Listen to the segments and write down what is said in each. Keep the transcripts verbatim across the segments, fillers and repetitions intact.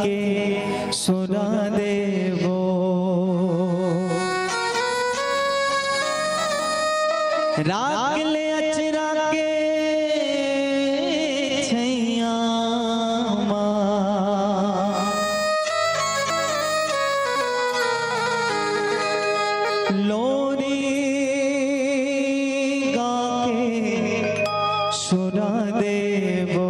के सुना देबो। राख ले अचरा के छैया मा, लोरी गा के सुना देबो।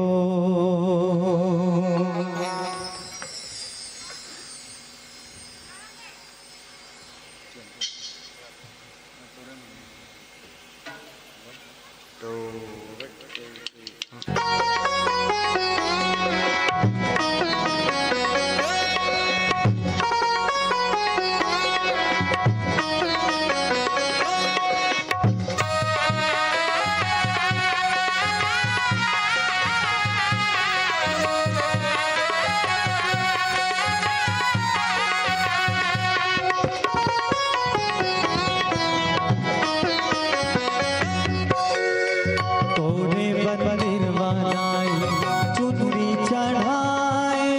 तोरे मंदिर वालाई चुनरी चढ़ाए,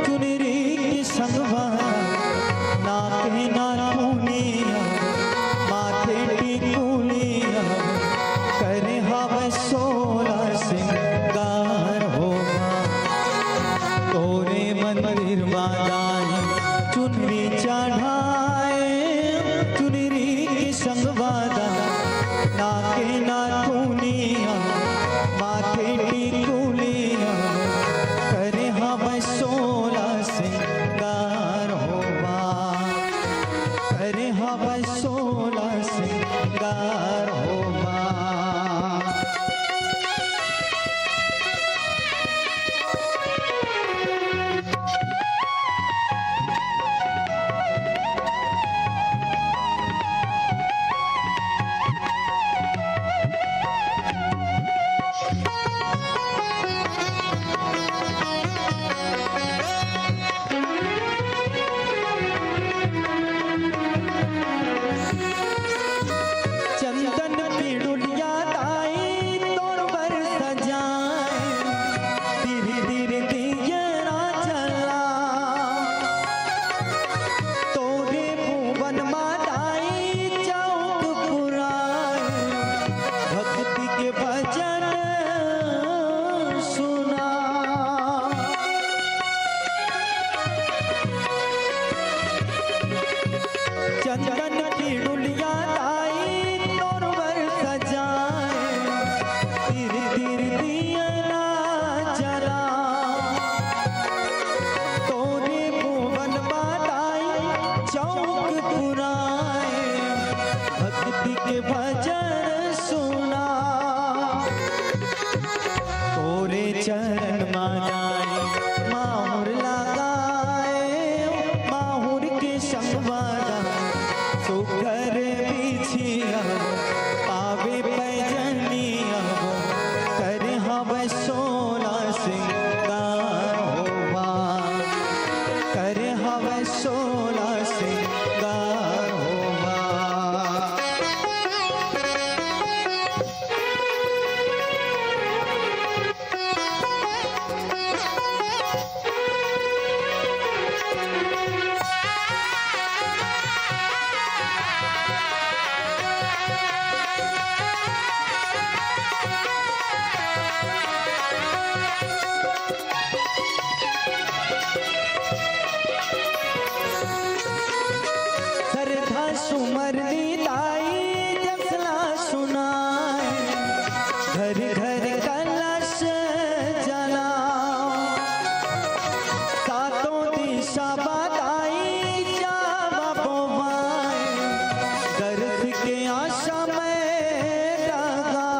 चुनरी के संगवा नाक नाथुनिया, माथे टिकुलिया, करे हवे सोला सिंगार हो माँ। तोरे मंदिर वालाई चुनरी चढ़ाए, चुनरी के संगवा नाक नाथुनिया, माथे टिकुलिया, करे हवे सोला सिंगार हो माँ, करे हवे सोला सिंगार हो माँ। चंदन पिड़ुलिया दाई तोर बर सजाए, धीरे धीरे दिया ना जला। तोरे भुवन मा दाई चौक पुराए, भक्ति के भजन सुना। चंदन पिड़ुलिया दाई तोर बर सजाए, तिर तिर दिया ना जला। तोरे भुवन मा दाई चौक पुराए, भक्ति के भजन सुना। तोरे चरण मा दाई माहुर लगाए, माहुर के संगवा सुघर बिछिया, पावे पैजनिया, करे हवे सोला सिंगार हो माँ, करे हवे सोला सिंगार हो माँ। सरधा सुमरनी ताई जसला सुनाए, घर घर कलश जलाओ। सातों दिशा बताई जावा बोवाए, दर्श के आशा में लगा।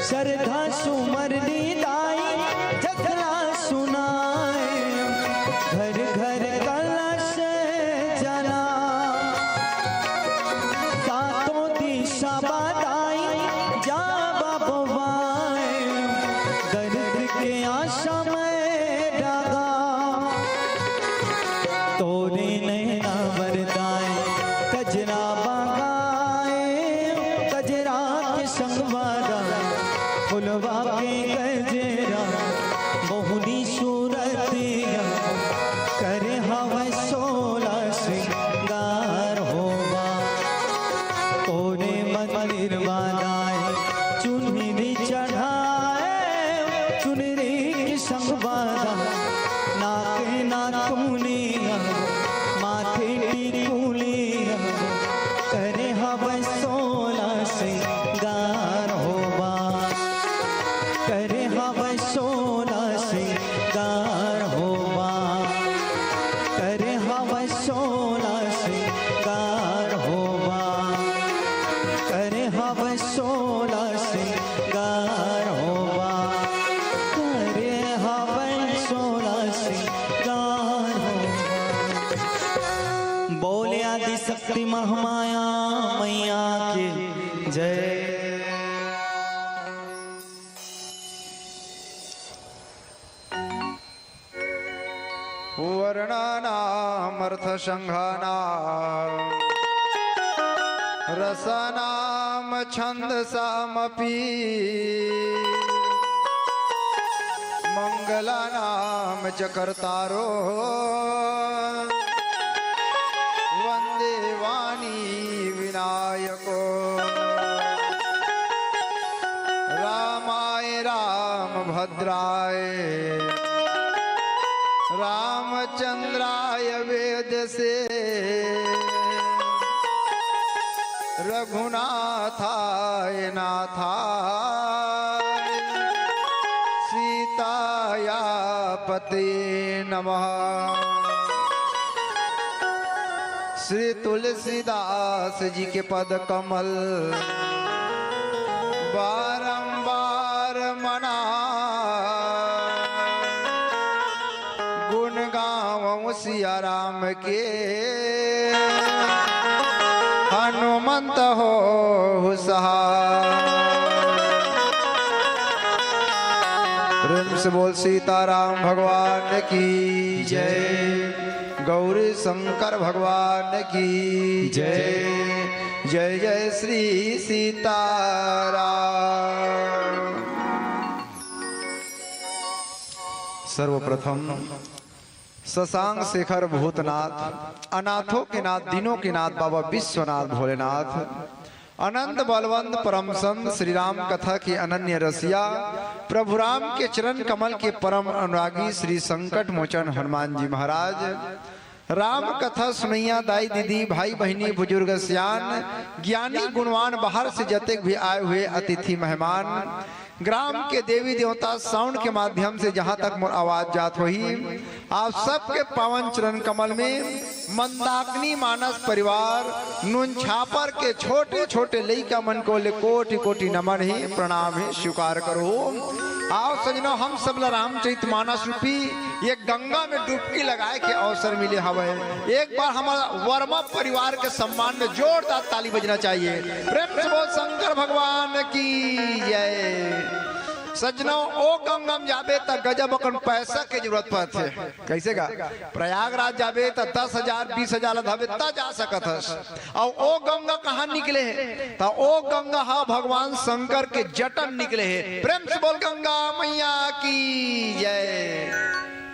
सरधा सुमरनी दाई जसला सुनाए, घर घर कलश जला। सातों दिशा बताई जावा बोवाए, दर्द के आशा में डगा। तोरे नैना वरदाए, कजरा बागाए, कजरा के संगवारा, फुलवा के गजरा, बहुनी सूरतिया, करे हवै सोला श्रृंगार होवा। तोरे मंदिर बनाए, चुनरी चढ़ाए, चुनरी के संगवारा, नाके नाथुनिया, माथे टिकुलिया, करे हवै सोला श्रृंगार होवा, करे हवै सोला श्रृंगार होवा, करे हवै सोला श्रृंगार होवा, करे हवै सोला श्रृंगार होवा, करे हवै सोला श्रृंगार होवा। बोले आदि शक्ति महामाया मैया की जय। वर्णानामर्थसङ्घानां रसानां छन्दसामपि मङ्गलानां च कर्तारो वन्दे वाणी विनायको। रामाय रामभद्राय रामचन्द्राय वेदसे रघुनाथाय नाथाय सीताया पते नमः। श्री तुलसीदास जी के पद कमल बारंबार मना, गुण गावं सिया राम के हनुमंत होहु सहाय। प्रेम से बोल सीताराम भगवान की जय, गौरी शंकर भगवान की जय, जय जय श्री सीताराम। सर्वप्रथम शशांक शेखर भूतनाथ, अनाथों के नाथ, दीनों के नाथ बाबा विश्वनाथ भोलेनाथ, अनंत बलवंत परम संत श्री राम कथा के अनन्य रसिया, प्रभु राम के चरण कमल के परम अनुरागी श्री संकट मोचन हनुमान जी महाराज, राम कथा सुनैया दाई दीदी, भाई बहिनी, बुजुर्ग सियान, ज्ञानी गुणवान, बाहर से जतेक भी आए हुए अतिथि मेहमान, ग्राम के देवी देवता, साउंड के माध्यम से जहां तक मोर आवाज जात होही, आप सबके पावन चरण कमल में मंदाकिनी मानस परिवार नून छापर के छोटे छोटे लइका मन को ले कोटि कोटि नमन हे, प्रणाम हे, स्वीकार करो। आओ सजनो, हम सब ला रामचरित मानस रूपी ये गंगा में डुबकी लगाए के अवसर मिले हवय। एक बार हमारा वर्मा परिवार के सम्मान में जोरदार ताली बजना चाहिए। प्रेम से बोल शंकर भगवान की जय। सजनो, ओ गंगा में जाबे त गजब अकन पैसा के जरूरत पड़थे। कैसे का? प्रयागराज जाबे त दस हजार, बीस हजार ला धबे त जा सकत हस। अउ ओ गंगा कहाँ निकले हे? त ओ गंगा ह भगवान शंकर के जटन निकले हे। प्रेम से बोल गंगा मैया की जय।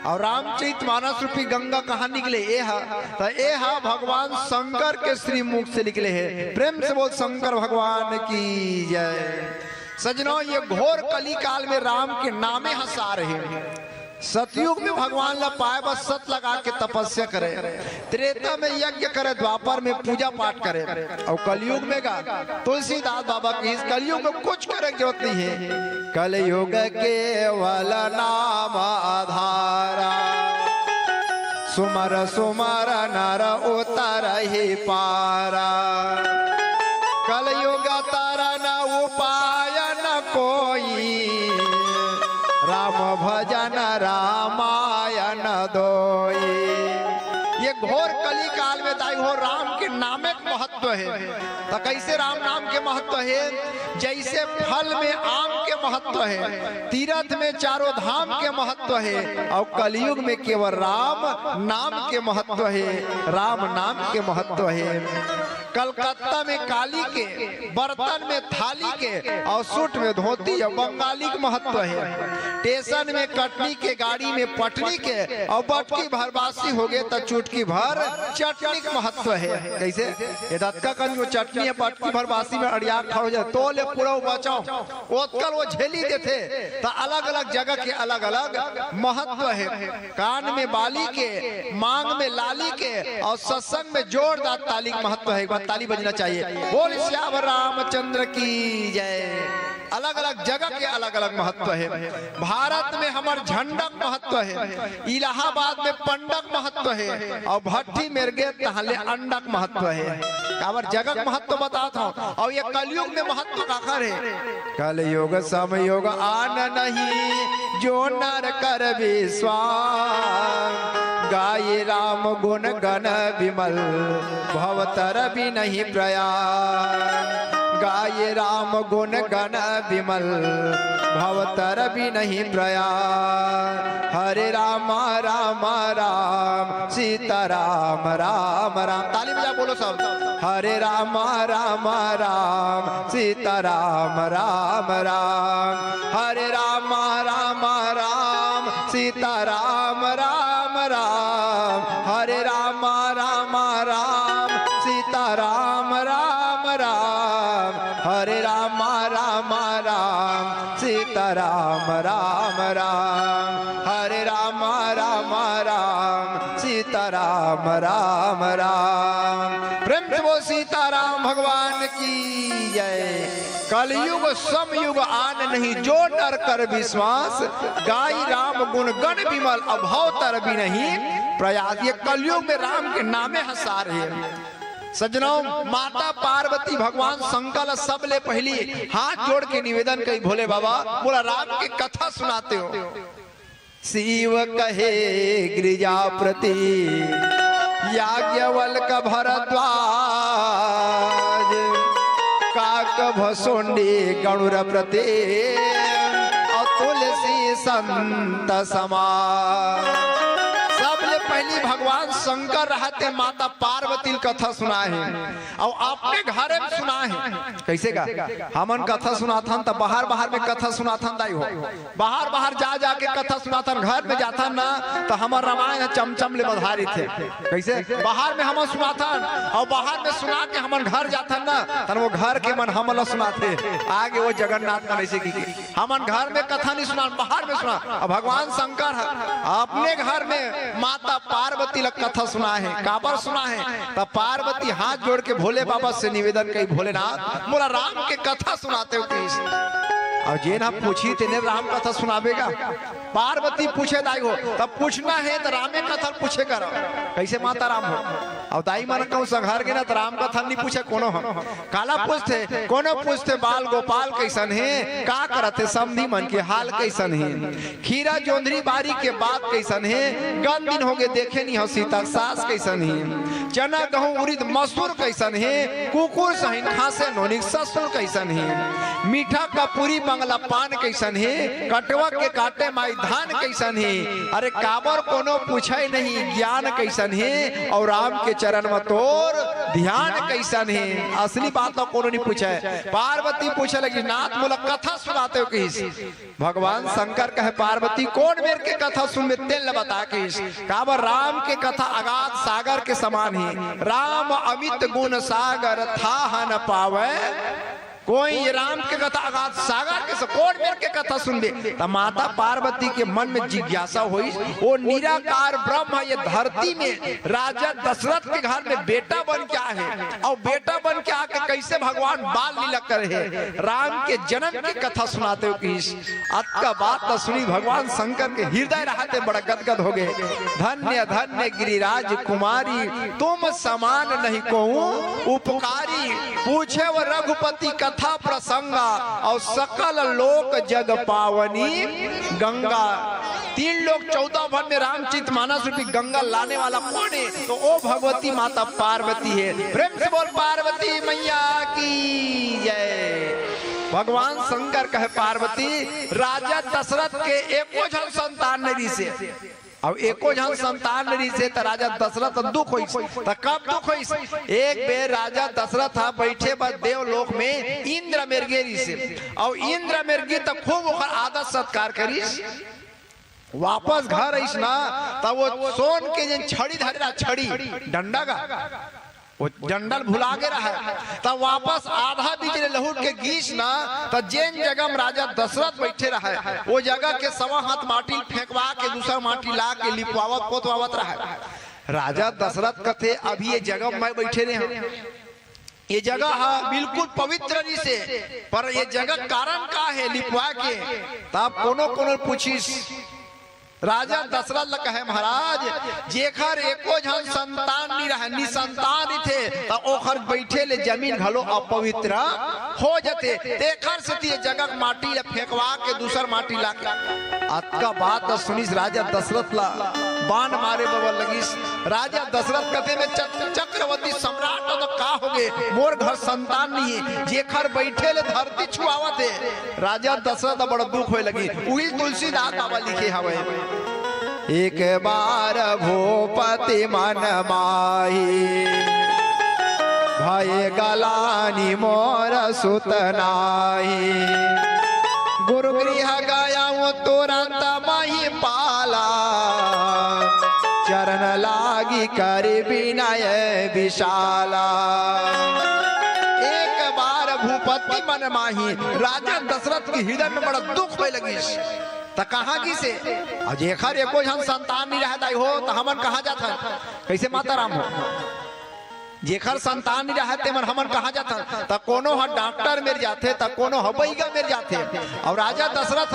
अउ रामचरित मानस रूपी गंगा कहाँ निकले? ए ह, त ए ह भगवान शंकर के श्रीमुख से निकले हे। प्रेम से बोल शंकर भगवान की जय। सजनो, ये घोर कली काल में राम के नामे ह सार हे। सतयुग में भगवान ला पाए बर सत लगा के तपस्या करे, त्रेता में यज्ञ करे, द्वापर में पूजा पाठ करे, अउ कलयुग में गा तुलसीदास बाबा की, इस कलयुग में कुछ करे के जरूरत नहीं है। कलयुग केवल नाम आधारा, सुमर सुमर नर उतरहि पारा। कलयुग तरन उपाय न कोई, राम भजन रामायण दोई। ये घोर कली काल में दाई हो, राम के नामे के महत्व हे। त कैसे राम नाम के महत्व हे? जैसे फल में आम के महत्व हे, तीरथ में चारों धाम के महत्व हे, अउ कलयुग में केवल राम नाम के महत्व हे, राम नाम के महत्व हे। कलकत्ता में काली के, बर्तन में थाली के, अउ सूट में धोती अउ बंगाली के महत्व हे। टेसन में कटनी के, गाड़ी में पटनी के, अउ बटकी भर बासी होगे त चुटकी भर चटनी के महत्व हे। कइसे? ए दतका कन जो चटनी हे, बटकी भर बासी में अड़िया खा हो जाए, तो ले पूरा बचाओ। ओतकल वो झेली देथे, त अलग-अलग जगह के अलग-अलग महत्व हे। कान में बाली के, मांग में लाली के, अउ सत्संग में जोरदार ताली के महत्व हे। एक बार ताली बजना चाहिए। बोल सियावर रामचंद्र की जय। अलग-अलग जगह के अलग-अलग महत्व हे। भारत में हमर झंडा के महत्व हे, इलाहाबाद में पंडा के महत्व हे, अउ भट्टी मेर गे तहाँ ले अंडा के महत्व हे। काबर जगह के महत्व बतात हंव, अउ ये कलयुग में महत्व काखर हे। कलयुग समयोग आन नहीं, जो नर कर विश्वास। गाये राम गुण गण विमल, भव तर भी नहीं प्रयास। गाये राम गुण गण विमल, भव तर भी नहीं प्रयास। हरे राम राम राम, सीता राम राम राम। ताली बजा, बोलो सब। हरे राम राम राम, सीता राम राम राम। हरे राम राम राम, सीता राम राम राम। हरे राम राम राम, सीता राम राम राम। हरे राम राम राम, सीता राम राम राम। हरे राम राम राम, सीता राम राम राम। प्रेम से बोल सीता राम भगवान की जय। कलयुग समयुग आन नहीं, जो नर कर विश्वास। गाई राम गुण गण विमल, अभाव तर भी नहीं प्रयास। ये कलयुग में राम के नामे ह सार हे। सज्जनों, माता पार्वती भगवान शंकर ला सबले पहिली हाथ जोड़ के निवेदन कही, भोले बाबा, मोला राम के कथा सुनाते हो। शिव कहे गिरिजापति, याज्ञवल्क भरद्वाज, काक भसोंडी गणुर प्रति, अउ तुलसी संत समाज। सबले पहिली भगवान शंकर रहते माता पार्वती ल कथा सुनाए हे, अउ अपने घरे में सुनाए हे। कइसे का? हमन कथा सुनाथन त बाहर बाहर में कथा सुनाथन दाई हो, बाहर बाहर जा जा के कथा सुनाथन। घर में जाथन ना त हमर रामायण चमचम ले बधारित हे। कइसे? बाहर में हमन सुनाथन अउ बाहर में सुना के हमन घर जाथन ना, तन वो घर के मन हमन ला सुनाथे। आगे वो जगन्नाथ का वइसे की हमन घर में कथा नहीं सुना, बाहर में सुना। अब भगवान शंकर ह अपने घर में माता पार्वती ला कथा सुनाए हे। काबर सुनाए हे? त पार्वती हाथ जोड़ के भोले बाबा से निवेदन कही, भोलेनाथ, मोला राम के कथा सुनाते हो कहिस। अउ जेन ह पूछही तेने राम कथा सुनाबे गा। पार्वती पूछे, दाई हो, त पूछना हे त रामे कथा पूछे करो। कइसे माता राम हो? अउ दाई मन कहूं संघर गे ना त राम कथा नहीं पूछे कोनो ह। काला पूछथे? कोनो पूछथे, बाल गोपाल कइसन हे, का करत हे, समधी मन के हाल कइसन हे, खीरा जोंधरी बारी के बात कइसन हे, गन दिन होगे देखे नहीं हो सीता सास कइसन हे, चना गहूं उरिद मसूर कइसन हे, कुकुर सहिन खांसे नोनिक ससुर कइसन हे, मीठा का पूरी बंगला पान कइसन हे, कटवा के काटे माई धान कइसन हे। अरे काबर कोनो पूछे नहीं ज्ञान कइसन हे, अउ राम के चरण म तोर ध्यान कइसन हे। असली बात तो कोनो नहीं पूछे। पार्वती पूछे लगी, नाथ मोला कथा सुनाते हो कहिस। भगवान शंकर कहे, पार्वती कोन मेर के कथा सुनबे, तेल ल बता कहिस। काबर राम के कथा अगाध सागर के समान हे। राम अमित गुण सागर थाह न पावे कोई। ये राम के कथा अगाध सागर के स-, कोन मेर के कथा सुनबे? त माता पार्वती के मन में जिज्ञासा होइस, वो निराकार ब्रह्म ये धरती में राजा दशरथ के घर में बेटा बन के आए हे, अउ बेटा बन के आके कइसे भगवान बाल लीला करे हे, राम के जन्म के कथा सुनाते हो कहिस। अतका बात त सुनी भगवान शंकर के हृदय रहते बड़ा गदगद होगे। धन्य धन्य गिरिराज कुमारी, तुम समान नहीं कोऊ उपकारी। पूछेव रघुपति कथा प्रसंगा, अउ सकल लोक जग पावनी गंगा। तीन लोक चौदह भुवन में रामचरित मानस रूपी गंगा लाने वाला कोन हे? त वो भगवती माता पार्वती हे। प्रेम से बोल पार्वती मैया की जय। भगवान शंकर कहे, पार्वती, राजा दशरथ के एको झन संतान नहीं रिहिसे। अउ एको झन संतान नइ रिहिसे, त राजा दशरथ दुख होइस। त कब दुख होइस? एक बेर राजा दशरथ ह बइठे बर देवलोक में इंद्र मेर गे रिहिसे, अउ इंद्र मेर गे त खूब ओकर आदर सत्कार करिस। वापस घर आइस ना, त वो सोन के जेन छड़ी धरे रहा, छड़ी, डंडा गा, वो डंडा ल भुला गे रहय, त वापस आधा बीच ले लहुट के गिस ना, त जेन जगह म राजा दशरथ बइठे रहय, वो जगह के सवा हाथ माटी ल फेंकवा के दूसर माटी ला के लिपवावत पोतवावत रहय। राजा दशरथ कथे, "अभी ये जगह म मैं बइठे रेहेंव, ये जगह ह बिल्कुल पवित्र रिहिसे, पर ये जगह कारण का हे लिपवाय के?" तब कोनो कोनो पूछिस, राजा दशरथ ल कहे, "महाराज, जेखर एको झन संतान नइ रहय, निसंतान रहिथे, त ओखर बइठे ले जमीन घलो अपवित्र हो जथे। तेखर सेती ये जगह के माटी ल फेंकवा के दूसर माटी ला के।" अतका बात ल सुनिस राजा दशरथ ल बान मारे बर लगिस। राजा दशरथ कथे, "मैं चक-, चक्रवर्ती सम्राट हंव त का होगे? मोर घर संतान नइ हे, जेखर बइठे ले धरती छुआवत हे।" राजा दशरथ ला बड़ा दुख होय लगिस। उही तुलसीदास बाबा लिखे हवय, "एक बार भूपति मन माही, भय गलानी मोर सुत नाही। गुरु गृह गयउँ तुरंत महीपाला, चरण लागि करि बिनय बिसाला।" एक बार भूपति मन माही, राजा दशरथ के हृदय में बड़ा दुख होय लगिस। त कहाँ गिसे? अउ जेखर एको झन संतान नइ रहय दाई हो, त हमन कहाँ जाथन? कइसे माता राम हो? जेखर संतान नइ रहय, तेमन हमन कहाँ जाथन? त कोनो ह डॉक्टर मेर जाथे, त कोनो ह बइगा मेर जाथे। अउ राजा दशरथ,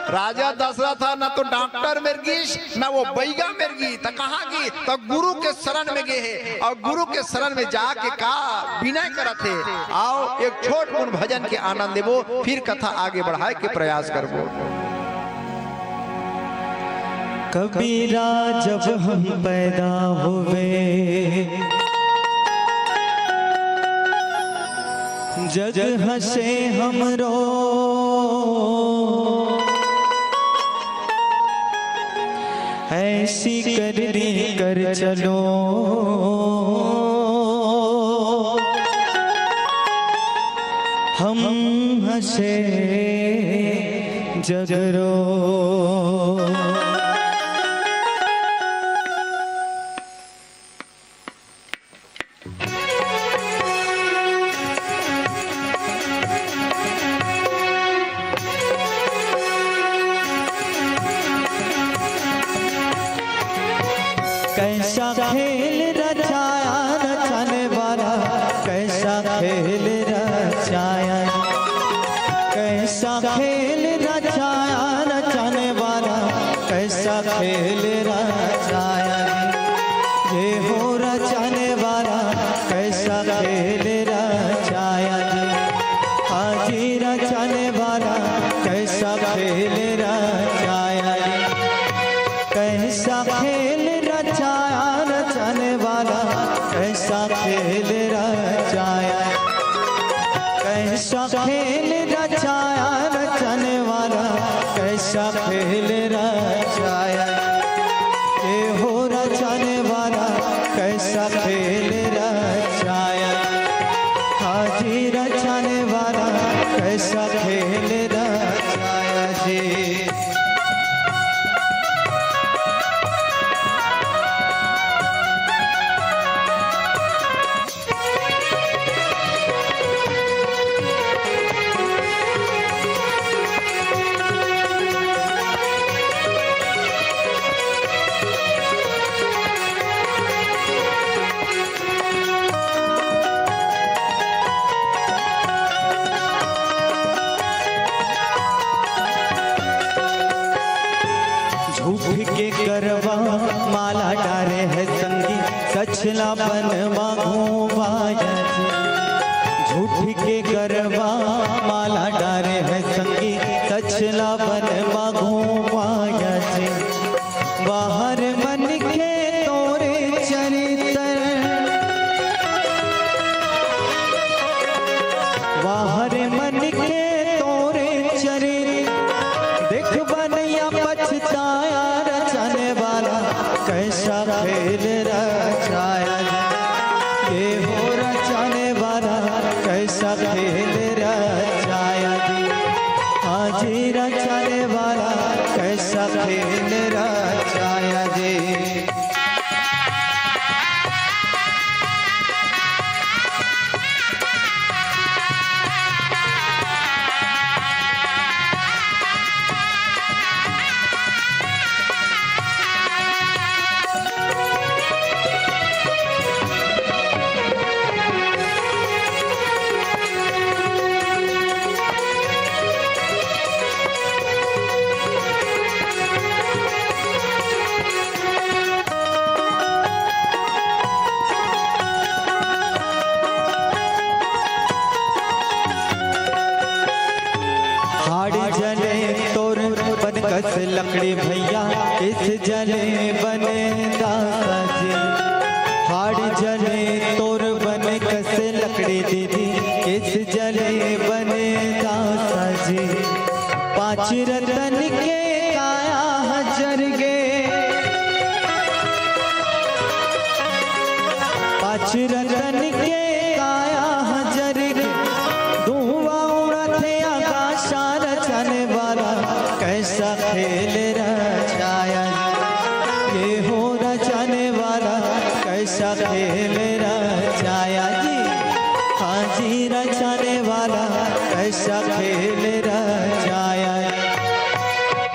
राजा दशरथ ह न तो डॉक्टर मेर गिस, न वो बइगा मेर गिस, त कहाँ गिस? त गुरु के शरण में गे हे। अउ गुरु के शरण में जाके का बिनय करत हे। आओ, एक छोट कुन भजन के आनंद लेबो, फिर कथा आगे बढ़ाय के प्रयास करबो। कबीरा जब हम पैदा होवे, जग हंसे हमरो, ऐसी करनी कर चलो, हम हंसे जग रो। कैसा खेल रचाया रचने वाला, कैसा खेल रचाया, कैसा खेल रचाया रचने वाला, कैसा खेल रचाया जी। ये हो रचने वाला, कैसा खेल रचाया जी। हाँ जी, रचने वाला, कैसा खेल रचाया जी। कैसा खेल रचाया रचने वाला, कैसा खेल रचाया, कैसा खेल रचाया रचने वाला, कैसा खेल रचाया, ये हो रचने वाला, कैसा खेल रचाया, हाँ जी, रचने वाला, कैसा खेल रचाया जी। झूठ के करवा माला डारे है संगी, सच ला बनवा घूमाया जी। झूठ के करवा माला डारे है संगी, सच ला बनवा घूमाया जी। बाहर मन के तोरे चरित्र, बाहर मन के तोरे चरित्र, देख बनैया पछताया रचने वाला। खेल रचाया जी। हाड़ जले तोर बन कस लकड़ी भैया, इस जले बने दासा जी। हाड़ जले तोर बन कस लकड़ी दीदी, इस जले बने दासा जी। पांच रतन के काया ह जर गे, पांच रतन के काया ह जर गे, धुआं उड़त हे आकाश रचने वाला, कैसा खेल रचाया ये हो रचने वाला, कैसा खेल रचाया जी। हाँ जी, रचने वाला, कैसा खेल रचाया,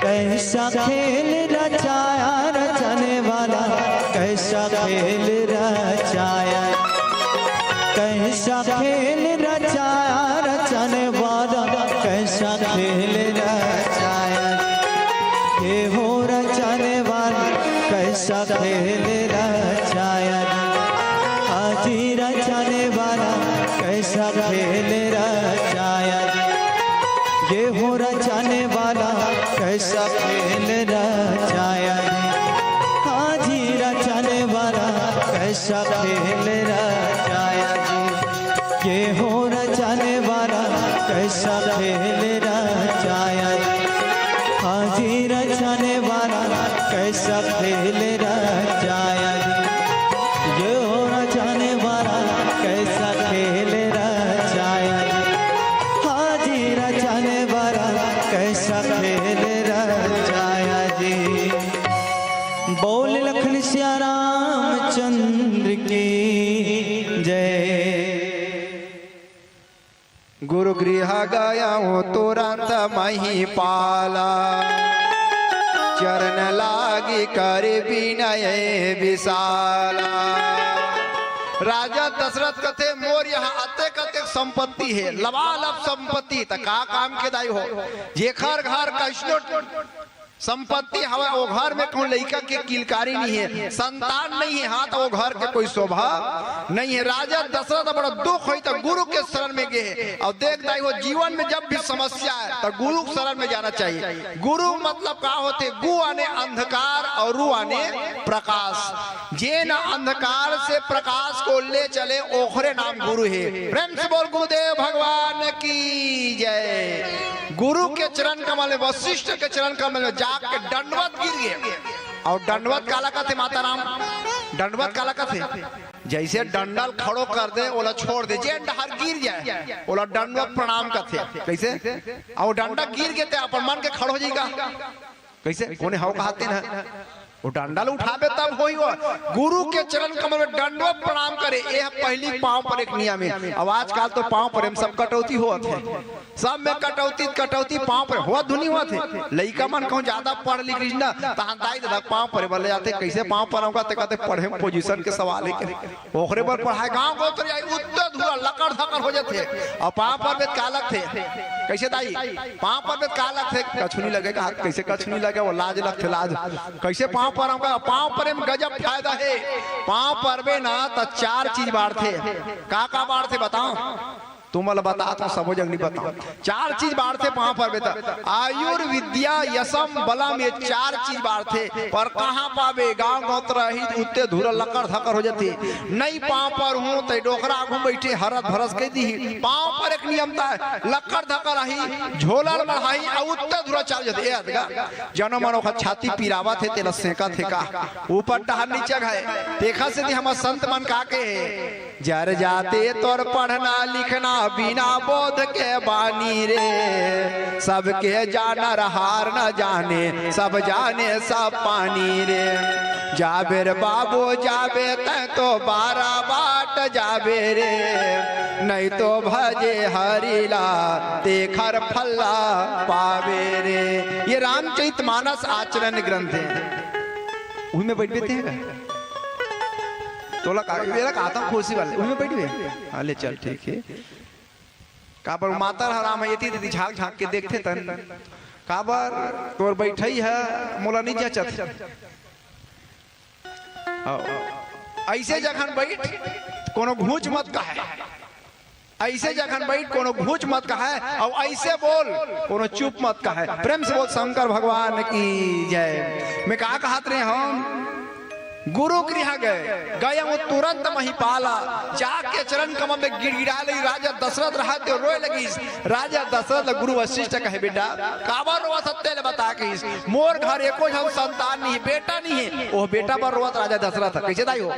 कैसा खेल रचाया रचने वाला, कैसा खेल रचाया, कैसा खेल रचाया रचने वाला, कैसा खेल रचाया, ये हो रचने वाला, कैसा खेल रचाया, आज ही रचने वाला, कैसा खेल रचाया, ये हो रचने वाला, कैसा खेल रचाया जी। हाँ जी, रचने वाला, कैसा खेल रचाया जी। ये हो रचने वाला, कैसा खेल रचाया जी। हाँ जी, रचने वाला, कैसा खेल रचाया जी। ये हो रचने वाला, कैसा खेल रचाया जी। हाँ जी, रचने वाला, कैसा खेल रचाया जी। बोल लखन सिया रामचंद्र की जय। गुरु गृह गया हो तुरंत मही पाला, चरण लागी कर विनय विशाला। राजा दशरथ कथे, मोर यहाँ अतेक अतेक संपत्ति हे, लबालब संपत्ति, त का काम के दाई हो, जेखर घर कइसनो संपत्ति हवय, ओ घर में कहूं लइका के किलकारी नइ हे, संतान नइ हे, हाँ, त ओ घर के कोई शोभा नइ हे। राजा दशरथ बड़ा दुख होइस त गुरु के शरण में गे हे। अउ देख दाई हो, जीवन में जब भी समस्या आय त गुरु के शरण में जाना चाहिए। गुरु मतलब का होथे? गु आने अंधकार अउ रु आने प्रकाश। जेन अंधकार से प्रकाश को ले चले, ओखरे नाम गुरु हे। प्रेम से बोल गुरुदेव भगवान की जय। गुरु के चरण कमल में, वशिष्ठ के चरण कमल में जाके दंडवत गिर गे। अउ दंडवत काला कथे माता राम? दंडवत काला कथे? जइसे डंडा ल खड़ो कर दे, ओला छोड़ दे, जेन डहर गिर जाय, ओला दंडवत प्रणाम कथे। कइसे? अउ डंडा गिर गे ते अपन मन के खड़ो हो जाही का? कइसे? कोने हव कहाते ना? ओ डंडा ल उठाबे तब होही ओ। गुरु के चरण कमल में दंडवत प्रणाम करे, ए ह पहिली पांव परे के नियम हे। अब आजकल तो पांव परे में सब कटौती होवत हे, सब में कटौती, कटौती, पांव परे होवत धुन नइ होवत हे। लइका मन कहूं जादा पढ़ लिख लिस ना, तहां दाई ददा पांव परे बर ले जाथे। कइसे पांव परंव का? ते कहथे पढ़े में position के सवाल हे के। ओखरे बर पढ़ाय, गांव गोत्र जाय, उत्ते धुरा लकड़ धकड़ हो जाथे। अउ पांव परबे त का लगथे? कइसे दाई? पांव परबे त का लगथे? कछु नइ लगे का? कइसे कछु नइ लगे? ओ लाज लगथे, लाज। कइसे पांव परंव का? पांव परे में गजब फायदा हे। पांव परबे ना त चार चीज बाढ़थे। का का बाढ़थे बतावं? तुमन ल बतात हंव, सबो जग नइ बतावं। चार चीज बाढ़थे पांव परबे त। आयुर्विद्या यशम बलम, ये चार चीज बाढ़थे। पर कहां पाबे? गांव गंवत रही त उत्ते धुरा लकड़ धकड़ हो जाथे। नइ पांव परहूं त डोकरा आगू बइठे हरत भरत कहि दिही। पांव परे के नियम त हे, लकड़ धकड़ आही, झोला ल बढ़ाही, अउ उत्ते धुरा चल जाथे। ए अदगा, जनो मन ओखर छाती पिरावत हे, तेला सेंकत हे का? ऊपर डहर नीचे घाय। तेखर सेती हमर संत मन का कहे हे, जर जाते तोर पढ़ना लिखना बिना बोध के बानी रे। सबके जानर हार न जाने, सब जाने सब पानी रे। जाबे रे बाबू जाबे, तै तो बारा बाट जाबे रे। नहीं तो भजे हरिला तेखर फल्ला पावे रे। ये रामचरित मानस आचरण ग्रंथ है। उही में बैठ बैठे हैं का? तोला का, मेरा कहा था खोसी वाले, उही में बैठ गए। हाँ, ले चल, ठीक है। काबर मातर हराम है, एती तेती झांक झांक के देखथे तन। काबर तोर बैठई है, मोला नहीं जचत। आओ। ऐसे जखन बैठ, कोनो घूंच मत कहे। ऐसे जखन बैठ, कोनो घूंच मत कहे, अउ ऐसे बोल, कोनो चुप मत कहे। प्रेम से बोल शंकर भगवान की जय। मैं का कहत रहे हम, गुरु गृह गए, गए वो तुरंत महिपाला, जाके चरण कमल में गिड़गिड़ा लगी। राजा दशरथ रहा तो रोए लगी। राजा दशरथ ल गुरु वशिष्ठ कहे, बेटा, काबर रोवत हत्ते ले बता कहिस, मोर घर एको झन संतान नहीं, बेटा नहीं है। ओह बेटा बर रोवत राजा दशरथ ह। कैसे दाई हो?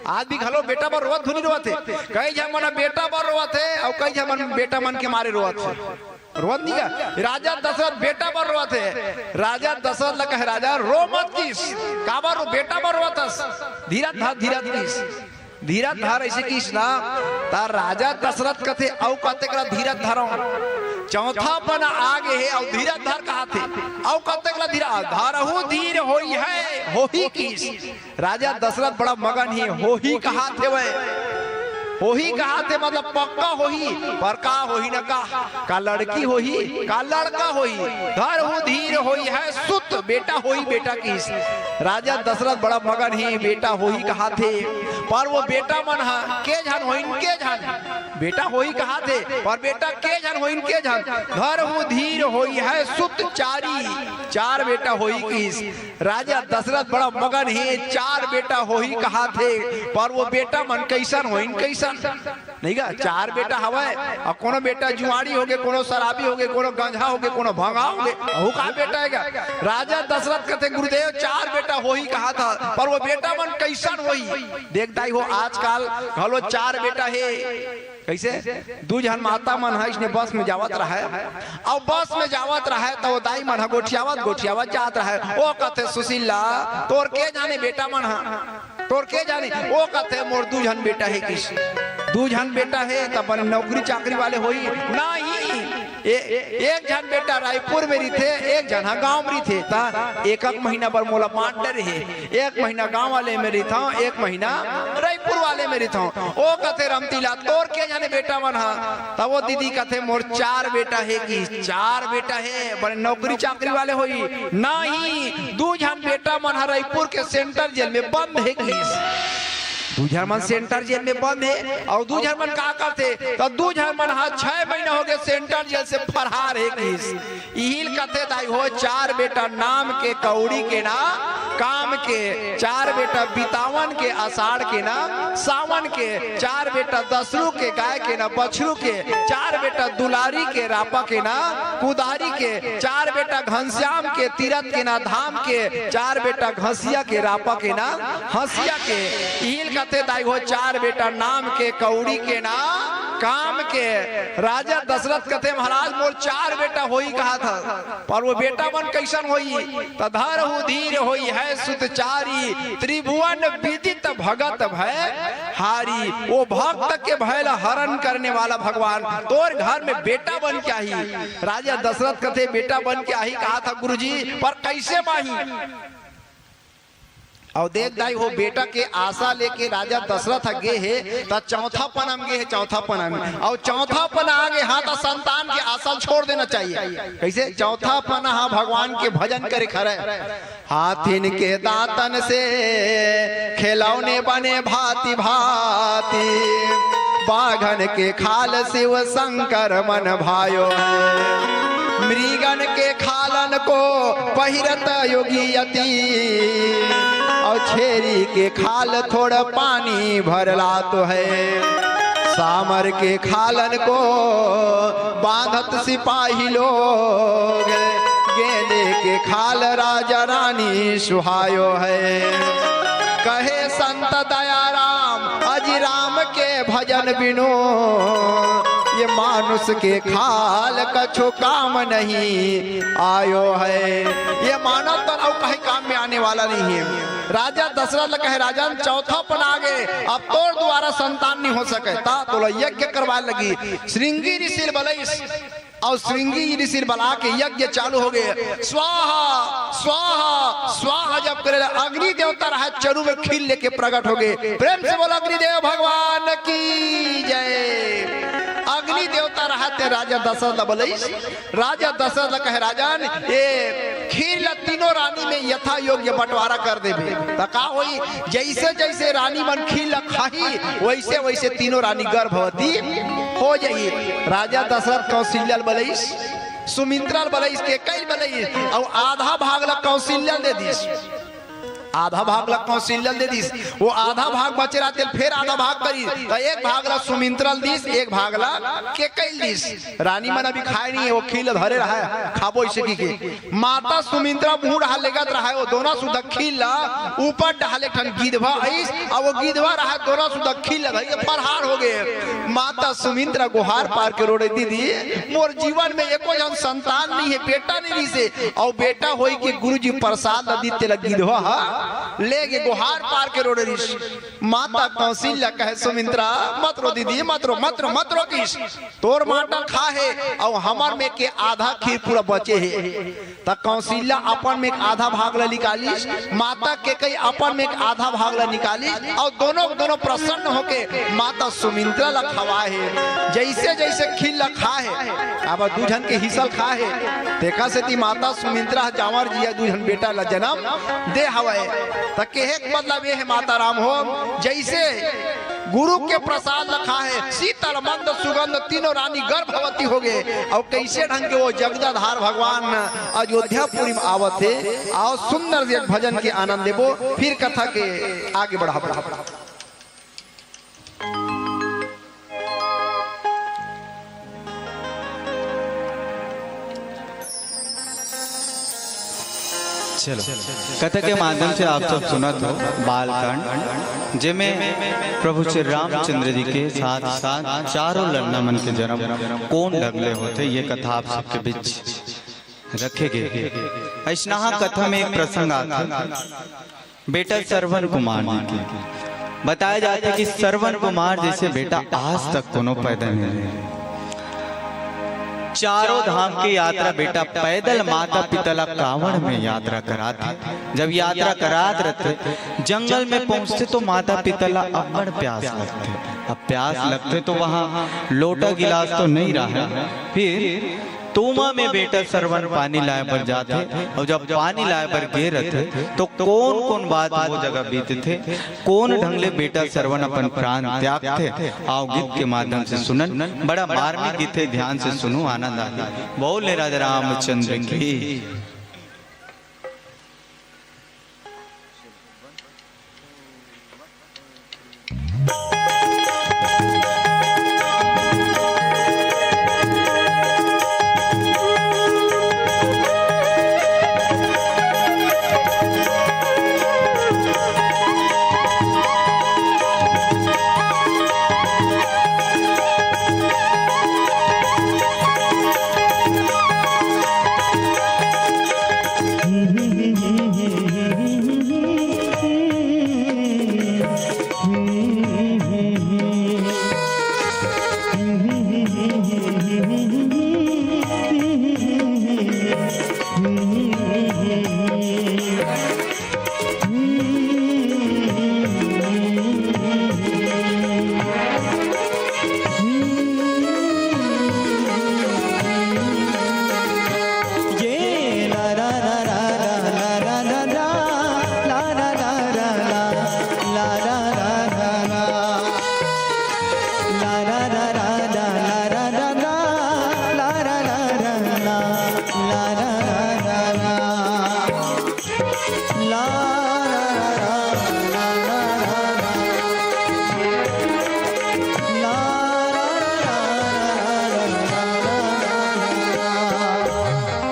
आज भी घलो बेटा बर रोवत धुनी रोवत है। कई झन मन बेटा बर रोवत है, अउ कई झन मन बेटा मन के मारे रोवत है। रोवत नहीं का? राजा दशरथ बेटा बर रोवत है। राजा दशरथ ल कहे, राजा रो मत किस, काबर रो बेटा बर रोवत हस? धीरज धर, धीरज किस। धीरज धर ऐसे किस ना, ता राजा दशरथ कथे, "अउ कतेक ला धीरज धरव? चौथा पन आगे है, अउ धीरज धर कहाथे, अउ कतेक ला धीरज धरहु धीर होई है, होही किस।" राजा दशरथ बड़ा मगन ही, होही कहाथे वै, होही कहाथे मतलब पक्का होही, पर का होही न का, का लड़की होही, का लड़का होही, धरहु धीर होई है सुत, बेटा होही, बेटा किस। राजा दशरथ बड़ा मगन ही, बेटा होही कहाथे, पर वो बेटा मन ह के झन होइन, के झन बेटा होही कहाथे, पर बेटा के झन होइन, के झन, धरहु धीर होई है सुत चारी, चार बेटा होही किस। राजा दशरथ बड़ा मगन हे, चार बेटा होही कहाथे, पर वो बेटा मन कैसन होइन, कैसन? नहीं गा, चार बेटा हवय, अउ कोनो बेटा जुआड़ी होगे, कोनो शराबी होगे, कोनो गंजहा होगे, कोनो भंगा होगे, अहू का बेटा हे गा? राजा दशरथ कथे, गुरुदेव, चार बेटा होही कहाथा, पर वो बेटा मन कैसन होही? देख दाई हो, आजकल घलो चार बेटा हे। कैसे? दू झन माता मन ह इसने बस में जावत रहय, अउ बस में जावत रहय, त वो दाई मन ह गोठियावत, गोठियावत जात रहय। ओ कथे, "सुशीला, तोर के जाने बेटा मन ह, तोर के जाने?" ओ कथे, "मोर दू झन बेटा हे किस।" दू झन बेटा हे, त बने नौकरी चाकरी वाले होही? नहीं। ए-, एक झन बेटा रायपुर में रहिथे, एक झन ह गांव में रहिथे, त एक एक महीना बर मोला बांट डरे हे, एक महीना गांव वाले में रहिथंव, एक महीना रायपुर वाले में रहिथंव। ओ कथे, "रमतीला, तोर के जाने बेटा मन ह?" त वो दीदी कथे, "मोर चार बेटा हे।" कि चार बेटा हे, बने नौकरी चाकरी वाले होही? नहीं, दू झन बेटा मन ह रायपुर के सेंट्रल जेल में बंद हे किस। दू झन मन सेंट्रल जेल में बंद हे, अउ दू झन मन का करथे? त दू झन मन ह छह महीना होगे सेंट्रल जेल से फरार हे किस। इही ल कथे दाई हो, चार बेटा नाम के कौड़ी के ना काम के, चार बेटा बितावन के अषाढ़ के ना सावन के, चार बेटा दसरू के गाय के ना बछरू के, चार बेटा दुलारी के रापा के ना कुदारी के, चार बेटा घनश्याम के तीरथ के ना धाम के, चार बेटा घसिया के रापा के ना हंसिया के। इही ल कथे दाई हो, चार बेटा नाम के कौड़ी के ना काम के। राजा दशरथ कथे, महाराज, मोर चार बेटा होही कहाथा, पर वो बेटा मन कैसन होही? त धरहु धीर होई है सुत चारी, त्रिभुवन विदित भगत भय हारी। वो भक्त के भय ला हरण करने वाला भगवान तोर घर में बेटा बन के आही। राजा दशरथ कथे, बेटा बन के आही कहाथा गुरुजी, पर कैसे माही? अउ देख दाई हो, बेटा के आशा लेके राजा दशरथ ह गे हे, त चौथा पना म गे हे, चौथा पना म। अउ चौथा पना आ गे, हाँ, त संतान के आशा ल छोड़ देना चाहिए। कैसे? चौथा पना ह भगवान के भजन करे के हरय। हाथिन के दांतन से खिलौने बने भांति भांति, बाघन के खाल शिव शंकर मन भायो है। मृगन के खालन को पहिरत योगी यति, अउ छेरी के खाल थोड़ पानी भर लातो है। सामर के खालन को बांधत सिपाही लोग, गेंदे के खाल राजा रानी सुहायो है। कहे संत दयाराम, अजि राम के भजन बिनु ये मानुष के खाल कछु काम नहीं आयो है। ये मानव तन अउ कहीं काम में आने वाला नहीं है। राजा दशरथ ल कहे, "राजन, चौथा पन आ गे, अब तोर दुवारा संतान नहीं हो सके।" ता तोला यज्ञ करवाय लगी। श्रृंगी ऋषि ल बलइस, अउ श्रृंगी ऋषि ल बला के यज्ञ चालू हो गे। स्वाहा, स्वाहा, स्वाहा जब करे ला, अग्नि देवता रहय चरू में खील लेके प्रगट हो गे। प्रेम से बोल, अग्निदेव भगवान की जय। अग्नि देवता रहय ते राजा दशरथ ल बलइस। राजा दशरथ ल कहे, "राजन, ये खील ला तीनों रानी में यथा योग्य बंटवारा कर देबे, त का होई? जइसे जइसे रानी मन खील ला खाही, वइसे वइसे तीनों रानी गर्भवती हो जाही।" राजा दशरथ कौशल्या ल बलइस, सुमित्रा ल बलइस, कैकई ल बलइस, अउ आधा भाग ला कौशल्या ल दे दिस। आधा भाग ला कौशल्या ल दे दिस। वो आधा भाग बचे रहते, फेर आधा भाग करिस, त एक भाग ला सुमित्रा ल दिस, एक भाग ला कैकई ल दिस। रानी मन अभी खाय नहीं हे, वो खील धरे रहय, खाबो अइसे कहिके। माता सुमित्रा मुंह डहार लेगत रहय, वो दोनों सुद्धा खील ला ऊपर डहार ले एक ठन गिधवा अइस, अउ वो गिधवा रहय, दोनों सुद्धा खील ला धर के फरहार हो गे। माता सुमित्रा गोहार पार के रो रही, "दीदी, मोर जीवन में एको झन संतान नहीं हे, बेटा नहीं रिहिसे, अउ बेटा होई के गुरुजी प्रसाद ला दिस, तेला गिधवा ह ले गे।" गोहार पार के रो रही। माता कौशल्या कहे, "सुमित्रा, मत रो दीदी, मत रो, मत रो, मत रो किस। तोर माता ल खाहे, अउ हमर में के आधा खीर पूरा बचे हे।" त कौशल्या अपन में के आधा भाग ला निकालिस, माता कैकई अपन में के आधा भाग ला निकालिस, अउ दोनों दोनों प्रसन्न होके माता सुमित्रा ला खवाहे। जइसे जइसे खीर ला खाहे, अब दू झन के हिस्सा ल खाहे, तेकर सेती माता सुमित्रा ह जांवर जिया दू झन बेटा ला जनम दे हवय। त केहे के मतलब ये हे माता राम हो, जइसे गुरु के प्रसाद ल खाहे, शीतल मंद सुगंध तीनों रानी गर्भवती हो गे। अउ कइसे ढंग के वो जगदाधार भगवान अयोध्यापुरी में आवत हे। अउ सुंदर एक भजन के आनंद लेबो, फिर कथा के आगे बढ़ाबो। चलो, कथा के माध्यम से आप सब सुनत हो बालकांड, जेमे प्रभु श्री रामचंद्र जी के साथ साथ चारों ललना मन के जन्म कोन ढंग ले होथे, ये कथा आप सबके बीच रखे गे। अइसनहा कथा में एक प्रसंग आथे। बेटा श्रवण कुमार जी के बताए जाथे कि श्रवण कुमार जइसे बेटा आज तक कोनो पैदा नहीं हे। चारों धाम के यात्रा बेटा पैदल माता पिता ला कावड़ में यात्रा कराथे। जब यात्रा करात रथे, जंगल में पहुंचथे तो माता पिता ला अब्बड़ प्यास लगथे। अब प्यास लगथे तो वहाँ लोटा गिलास तो नहीं रहा है, फिर तुमा में बेटा श्रवण पानी लाए बर जाथे, अउ जब पानी लाए बर गे रथे, तो कोन-कोन बात वो जगह बीतथे, कोन ढंग ले बेटा श्रवण अपन प्राण त्यागथे, आओ गीत के माध्यम से सुनन। बड़ा मार्मिक गीत हे, ध्यान से सुनो, आनंद आही। बोल ले राजा रामचंद्र की।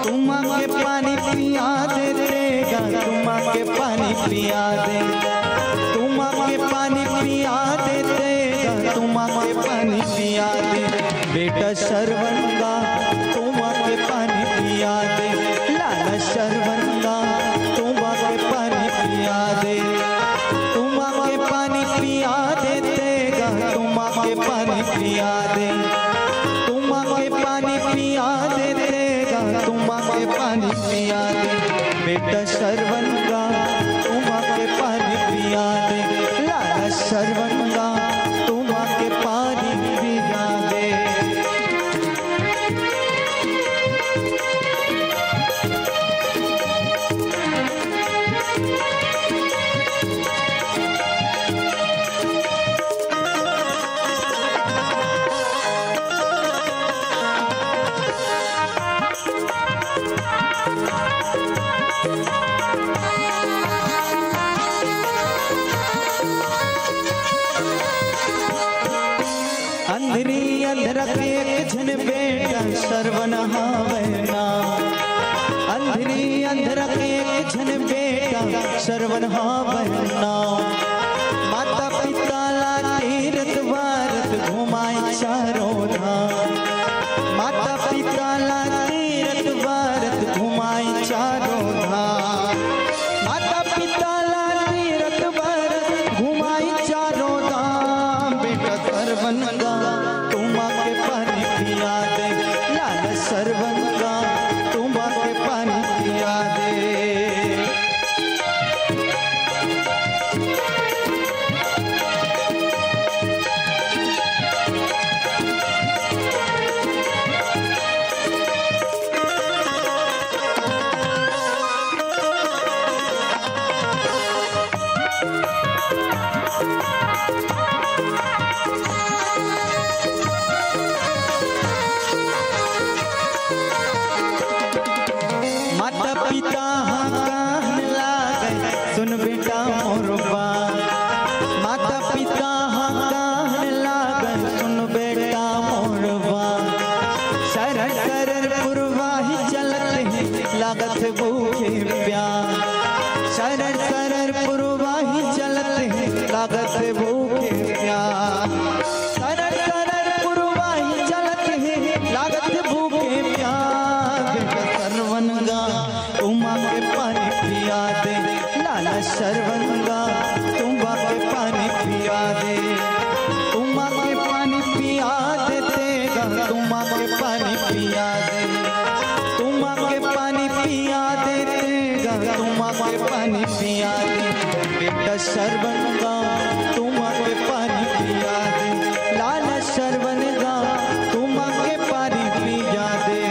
तुमा के पानी पिया दे तेगा, तुमा के पानी पिया दे, तुमा के पानी पिया दे तेगा, तुमा सरवन गा, तुमा के पानी पिया दे। लाला सरवन गा, तुमा के पानी पिया दे। तुमा के पानी पिया दे तेगा, तुमा के पानी पिया दे। तुमा के पानी पिया दे तेगा, तुमा के पानी पिया दे। बेटा सरवन गा, तुमा के पानी पिया दे। लाला सरवन गा, तुमा के पानी पिया दे। अंधरी अंधरा के एक झन बेटा सरवन हावै ना। अंधरी अंधरा के एक झन बेटा सरवन हावै ना। माता पिता ला तीरथ बारत घुमाई चारों धाम। माता पिता ला तीरथ बारत घुमाई चारों धाम। माता पिता ला तीरथ बारत घुमाई चारों धाम। बेटा सरवन गा, तुमा के पानी पिया दे। लाला सरवन गा, तुमा के पानी पिया दे। माता पिता हा कान लागै, सुन बेटा मोर बात। माता पिता हा कान लागै, सुन बेटा मोर बात। सरर सरर पुरवाही चलत हे, लागत भूखे प्यास। सरर सरर पुरवाही चलत हे, लागत भूखे प्यास। सरर सरर पुरवाही चलत हे, लागत भूखे प्यास। बेटा सरवन गा, तुमा के पानी पिया दे। लाला सरवन गा, तुमा के पानी पिया दे। तुमा के पानी पिया दे तेगा, तुमा के पानी पिया दे। तुमा के पानी पिया दे तेगा, तुमा के पानी पिया दे। बेटा सरवन गा, तुमा के पानी पिया दे। लाला सरवन गा, तुमा के पानी पिया दे।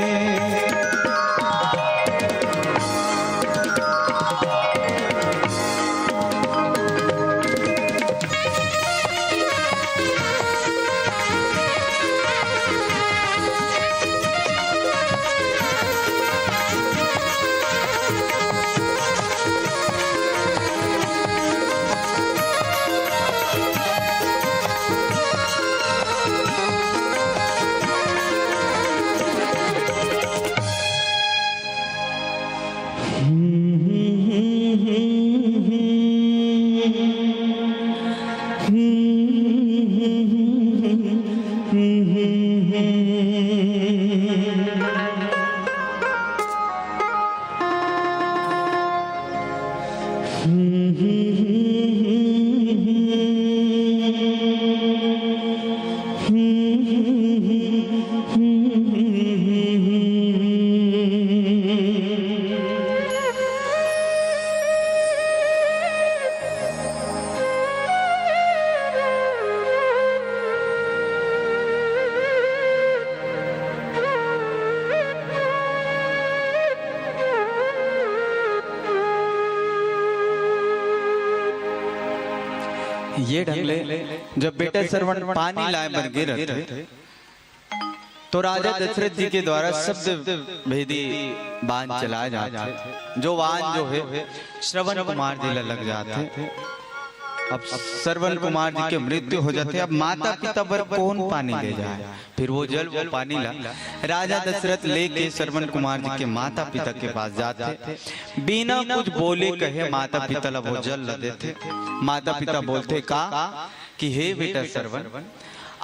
ये ढंग ले जब बेटा सरवन पानी लाए बर गे रथे, तो राजा दशरथ जी के द्वारा शब्द भेदी बाण चलाए जाथे, जो बाण जो हे श्रवण कुमार जी ला लग जाथे। अब श्रवण कुमार जी के मृत्यु हो जाथे। अब माता पिता बर कौन पानी ले जाए? फिर वो जल, वो पानी ला राजा दशरथ लेके श्रवण कुमार जी के माता पिता के पास जाथे। बिना कुछ बोले कहे माता पिता ला वो जल ला देथे। माता पिता बोलथे का कि हे बेटा श्रवण,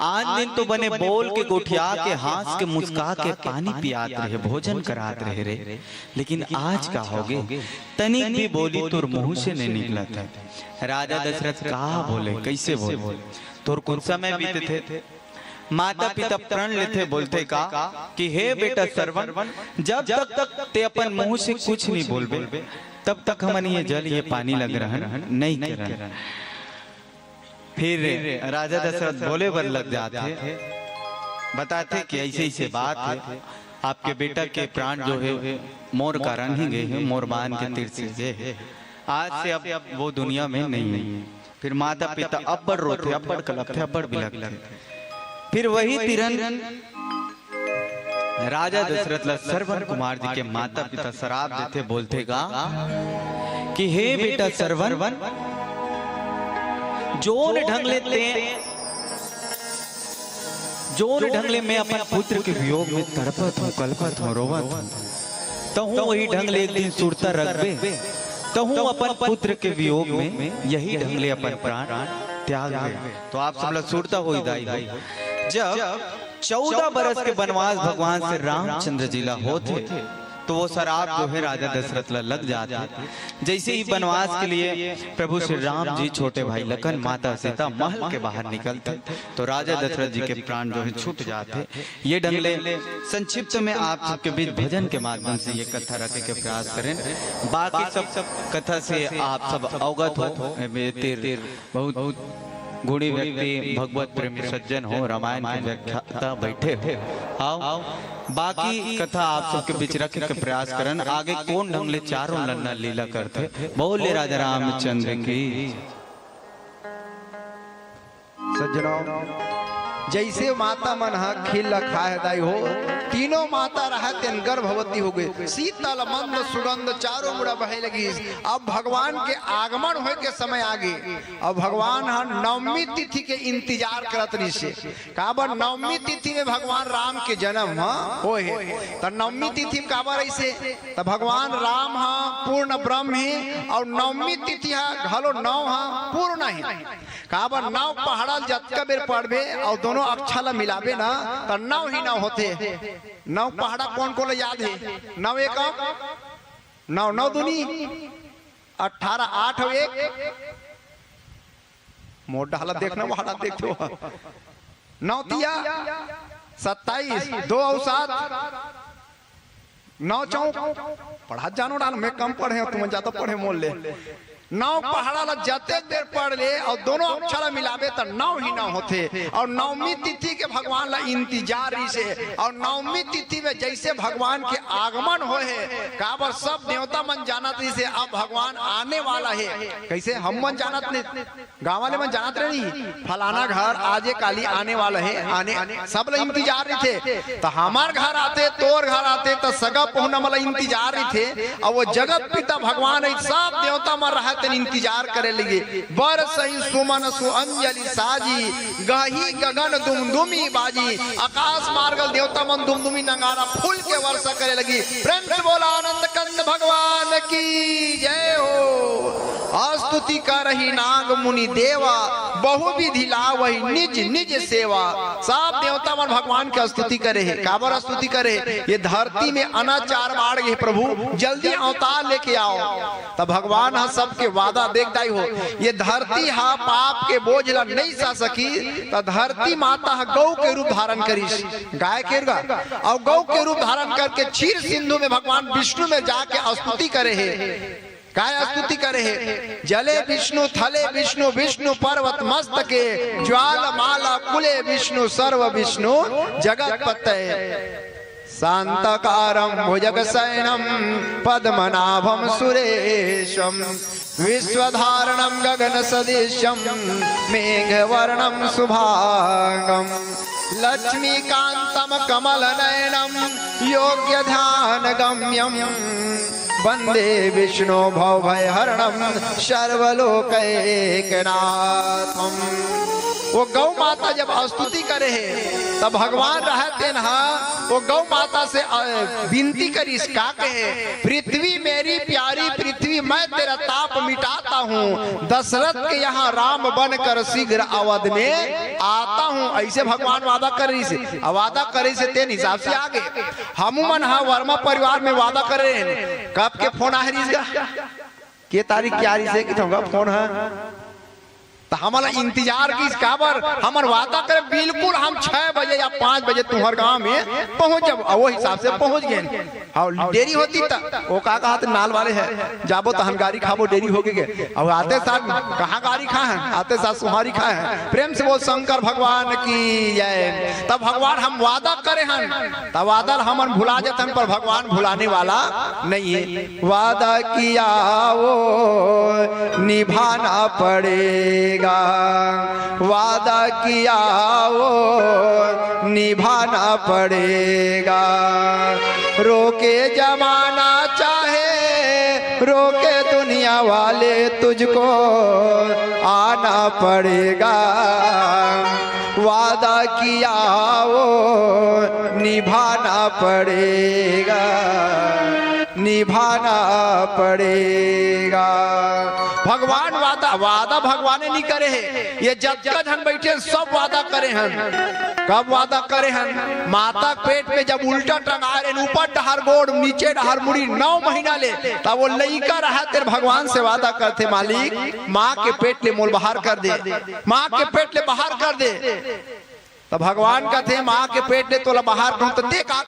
आन दिन तो बने बोल के, गोठिया के, हाँस के, मुस्का के पानी पियात रहे, भोजन करात रहे रे, लेकिन आज का होगे? तनिक भी बोली तोर मुँह से नहीं निकलत हे। राजा दशरथ का बोले, कैसे बोले? तोर कुन समय बीतथे? माता पिता प्रण लेथे, बोलथे का कि हे बेटा सरवन, जब तक ते अपन मुँह से कुछ नहीं बोलबे, तब तक हमन ये जल, ये पानी ला ग्रहण नहीं करन। फिर राजा दशरथ बोले बर लग जाथे, बताथे कि ऐसे ऐसे बात हे, आपके बेटा के प्राण जो हे मोर कारण ही गे हे, मोर बाण के तीर से गे हे। आज से अब वो दुनिया में नहीं हे। फिर माता पिता अब्बड़ रोथे, अब्बड़ कलपथे, अब्बड़ बिलखथे। फिर वही तिरन राजा दशरथ ला सरवन कुमार जी के माता पिता सराप देथे, बोलथे का कि हे बेटा सरवन, जोन ढंग ले ते, जोन ढंग ले मैं अपन पुत्र के वियोग में तड़पत हूँ, कलपत हूँ, रोवत हूँ, तहूँ वही ढंग ले एक दिन सुरता रखबे, तहूँ अपन पुत्र के वियोग में यही ढंग ले अपन प्राण त्याग दे। तो आप सब ला सुरता होई दाई हो। जब चौदह बरस के बनवास भगवान श्री रामचंद्र जी ला होथे, तो वो सराप जो हे राजा दशरथ ला लग जाथे। जैसे ही बनवास के लिए प्रभु श्री राम जी छोटे भाई लखन, माता सीता महल के बाहर निकलथे, तो राजा दशरथ जी के प्राण जो हे छूट जाथे। ये ढंग ले संक्षिप्त में आप सबके बीच भजन के माध्यम से ये कथा रखे के प्रयास करेन। बाकी सब कथा से आप सब अवगत हो। ए, तीर बहुत गुणी व्यक्ति, भगवत प्रेमी सज्जन हो, रामायण के व्याख्याता बैठे हो। आओ, बाकी कथा आप सबके बीच रखे के प्रयास करन। आगे कोन ढंग ले चारों नन्ना लीला करथे। बोले राजा रामचंद्र की। सज्जनों, जैसे माता मन ह खीर ल खाए दाई हो, तीनों माता रहत तेन गर्भवती हो गए, शीतल मंद सुगंध चारों मुड़ा बहे लगी। अब भगवान के आगमन होए के समय आगे। अब भगवान ह नवमी तिथि के इंतजार करत रहिसे। काबर नवमी तिथि में भगवान राम के जन्म ह होए हे। त नवमी तिथि में काबर अइसे? त भगवान राम ह पूर्ण ब्रह्म हे अउ नवमी तिथि ह घलो नौ ह पूर्ण हे। काबर नौ पहाड़ा ल जतका बेर पढ़बे अउ दोनों अक्षर ल मिलाबे ना, त नौ ही नौ होथे। नौ पहाड़ा कोन कोन ल याद हे? नौ एकम नौ, नौ दूनी अठारह, आठ अउ एक, मोर डाला देखना, वहां देखते हो। नौ तिया सत्ताईस, दो अउ सात, नौ चौक, पढ़ा जानो डाल, मैं कम पढ़े हूं, तुम ज्यादा पढ़े मोल ले। नौ पहाड़ा ला जतेक बेर पढ़ ले अउ दोनों अक्षर ला मिलाबे त नौ ही नौ होथे। अउ नवमी तिथि के भगवान ला इंतजार रहिसे। अउ नवमी तिथि में जैसे भगवान के आगमन होए हे, काबर सब देवता मन जानत रहिसे, अब भगवान आने वाला हे। कैसे हम मन जानत नहीं, गांव वाले मन जानत रहे नहीं, फलाना घर आजे काली आने वाला हे, आने, सब ला इंतजार रहिथे। त हमार घर आथे, तोर घर आथे, त सगा पहुना मन ला इंतजार रहिथे। अउ वो जगत पिता भगवान हे, सब देवता मन रहत तेन इंतजार करे लगे। बरसहि सुमन सुअंजलि साजी, गाही गगन दुमदुमी बाजी। आकाश मार्ग ले देवता मन दुमदुमी नगारा फूल के वर्षा करे लगी। प्रेम से बोला आनंद कंद भगवान की जय हो। स्तुति करहि नाग मुनि देवा, बहु विधि लावहि निज निज सेवा। सब देवता मन भगवान के स्तुति करे हे। काबर स्तुति करे हे? ये धरती में अनाचार बाढ़ गे प्रभु, जल्दी अवतार लेके आओ। त भगवान ह सबके वादा देख दाई हो, ये धरती ह पाप के बोझ ला नहीं सह सकी, त धरती माता ह गौ के रूप धारण करिस, गाय के गा-, अउ गौ के रूप धारण करके क्षीर सिंधु में भगवान विष्णु में जाके स्तुति करे हे। काय स्तुति करे हे? जले विष्णु थले विष्णु विष्णु पर्वत मस्तके, ज्वालमाला कुले विष्णु सर्व विष्णु जगत पतये। शांताकारं भुजगशयनं पद्मनाभं सुरेशं, विश्वधारणं गगनसदृशं मेघवर्णं शुभांगं, लक्ष्मीकांतं कमलनयनं योग्यध्यानगम्यं, वंदे विष्णु भव भय हरणम सर्वलोकैकनाथम। वो गौ माता जब स्तुति करे हे, तब भगवान रहते न, वो गौ माता से, अ, विनती करिस, का कहे, "पृथ्वी मेरी प्यारी पृथ्वी, मैं तेरा ताप मिटाता हूँ। दशरथ के यहाँ राम बनकर शीघ्र अवध में आता हूँ।" ऐसे भगवान वादा करिस, अउ वादा करिस तेन हिसाब से आगे। हमू मन ह वर्मा परिवार में वादा करे रहेन। कब के फोन आहे रिहिस गा? के तारीख के आ रिहिस हे कि थोंगा फोन ह? त हमन ला इंतजार किस काबर? हमन वादा करे बिल्कुल हम छह बजे या पाँच बजे तुम्हर गांव में पहुंच जाबो। अउ वो हिसाब से पहुंच गेन। अउ देरी होतिस त वो का कहत नाल वाले हे, "जाबो तहन गारी खाबो, देरी होगे गे।" अउ आते साथ कहाँ गारी खाए हन? आते साथ सुहारी खाए हन। प्रेम से बोल शंकर भगवान की जय। तब भगवान हम वादा करे हन, तब वादा ल हमन भुला जथन, पर भगवान भुलाने वाला नहीं है। वादा किया वो निभाना पड़ेगा, वादा किया वो निभाना पड़ेगा। रोके जमाना चाहे रोके दुनिया वाले, तुझको आना पड़ेगा। वादा किया वो निभाना पड़ेगा, निभाना पड़ेगा। भगवान वादा, वादा भगवाने नहीं करे हे। ये जतका झन बैठे सब वादा करे हन। कब वादा करे हन? माता के पेट में जब उल्टा टंगा रहे, ऊपर डहर गोड़, नीचे डहर मुड़ी, नौ महीना ले, तब वो लइका रहा तेरे भगवान से वादा करथे, "मालिक, माँ के पेट ले मोल बाहर कर दे, माँ के पेट ले बाहर कर दे।" तब भगवान कहथे, "माँ के पेट ले तोला बाहर करूँ तो देख आ।"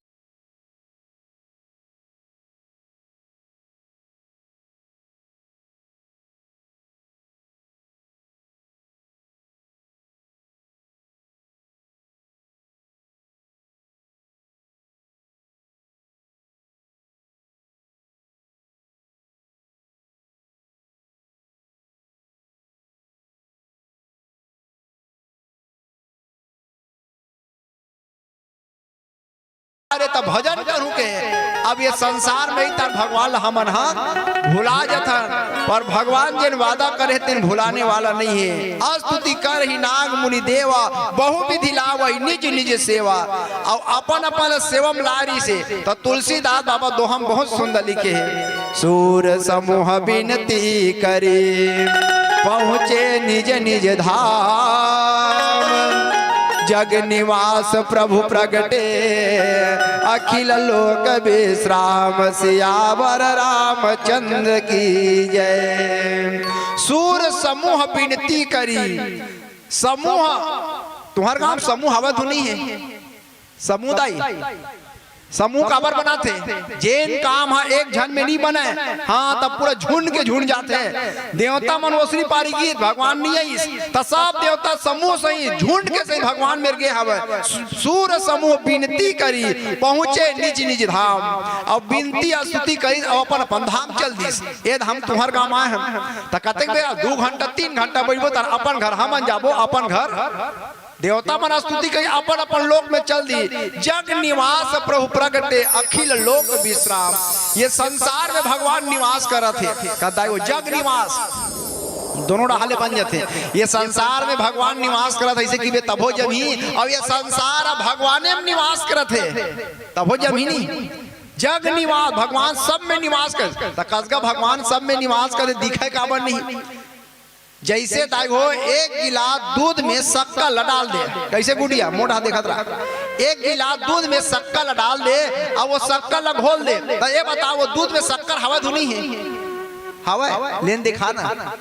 अरे त भजन करू के, अब ये संसार में ही तर भगवान ल हमन ह भुला जथन, पर भगवान जेन वादा करे तेन भुलाने वाला नहीं है। स्तुति करही नाग मुनि देवा, बहु विधि लावही निज निज सेवा। अउ अपन अपन सेवम लारी से, त तुलसीदास बाबा दोहा म बहुत सुंदर लिखे हे, सूर समूह बिनती करी, पहुँचे निज निज धाम। जग निवास प्रभु प्रगटे, अखिल लोक विश्राम। सियावर रामचंद्र की जय। सूर समूह बिनती करी, समूह, तुम्हर गांव समूह हवय धुन नहीं हे? समुदाय। समूह काबर बनाथे? जेन काम ह एक झन में नहीं बनय, हाँ, तब पूरा झुंड के झुंड जाथे। देवता मन ओसरी पारी गीत, भगवान नहीं आइस, त सब देवता समूह सही, झुंड के सही भगवान मेर गे हवय। सूर समूह बिनती करी, पहुँचे निज निज धाम। अउ बिनती अउ स्तुति करी, अउ अपन अपन धाम चल दिस। ए हम तुम्हर गांव आए हन, त कतेक बेर, दू घंटा, तीन घंटा बैठबो, त अपन घर हमन जाबो, अपन घर देवता मन स्तुति कही अपन अपन लोक में चल दी। जग निवास प्रभु प्रगटे अखिल लोक विश्राम। ये संसार में भगवान निवास करत हे। कहता है वो जग निवास दोनों डहाले बन जाते। ये संसार में भगवान निवास करत हे, ऐसे कि वे तभो जमी, और ये संसार अब भगवाने में निवास करत हे, तभो जमी नहीं। जग निवास, भगवान सब में निवास कर, त कसगा भगवान सब में निवास करे, दिखे काबर नहीं? जैसे ताई हो, एक गिलास दूध में शक्कर ल डाल दे, कैसे गुड़िया मोटा देखत रहा, एक गिलास दूध में शक्कर ल डाल दे, अउ वो शक्कर ल घोल दे, त ये बताओ, वो दूध में शक्कर हवय धुन नहीं हे? हवय, लेन दिखा ना।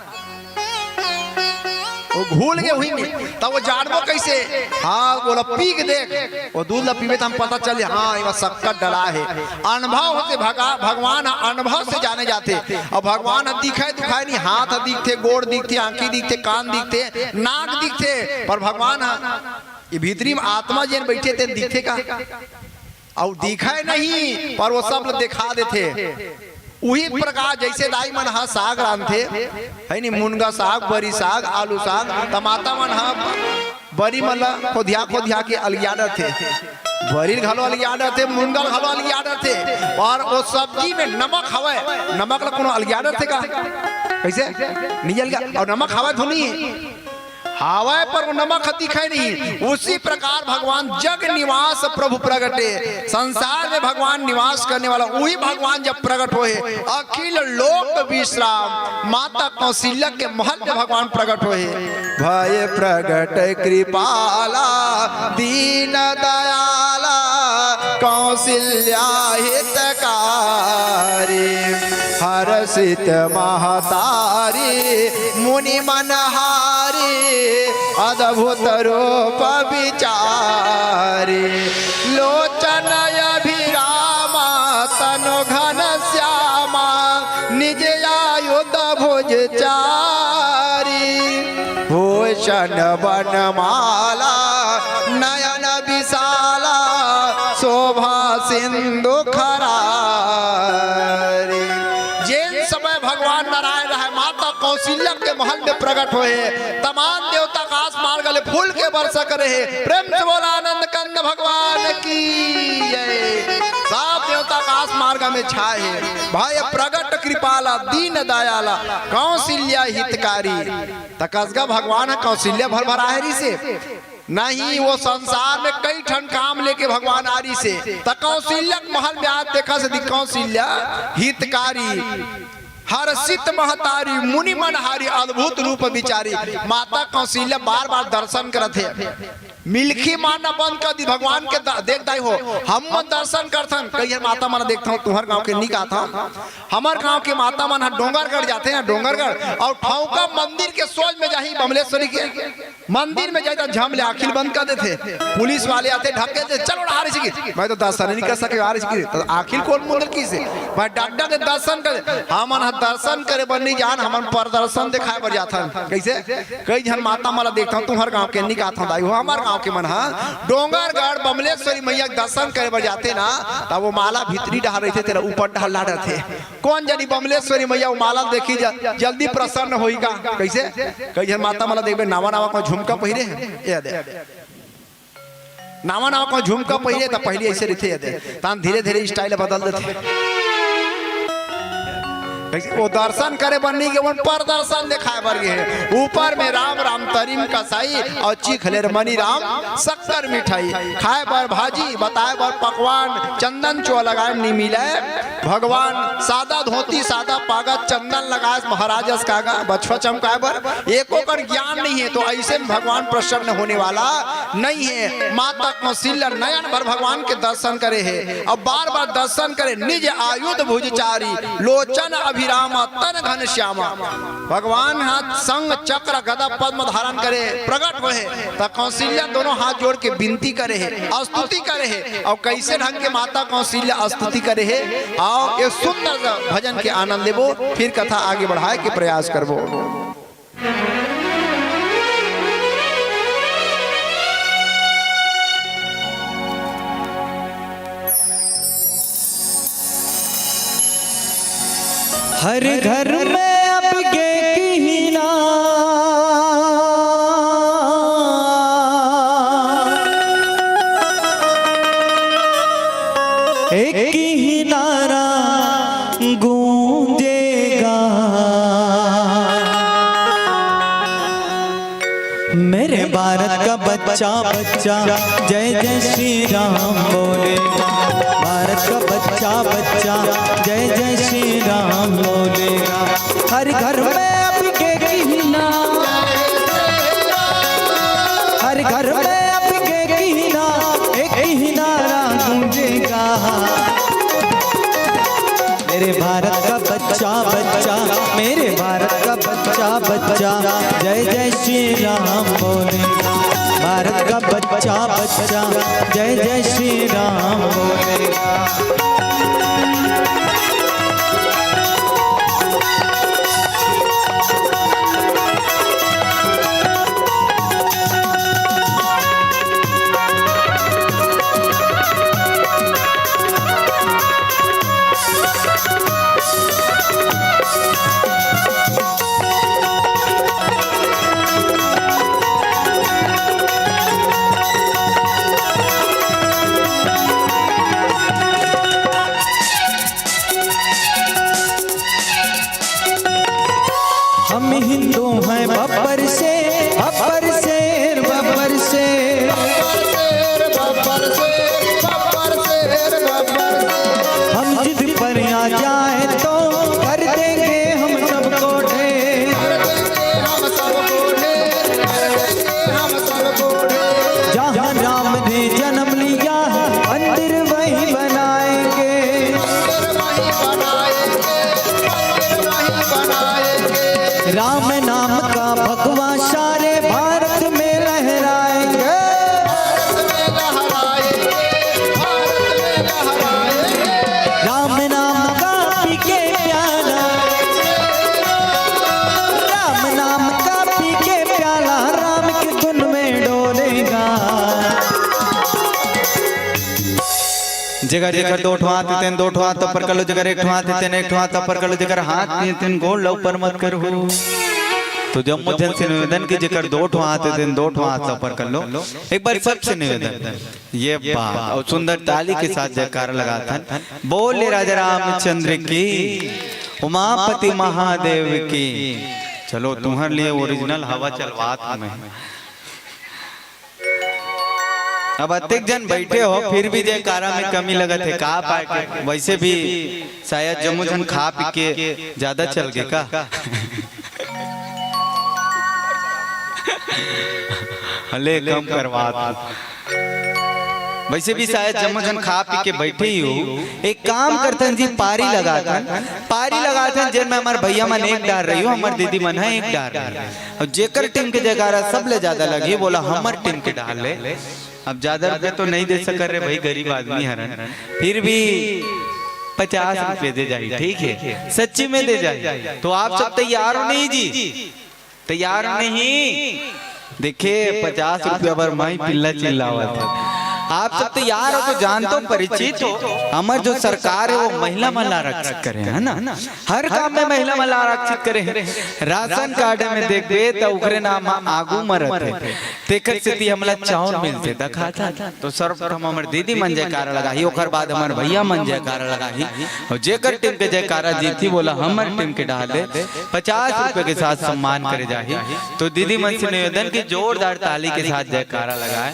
वो घुल गे हुई में, त वो जानबो कैसे? हाँ, वो ला पी के देख, वो दूध ला पीबे त हम पता चल जाए, हाँ, एमा शक्कर डला हे। अनुभव होथे भगा-, भगवान ह अनुभव से जाने जाथे। अउ भगवान ह दिखय दुखय नहीं, हाथ ह दिखथे, गोड़ दिखथे, आंखी दिखथे, कान दिखथे, नाक दिखथे, पर भगवान ह ये भीतरी में आत्मा जेन बैठे तेन दिखथे का? अउ दिखय नहीं, पर वो सब ल दिखा देथे। उही प्रकार जैसे दाई मन ह साग रांधथे, है नी, मुनगा साग, बरी साग, आलू साग, त माता मन ह बरी मन ला खोदिया खोदिया के अलगिया डरथे, बरी घलो अलगिया डरथे, मुनगा घलो अलगिया डरथे। और वो सब्जी में नमक हवय, नमक ला कोनो अलगिया डरथे का? कइसे? नहीं अलगिया। और नमक हवय तो नहीं है, हवय पर वो नमक ह दिखय नहीं। उसी प्रकार भगवान जग निवास प्रभु प्रगटे, संसार में भगवान निवास करने वाला वही भगवान जब प्रगट होए, अखिल लोक विश्राम माता कौशल्या के महल में भगवान प्रगट होए। भय प्रगट कृपाला दीन दयाला कौशल्या हितकारी। हर्षित महतारी मुनि मनहारी अद्भुत रूप विचारी। लोचन अभिरामा तनु घन श्यामा निज आयुध भुज चारी। भूषण बनमाला नयन विशाला शोभा सिंधु खरारी। जेन समय भगवान नारायण रहे, माता कौशल्या के महल में प्रगट होए, तमाम देवता आकाश मार्ग ले फूल के वर्षा करे हे। प्रेम से बोला आनंद कंद भगवान की जय। सब देवता आकाश मार्ग में छाए हे। भय प्रगट कृपाला दीन दयाला कौशल्या हितकारी। त कस गा भगवान ह कौशल्या भर भर आहे रिसे। नहीं, वो संसार में कई ठन काम लेके भगवान आ रिसे। त कौशल्या के महल में आज देखा से दि कौशल्या हितकारी, हर्षित महतारी मुनि मनहारी अद्भुत रूप विचारी। माता कौशल्या बार बार दर्शन करत हे। मिलखी मारना बंद कर दी, भगवान के द-, देख दाई हो, हम मन दर्शन करथन, कहिए माता मन देखता हूँ, तुम्हर गांव के नहीं कहता हूँ। हमर गांव के माता मन ह डोंगरगढ़ जाथे हैं, डोंगरगढ़, और ठौका मंदिर के सोच में जाही बमलेश्वरी के मंदिर में जाए त झम ले आँखी ल बंद कर देथे। पुलिस वाले आथे, ढक के, "चलो, आ रही सी।" मैं तो दर्शन नहीं कर सके, आ रही सी। तो आँखी ल कौन मुंदर की से? मैं डग डग के दर्शन कर, हमन ह दर्शन करे बर नहीं जान, हमन प्रदर्शन दिखाए बर जाथन। कैसे? कई झन माता मन ला देखथन, तुम्हर गांव के नहीं कहत हंव दाई हो, हमर गांव के मन ह डोंगरगढ़ बमलेश्वरी मैया के दर्शन करे बर जाथे ना, त वो माला भीतरी डहर रहिथे, तेला ऊपर डहर ला डरथे। कौन जानी बमलेश्वरी मैया वो माला देखी ज-, जल्दी प्रसन्न होही का? कैसे? कई झन माता मन ला देखबे, नावा नावा कोई झुमका पहिरे हे, ये दे। नावा नावा कोई झुमका पहिरे त पहिली ऐसे रहिथे, ये दे। तान धीरे धीरे style बदल देथे। कैसे? वो दर्शन करे बर नहीं गे, ओमन प्रदर्शन दिखाए बर गे हे। ऊपर में राम राम तरिम कसाई और चीख ले मनी राम शक्कर मिठाई। खाए बर भाजी, बताए बर पकवान, चंदन चोला लगाए नी मिले। भगवान सादा धोती, सादा पागा, चंदन लगाए महाराज अस कागा, बछवा चमकाए बर। एको कन ज्ञान नहीं है, तो ऐसे में भगवान प्रसन्न होने वाला नहीं है। माता कौशल्या नयन भर भगवान के दर्शन करे हे, अब बार बार दर्शन करे। निज आयुध भुज चारी, लोचन अभिरामा तन घन श्यामा। भगवान हाथ संग चक्र गदा पद्म धारण करे, प्रगट होए हे, त कौशल्या दोनों हाथ जोड़ के विनती करे हे, स्तुति करे हे। और कैसे ढंग के माता कौशल्या स्तुति करे हे, आओ ये सुंदर भजन के आनंद लेबो, फिर कथा आगे बढ़ाए के प्रयास करबो। हर घर में अब गे किहिना, एक ही नारा गूंजेगा। मेरे भारत का बच्चा बच्चा जय जय श्री राम बोलेगा। भारत का बच्चा बच्चा जय जय श्री राम बोलेगा। हर घर में अब गे किहिना, हर घर में अब गे किहिना, एक ही नारा गूंजेगा। मेरे भारत का बच्चा बच्चा, मेरे भारत का बच्चा बच्चा जय जय श्री राम बोलेगा। भारत का बच्चा बच्चा जय जय श्री राम बोलेगा। जाए तो कर देंगे हम सबको ढेर। जहाँ राम ने जन्म लिया है, मंदिर वहीं बनाएंगे। राम नाम का भगवा सारे भारत में लहराएंगे। राम नाम का पी के प्याला, राम नाम का पी के प्याला, राम की धुन में डोलेगा। जेकर जेकर दो ठो हाथ हे तेन दो ठो हाथ ऊपर कर लो, जेकर एक ठो हाथ हे तेन एक ठो हाथ ऊपर कर लो, जेकर हाथ नइ हे तेन गोड़ ला ऊपर मत करहू। तो जम्मो झन से निवेदन कि जेकर दो ठो हाथ हे तेन दो ठो हाथ ला ऊपर कर लो। एक बार सबसे निवेदन, ये बात अउ सुंदर ताली के साथ जयकारा लगाथन। बोले राजा रामचंद्र की, उमापति महादेव की। चलो तुम्हर लिए ओरिजिनल हवा चलवात हँव मैं। अब अतेक झन बइठे हो, फिर भी जयकारा में कमी लगत हे का पाय के? वइसे भी शायद जम्मो झन खा पी के जादा चल गे का? ले कम करवात। वइसे भी शायद जम्मो झन खा पी के बइठे ही हो। एक काम करथन जी, पारी लगाथन, पारी लगाथन, जेन में हमर भइया मन एक डार रही हो, हमर दीदी मन ह एक डार रही हो। अउ जेकर टीम के जयकारा सबले जादा लगही, वोला हमर टीम के डार ले। अब जादा रुपया तो नइ दे सकन रे भई, गरीब आदमी हरन, फिर भी पचास रुपया दे जाही, ठीक हे, सच्ची में दे जाही। तो आप सब तैयार हो नहीं जी? तैयार नहीं? देखे, पचास रुपया बर माई पिल्ला चिल्लावत हे। आप सब तैयार हो तो जानत हो, परिचित हो, हमर जो सरकार हे वो महिला मन ला आरक्षित करे हे ना, हर काम में महिला मन ला आरक्षित करे हे। राशन कार्ड में देखबे त ओकरे नाम आगू म रथे, तेकर सेती हमला चाउर मिलथे। दखात हे तो सर्वप्रथम हमर दीदी मन जयकारा लगाही, ओकर बाद हमर भइया मन जयकारा लगाही, अउ जेकर टीम के जयकारा जीतही, वोला हमर टीम के डार ले पचास रुपया के साथ सम्मान करे जाही। तो दीदी मन से निवेदन कि जोरदार ताली के साथ जयकारा लगाए।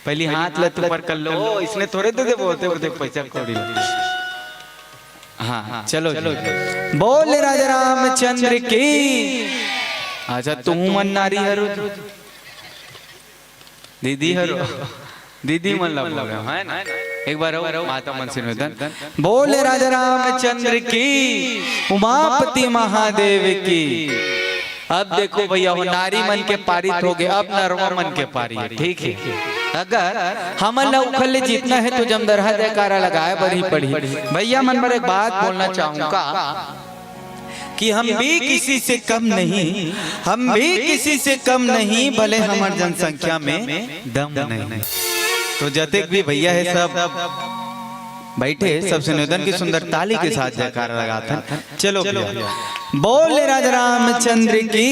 पहिली हाथ ला ऊपर कर लो, इसने थोरे दे देबो, होते होते पैसा कौड़ी ला। हाँ, चलो जी। बोले राजा रामचंद्र की। अच्छा, तुहू मन नारी हरो, दीदी हरो, दीदी मन ला बोले, हे ना? एक बार अउ माता मन से निवेदन, बोले राजा रामचंद्र की, उमापति महादेव की। अब देखो भइया हो, नारी मन के पारी तो होगे, अब नरवा मन के पारी हे, ठीक हे। अगर हमन ला उखर ले जीतना हे तो जमदरहा जयकारा लगाए बर ही पड़ही। भइया मन बर एक बात बोलना चाहूँ का, कि हम भी किसी से कम नहीं, हम भी किसी से कम नहीं, भले हमर जनसंख्या में दम नहीं। तो जतेक भी भइया हे सब बइठे, सबसे निवेदन कि सुंदर ताली के साथ जयकारा लगाथन। चलो भइया, बोले राजा रामचंद्र की,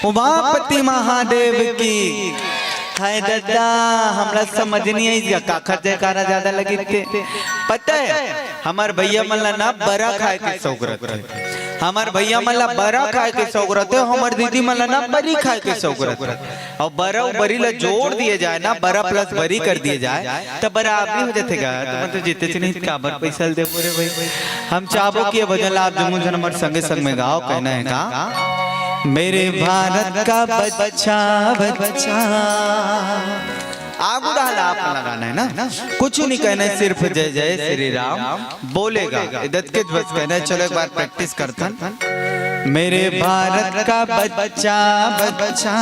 उमापति महादेव की। हाय ददा, हमला समझ नइ आइस गा, काखर जयकारा जादा लगिस ते। पता हे, हमर भइया मन ला ना बरा खाए के सौक रथे, हमर भइया मन ला बरा खाए के सौक रथे, हमर दीदी मन ला ना बरी खाए के सौक रथे। अउ बरा अउ बरी ला जोड़ दिए जाए ना, बरा प्लस बरी कर दिए जाए, त बराबरी हो जाथे गा। तुमन तो जीतेच नहीं, काबर पैसा ल देबो रे भई। हम चाहबो कि ये भजन ला आप जम्मो झन हमर संगे संग में गाओ, कहना हे का? मेरे भारत का बच्चा, बच्चा। आगू डाल आप लगाना हे ना, कुछ नहीं कहना हे, सिर्फ जय जय श्री राम बोलेगा, इदत के बस कहना हे। चलो एक बार प्रैक्टिस करथन। मेरे भारत का बच्चा, बच्चा।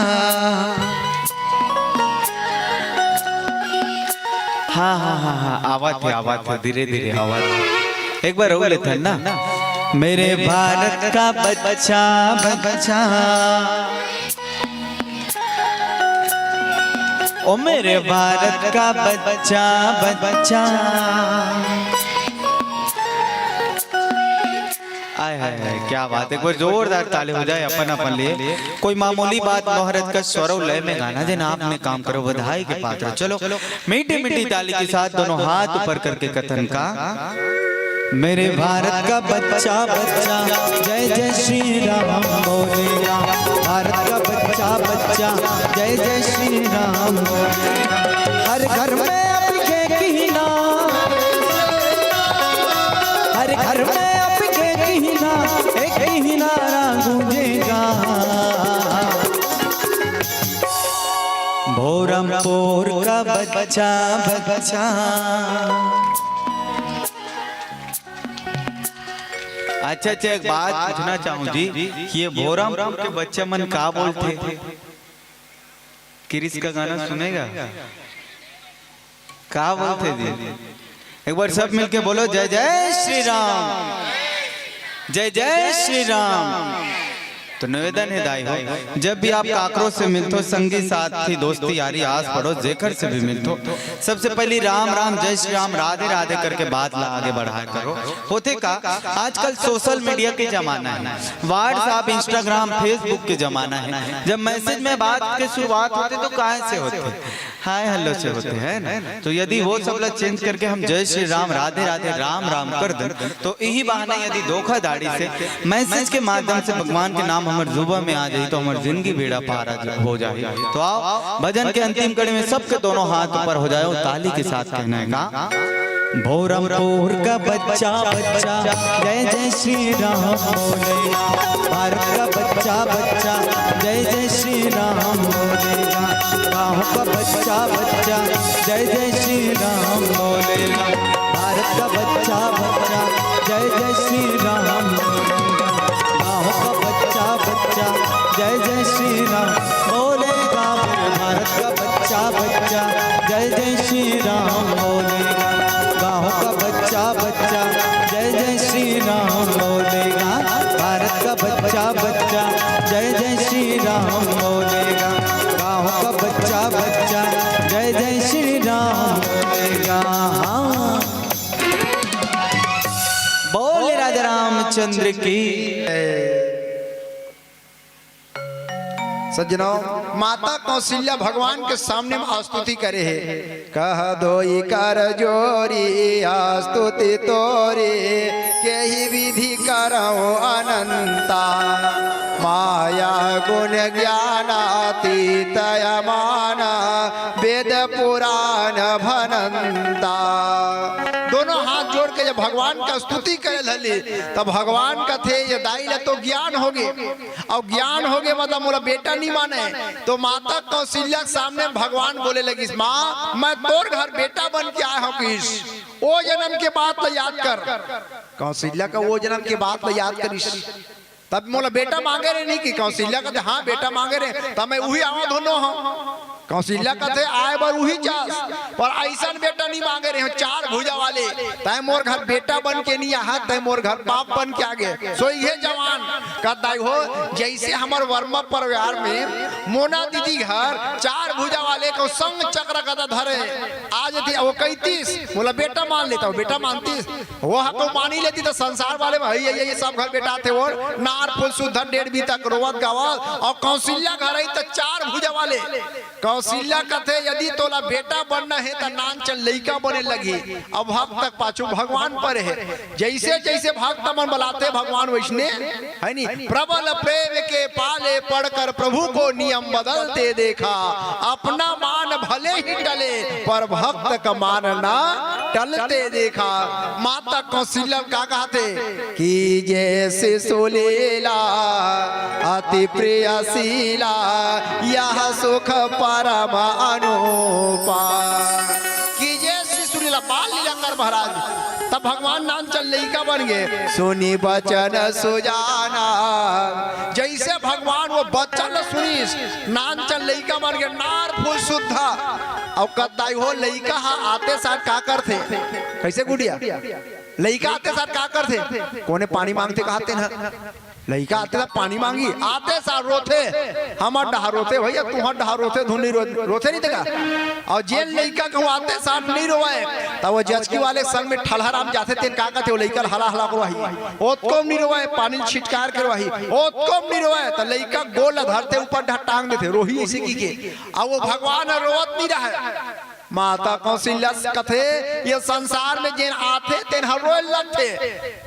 हाँ, हाँ, हाँ, हाँ, आवत हे, आवत हे, धीरे धीरे आवत हे। एक बार अउ लेथन ना। मेरे भारत का बच्चा, बच्चा। ओ मेरे भारत का बच्चा, बच्चा। आय हाय हाय, क्या बात है। एक बार जोरदार ताली हो जाए अपन अपन लिए। कोई मामूली बात नोहे, अतका स्वर अउ लय में गाना, जेन आप मन काम करो, बधाई के पात्र। चलो, मीठी मीठी ताली के साथ दोनों हाथ ऊपर करके कथन का। मेरे भारत का बच्चा, बच्चा, जय जय श्री राम बोलेगा। भारत का बच्चा, बच्चा, जय जय श्री राम बोलेगा। हर घर में अब के की ना, अरे घर में अब के किहिना, एक किहिनारा गूंजेगा। भोरमपुर का बच्चा, बच्चा। अच्छा, अच्छा, एक बात पूछना चाहूँ जी कि ये भोरमपुर के बच्चा मन का बोलथे? किरिस का गाना सुनेगा? का बोलथे जी? एक बार सब मिलके बोलो, जय जय श्री राम, जय जय श्री राम। तो निवेदन हे दाई हो, जब भी आप काकरो से मिलथो, संगी साथी, दोस्ती यारी, आस पड़ोस, जेकर से भी मिलथो, सबसे पहली राम राम, जय श्री राम, राधे राधे करके बात ला आगे बढ़ाया करो। होथे का, आजकल सोशल मीडिया के जमाना हे, WhatsApp, Instagram, Facebook के जमाना हे। जब मैसेज में बात के शुरुआत होथे तो कहाँ से होथे? हाय हेलो से होथे, है ना? तो यदि वो सब ला चेंज करके हम जय श्री राम, राधे राधे, राम राम कर देन, तो इही बहाने यदि धोखाधड़ी से मैसेज के माध्यम से भगवान के नाम हमर जुबा में आ जाही, तो हमर जिंदगी बेड़ा पार आ जा-, हो जाही। तो आओ, भजन के अंतिम कड़ी में सबके दोनों हाथ ऊपर हो जाए, ताली के साथ कहना है का? भोरमपुर का बच्चा, बच्चा, जय जय श्री राम बोले। भारत का बच्चा, बच्चा, जय जय श्री राम बोलेगा। गाँव का बच्चा, बच्चा, जय जय श्री राम बोलेगा। भारत का बच्चा, बच्चा, जय जय श्री राम बोलेगा। गाँव का बच्चा, बच्चा, जय जय श्री राम बोलेगा। भारत का बच्चा, बच्चा, जय जय श्री राम बोलेगा। गाँव का बच्चा, बच्चा, जय जय श्री राम बोलेगा। भारत का बच्चा, बच्चा, जय जय श्री राम बोलेगा। गाँव का बच्चा, बच्चा, जय जय श्री राम बोलेगा। हाँ। बोले राजा रामचंद्र की। सज्जनों, माता कौशल्या भगवान के सामने में स्तुति करे हे, कह दोई कर जोरी स्तुति तोरी, केहि विधि करहु अनंता। माया गुण ज्ञानातीत अमान, वेद पुराण भनंता। दोनों हाथ जोड़ के जब भगवान का स्तुति करे लगी, तब भगवान कथे, ये दाई ला तो ज्ञान होगे, अउ ज्ञान होगे मतलब मोला बेटा नहीं माने। तो माता कौशल्या के सामने भगवान बोले लगिस, माँ, मैं तोर घर बेटा बन के आए हँव किस, ओ जन्म के बात ला याद कर। कौशल्या का ओ जन्म के बात ला याद करिस। तब मोला बेटा मांगे रहे नहीं कि कौशल्या कथे, हाँ, बेटा मांगे रहे, तब मैं उही आवा धुन हँव। कौशल्या कथे, आए बर उही चाहस, पर अइसन बेटा नहीं मांगे रहे हँव, चार भुजा वाले। तैं मोर घर बेटा बन के नहीं आहा, तैं मोर घर बाप बन के आगे। सो ये जवान कथे हो, जइसे हमर वर्मा परिवार में मोना दीदी घर चार भुजा वाले के संग चक्र गदा धरे, आ जाती, वो कहितिस, मोला बेटा मान लेता, वो बेटा मानतिस। वो ह तो मानी लेती तो संसार वाले में हई, ये, ये सब घर बेटा थे वो नार फूल शुद्ध डेढ़ बजे तक रोवत गावत, अउ कौशल्या घर आई तो चार भुजा वाले। कौशल्या कथे, यदि तोला बेटा बनना हे तो नान चल लइका बने लगी। अब भक्त तक पाछू भगवान पर हे। जइसे जइसे भक्त मन बलाथे भगवान वइसने, है नी? प्रबल प्रेम के पाले पड़कर प्रभु को नियम बदलते देखा। अपना मान भले ही टले, पर भक्त का मान ना टलते देखा। माता कौशल्या का कहथे कि जैसे सुलीला अति प्रिय शीला, यह सुख परम अनूपा। कि जैसे सुलीला, बाल लीला कर महाराज, तब भगवान नान चल लइका बन गे। सुनी बचन सुजाना, जइसे भगवान वो बचन सुनिस, नान चल लइका बन गे, नार फूल शुद्धा। अउ कदाई हो लइका हा आते साथ का करथे? कइसे गुड़िया? लइका आते साथ का करथे? कोने पानी मांगथे कहथे ना? लइका आते साथ पानी मांगी, आते साथ रोथे, हमर डहार रोथे भइया, तुहर डहार रोथे, धुन नहीं रो-, रोथे नहीं देखा। अउ जेन लइका कहूँ आते साथ नहीं रोवय, तब वो जचकी वाले संग में ठलहराम जाथे, तेन का कहथे, वो लइका ल हला हला के रोवाही, ओतको म नहीं रोवय, पानी ल छिटकार के रोवाही, ओतको म नहीं रोवय, त लइका गोल ल धरथे, ऊपर डहार टांग देथे, रोही इसी की के। अउ वो भगवान ह रोवत नहीं रहय, माता कौशल्या कथे, ये संसार में जेन आथे, तेन ह रोए लगथे।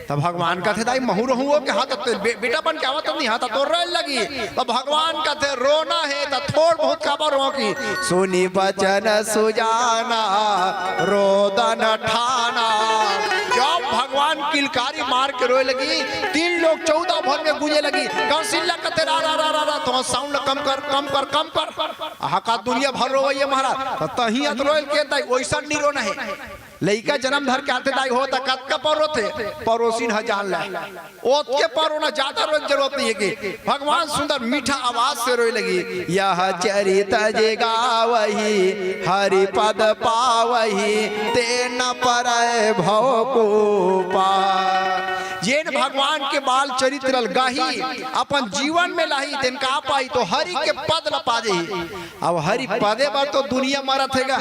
त भगवान कथे, "दाई, महूँ रहूँ ओ के?" "हाँ, त बे-, बेटा बन के आवत नहीं, हाँ, त तोर रोए लगी।" त भगवान कथे, "रोना हे, त थोड़ बहुत काबर रो की।" सुनी बचन सुजाना, रोदन ठाना। जब भगवान किलकारी मार के रोए लगी, तीन लोक चौदह भुवन में गूंजे लगी। कौशल्या कथे, "रा, रा, रा, रा, रा, तो साउंड कम कर, कम कर, कम कर।" हाका दुनिया भर रोवइया महाराज, त तहीं अत रोयल के दाई, ओइसन नी रोना हे। लइका जनम धर के आथे दाई हो, त कतका पर रोथे, परोसिन ह जान ले। ओतके पर रोना, जादा रोए के जरूरत नहीं हे कि भगवान सुंदर मीठा आवाज से रोए लगी, "यह चरित जे गावही, हरि पद पावही, ते न परय भव को पार।" जेन भगवान के बाल चरित्र ल गाही, अपन जीवन में लाही, तेन का पाही, तो हरि के पद ल पा जाही। अब हरि पदे बर तो दुनिया मरत हे गा,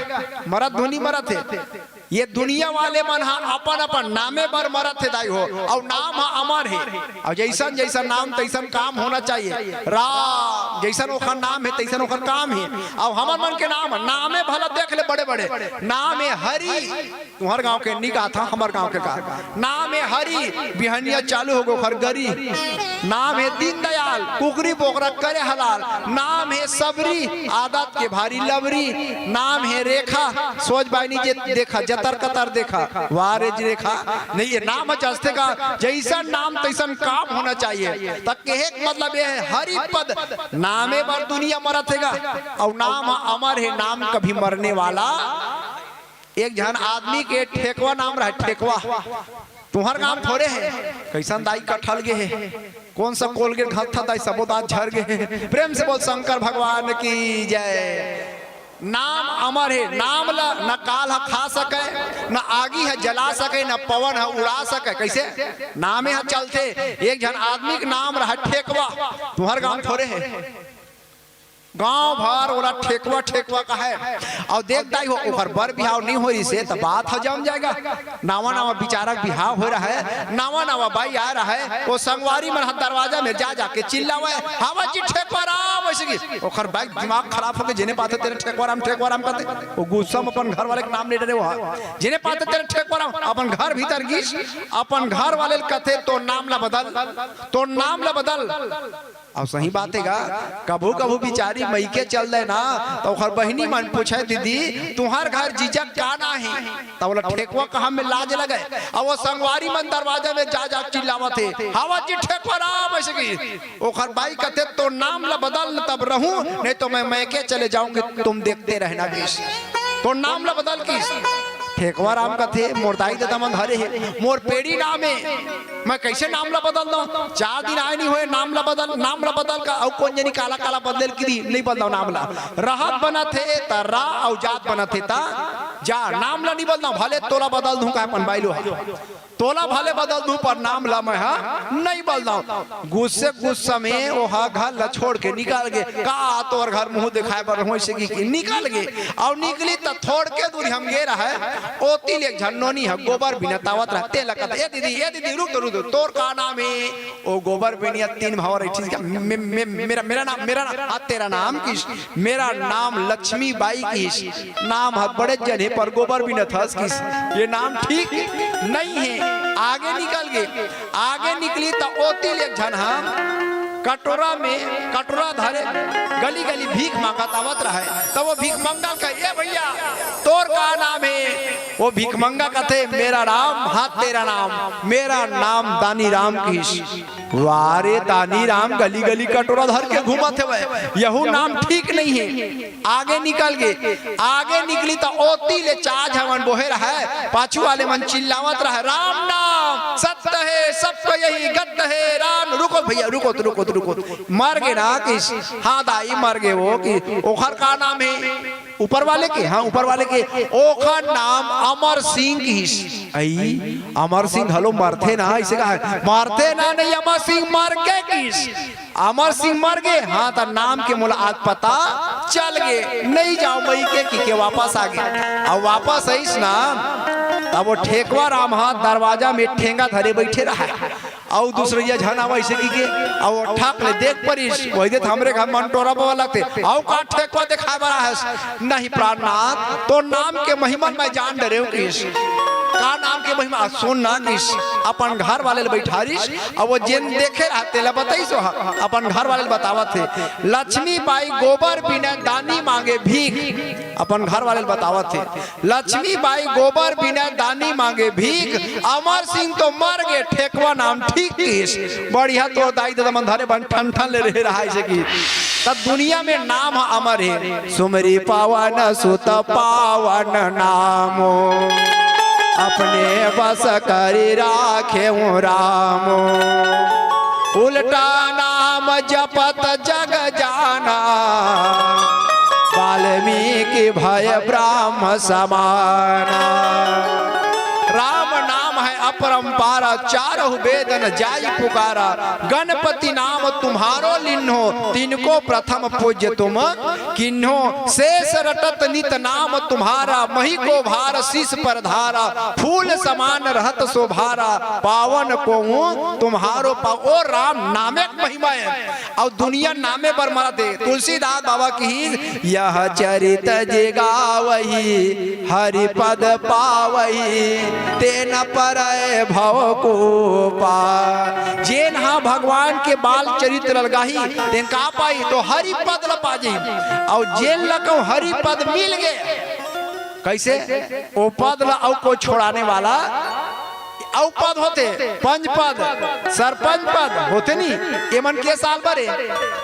मरत धुनी मरत हे। ये दुनिया वाले मन ह अपन अपन नामे बर मरत हे दाई हो, अउ नाम ह अमर हे। अउ जैसन जैसन नाम तैसन काम होना चाहिए। राम जैसन ओखर नाम हे तैसन ओखर काम हे। अउ हमर मन के नाम, नामे भला देख ले बड़े बड़े, नाम हे हरि। तुंहर गांव के नी गाथा, हमर गांव के का। नाम हे हरि, बिहनिया चालू हो गो ओखर गरी। नाम हे दीनदयाल, कुकरी बोकरा करे हलाल। नाम हे सबरी, आदत के भारी लबरी। नाम हे रेखा, सोच बायनी जे देखा, जतर कतर देखा, वाह रे जी रेखा। नहीं, ये नाम ह जसथे का, जैसन नाम तैसन काम होना चाहिए। त कहे के मतलब ये है, हरि पद नामे बर दुनिया मरत हे गा, अउ नाम ह अमर हे, नाम कभी मरने वाला। एक झन आदमी के ठेकवा नाम रहे, ठेकवा। तुंहर गांव थोरे हे, कैसन दाई कठल गे हे, कौन सा कोलगेट घसथा दाई, सबो दांत झर गे हे। प्रेम से बोल शंकर भगवान की जय। नाम अमर हे, नाम ला न काल ह खा सके, न आगी ह जला सके, न पवन ह उड़ा सके। कैसे? नामे ह चलथे। एक झन आदमी के नाम रहा ठेकवा, तुंहर गांव थोरे हे। गांव भर ओला ठेकवा, ठेकवा कहे। अउ देख दाई हो, ओकर बर बिहाव नहीं होइस हे, त बात ह जम जाएगा। नवा, नवा बिचारा के बिहाव होय रहे, नवा, नवा बाई आय रहे, ओ संगवारी मन ह दरवाजा में जा, जा के चिल्लावे, "हावत जी ठेकवा राम," वैसे कि ओकर बाई दिमाग खराब होके जेने पाथे तेने ठेकवा राम, ठेकवा राम कहते। ओ गुस्सा में अपन घर वाले के नाम ले डरे वो ह। जेने पाथे तेने ठेकवा राम, अपन घर भीतर गिस, अपन घर वाले ल कहते, "तोर नाम ला बदल, तोर नाम ला बदल।" अउ सही बात हे गा, कभू कभू बिचारी मइके चल दे ना, त ओखर बहिनी मन पूछे, "दीदी, तुंहर घर जीजा के का नाम हे?" त ओला ठेकवा कहा में लाज लगे। अउ ओ संगवारी मन दरवाजा में जा जा चिल्लावत हे, "हावत जी ठेकवा राम," वैसे कि ओखर बाई कथे, "तोर नाम ला बदल, तब रहूं, नहीं तो मैं मइके चले जाऊंगी, तुम देखते रहना।" किस तोर नाम ला बदल किस। ठेकवा राम कथे, "मोर दाई ददा मन धरे हे, मोर पेड़ी नाम हे, मैं कैसे नाम ला बदल दंव? चार दिन आय नहीं होय, नाम ला बदल, नाम ला बदल का, अउ कोन जनी काला काला बदले ल किदी, नहीं बदल दंव नाम ला। रहत बनत हे त रा अउ जात बनत हे त जा, नाम ला नहीं बदल दंव, भले तोला बदल दूं का अपन बाई लो हा, तोला भले बदल दूं पर नाम ला मैं हा नहीं बदल दंव।" गुस्से गुस्सा में ओहा घर ला छोड़ के निकल गे। का तोर घर मुंह दिखाए बर होइस हे कि निकल गे। अउ निकली त थोड़ के दूरी हम गे रहे, ओती ले एक झन नोनी ह गोबर बिनत आवत रहे, तेला कथे, "ए दीदी, ए दीदी, रुक तो, रुक तो, तोर का नाम हे?" ओ गोबर बिनिया तीन भाव रहिस, "मे-, मे-, मेरा, मेरा नाम, मेरा नाम, हाँ, तेरा नाम किस?" "मेरा नाम लक्ष्मी बाई किस।" नाम ह बड़े जने पर गोबर बिनत हस किस, ये नाम ठीक नहीं हे। आगे निकल गे, आगे निकली त ओती ले एक झन ह कटोरा में, कटोरा धरे गली गली भीख मांगत आवत रहे। त ओ भीख मंगा ल कहे, "ए भैया, तोर का नाम हे?" ओ भीख मंगा कथे, "मेरा नाम, हाँ, तेरा नाम, मेरा नाम दानी राम किस।" वाह रे, दानी राम गली गली कटोरा धर के घूमत हवय, यहू नाम ठीक नहीं हे। आगे निकल गे, आगे निकली त ओती ले चार झन बोहे रहे, पाछू वाले मन चिल्लावत रहे, "राम नाम सत्य हे, सबका यही गत्य हे, राम।" रुको भैया, रुको, रुको, रुको। मर गे ना किस? हाँ दाई, मर गे वो कि ओखर का नाम हे? ऊपर वाले के, हाँ, ऊपर वाले के, ओखर नाम अमर सिंह किस। अई, अमर सिंह घलो मरथे ना, अइसे कहा, मरथे ना, नहीं, अमर सिंह मर गे किस। अमर सिंह मर गे, हाँ, त नाम के मोला आज पता चल गे, नहीं जांव मइके कि के वापस आ गे। अउ वापस आइस ना, तब ओ ठेकवा राम ह दरवाजा में ठेंगा धरे बइठे रहे। अउ दूसरइया झन आवय अइसे कहिके, अउ ठक ले देख परिस, वही देत हमरे घर मंटोरा बाबा लगथे, अउ का ठेकवा देखाय बर आहस? नहीं प्राणनाथ, तोर नाम के महिमा ल मैं जान डरेंव किस। का नाम के महिमा? सुन ना किस। अपन घर वाले ल बइठारिस, अउ वो जेन देखे रहय तेला बताइस, वो ह-, अपन घर वाले ल बतावत हे। लक्ष्मी बाई गोबर बिनय दानी मांगे भीख, अपन घर वाले ल बतावत हे। लक्ष्मी बाई गोबर बिनय दानी मांगे भीख, अमर सिंह तो मर गे, ठेकवा नाम ठीक किस। बढ़िया तोर दाई ददा मन धरे बन ठन ठन ले रहे रहय अइसे कि। त दुनिया में नाम ह अमर हे। सुमरी पवन सुत पावन नामो, अपने बस करि राखेउ रामो। उल्टा नाम जपत जग जाना, वाल्मीकि भय ब्रह्म समाना। राम नाम है अपरंपारा, चारहु वेद न जाई पुकारा। गणपति नाम तुम्हारो लीन्हो, तिनको प्रथम पूज्य तुम कीन्हो। शेष रटत नित नाम तुम्हारा, मही को भार शीश पर धारा। फूल समान रहत शोभारा, पावन कोऊ तुम्हारो पा-, ओ राम नामे के महिमा हे। अउ दुनिया नामे बर मरत हे। तुलसीदास बाबा कहिस, यह चरित जे गावही, हरि पद पावही, तेन परय भव कोपा। जेन ह भगवान के बाल चरित्र ल गाही, तेन का पाही? तो हरि पद ल पा जाही। अउ जेन ल कहूं हरि पद मिल गे, कइसे? ओ पद ल अउ कोई छोड़ाने वाला, अउ पद होथे, पंच पद, सरपंच पद होथे नी, एमन के साल बर हे?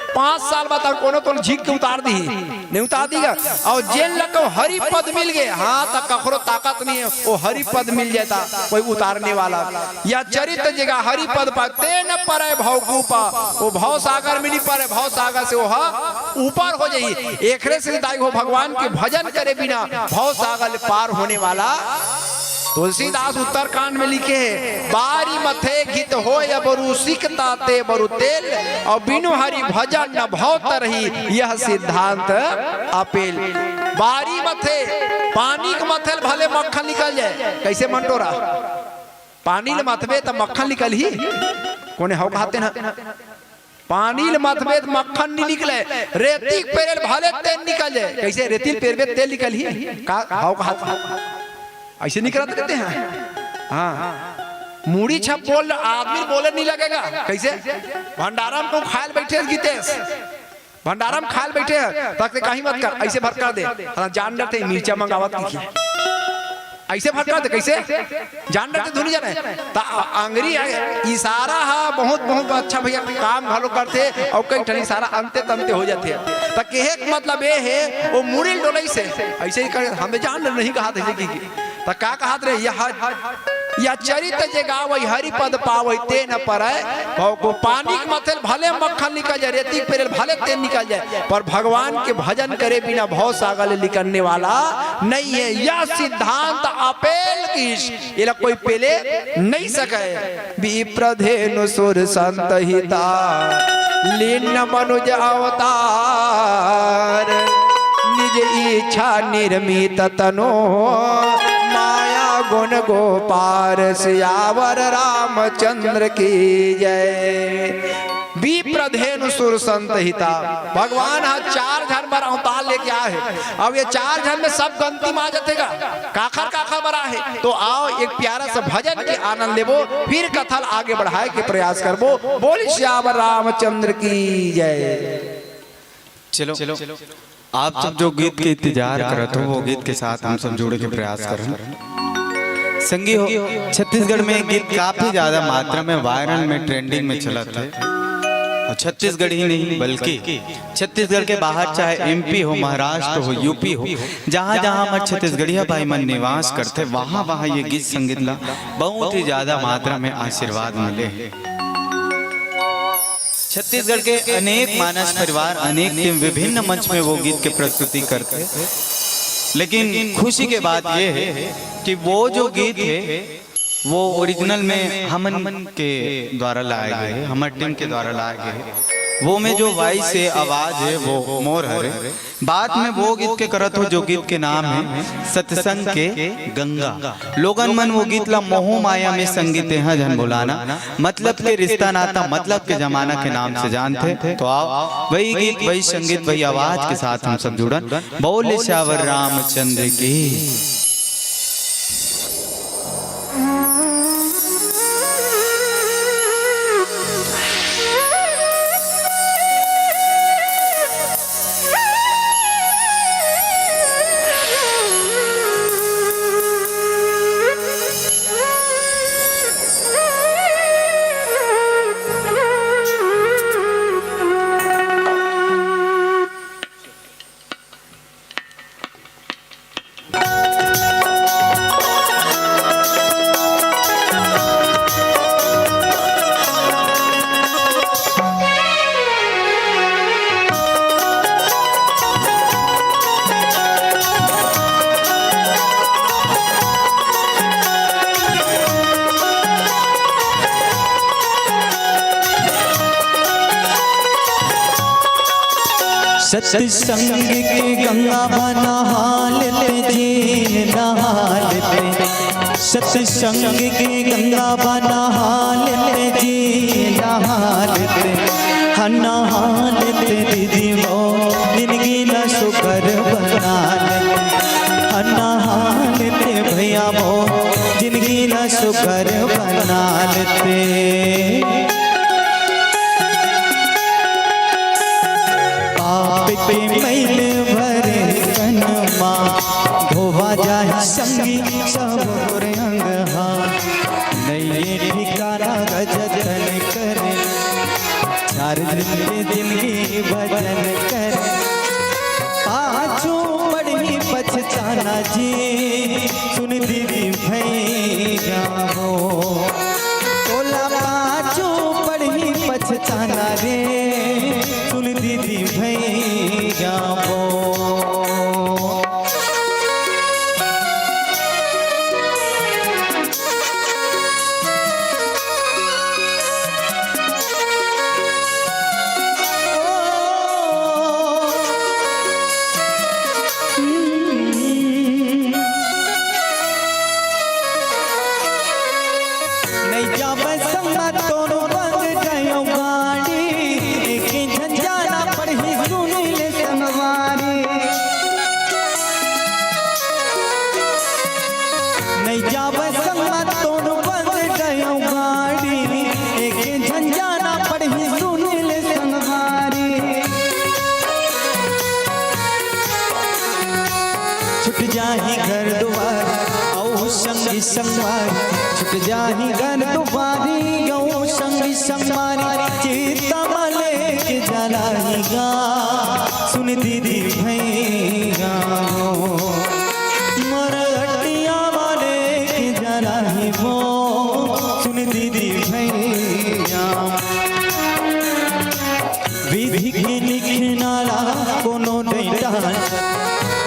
पांच साल बाद तक कोनो तोला झीक के उतार दिही, नहीं उतार दिही गा। अउ जेन ल कहूं हरि पद मिल गे, हां, त कखरो ताकत नहीं हे, ओ हरि पद मिल जाय त कोई उतारने वाला। या चरित जे गा हरि पद पा, तेन परय भव कोपा, ओ भव सागर में नहीं परय, भव सागर से ओह ऊपर हो जाही। एकरे से दाई हो, भगवान के भजन करे बिना भव सागर ले पार होने वाला। तुलसीदास उत्तरकांड में लिखे हे, बारी मथे घित होय बरु सिकता ते बरु तेल, अउ बिनु हरि भजन न भव तरही, यह सिद्धांत अपेल। बारी मथे, पानी के मथे ले भले मक्खन निकल जाय, कइसे मंटोरा? पानी ल मथबे त मक्खन निकलही, कोने हव कहते ना? पानी ल मथबे त मक्खन नी निकले, रेती ल पेरे ले भले तेल निकल जाय। कइसे? रेती ल पेरबे तेल निकलही? का हव कहत? अइसे निकलत कहिथे। हां, मुड़ी छप बोल, आदमी बोले नहीं लगेगा। कइसे? भंडारा में कहूं खाय ल बइठे हे गीतेश, भंडारा में खाय ल बइठे हे, तक ते कहीं मत कर, अइसे भर कर दे। हां, जान डरथे मिर्चा मंगावत कहिके। अइसे भर कर दे, कइसे? जान डरथे धुन जाने। त अंगरी इशारा ह बहुत, बहुत अच्छा भइया काम घलो करथे, अउ कई ठन इशारा अंते तंते हो जाथे। त कहे के मतलब ए हे, ओ मुड़ी ल डोलइस हे, अइसे ही कर, हमें जान नहीं कहत हे कि, त का कहत रहे, यह, यह चरित जे गावई हरि पद पावई तेन परय भव कोपा। पानी के मथे ले भले मक्खन निकल जाय, रेती के पेरे ले भले तेल निकल जाय, पर भगवान के भजन करे बिना भव सागर ले निकलने वाला नहीं हे। यह सिद्धांत अपेल किस, एला कोई पेले नहीं सकय। विप्रधेनु सुर संत हिता, लीन मनुज अवतार, निज इच्छा निर्मित तनो, माया गुण गो पार। सियावर रामचंद्र की जय। विप्रधेनु सुर संत हिता। भगवान ह चार झन बर अवतार लेके आए हे। अब ये चार झन में सब गंती मा जथे गा, काखर काखर बर आहे। तो आओ, एक प्यारा सा भजन के आनंद लेबो, फिर कथा ल आगे बढ़ाए के प्रयास करबो। बोल सियावर रामचंद्र की जय। चलो, आप सब जो गीत के इंतजार करत हो, वो गीत के साथ हम सब जुड़े के प्रयास करन। संगी हो, छत्तीसगढ़ में गीत काफी ज्यादा मात्रा में वायरल में, ट्रेंडिंग में चलत हे। अउ छत्तीसगढ़ ही नहीं, बल्कि छत्तीसगढ़ के बाहर चाहे एमपी हो, महाराष्ट्र हो, यूपी हो, जहाँ जहाँ हमर छत्तीसगढ़िया भाई मन निवास करथे, वहाँ वहाँ ये गीत संगीत ला बहुत ही ज्यादा मात्रा में आशीर्वाद मिले हे। छत्तीसगढ़ के अनेक मानस परिवार अनेक दिन विभिन्न मंच में वो गीत के प्रस्तुति करथे, लेकिन खुशी के बात ये हे कि वो जो गीत हे, वो ओरिजिनल में हमन के द्वारा लाए गए हे, हमर टीम के द्वारा लाए गए हे। वो में जो वॉइस हे, आवाज हे, वो मोर हरे। बाद में वो गीत के करत हो, जो गीत के नाम हे सत्संग के गंगा। लोगन मन वो गीत ला मोह माया में संगी तेहा झन भुलाना, मतलब के रिश्ता नाता, मतलब के जमाना के नाम से जानथे। तो आओ, वही गीत, वही संगीत, वही आवाज के साथ हम सब जुड़न। बोले सियावर रामचंद्र की। सत्संग के गंगा म नहा लेते जी, नहा लेते। सत्संग के गंगा म नहा लेते जी, नहा लेते। हाँ, नहा लेते दीदी वो, जिंदगी ला सुघर बना लेते। हाँ, नहा लेते भैया वो, जिंदगी ला सुघर बना लेते। पाप के मैल भरे तन मा, धोवा जाए संगी सब अंग हा। नइये ठिकाना गजतन करे, चार दिन के जिंदगी भजन करे। पाछू पड़ही पछताना जी, सुन दीदी भैया हो। तोला पाछू पड़ही पछताना रे, सुन दीदी भैया हो। नइ जावय संगत तोरो बंद गयो गाड़ी, एके झन जाना पड़ही सुनील संगवारी। नइ जावय संगत तोरो बंद गयो गाड़ी, एके झन जाना पड़ही सुनील संगवारी। छुट जाही घर दुआर अउ संगी संगवारी, छुट जाही घर दुआरी अउ संगी संगवारी। चिता म लेके जलाही गा, सुन दीदी भैया हो। मोर हटिया म लेके जलाही वो, सुन दीदी भैया। विधि के लिखना ला कोनो नइ जान,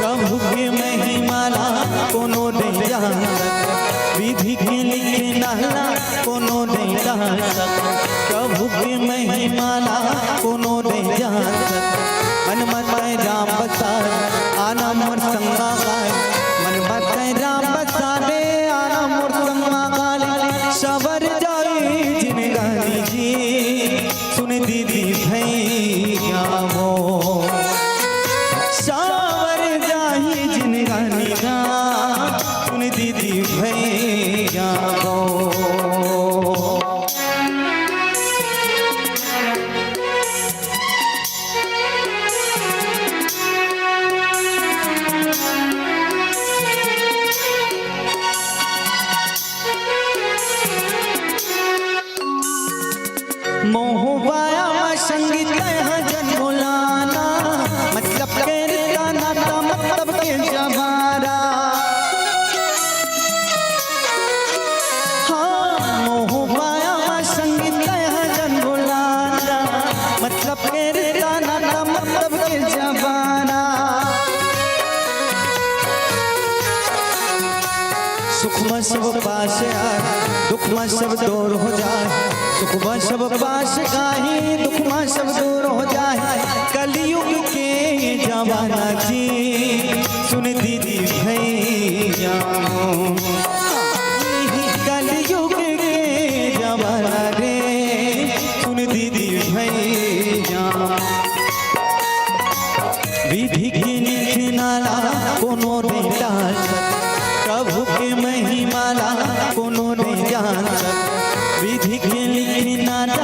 प्रभु के महिमा ला कोनो नइ जान। विधि के लिखना ला कोनो नइ जान, प्रभु के महिमा ला कोनो नइ जान। मन मत राम बसा, आना मोर संगा गाय। मन मत राम बसा दे, आना मोर संगा गाय। सवर जाई जिनगानी जी, सुन दीदी भैया वो। सावर जाही जिनगानी गा, सुन दीदी भैया वो। मोह माया म संगी तैं ह जन भुलाना, मतलब के रिश्ता नाता, मतलब के जमाना। हाँ, मोह माया म संगी तैं ह जन भुलाना, मतलब के रिश्ता नाता, मतलब के जमाना। सुख म सब पास आय, दुख म सब दूर हो जाय। दुखवा सब पास जाही, दुखवा सब दूर हो जाही, कलयुग के जमाना जी। सुन दीदी भैया हो, कलयुग के जमाना रे, सुन दीदी भैया। विधि के लिखना ला कोनो नहीं जान सक, प्रभु के महिमा ला कोनो नहीं जान सक। विधि के लिखना ला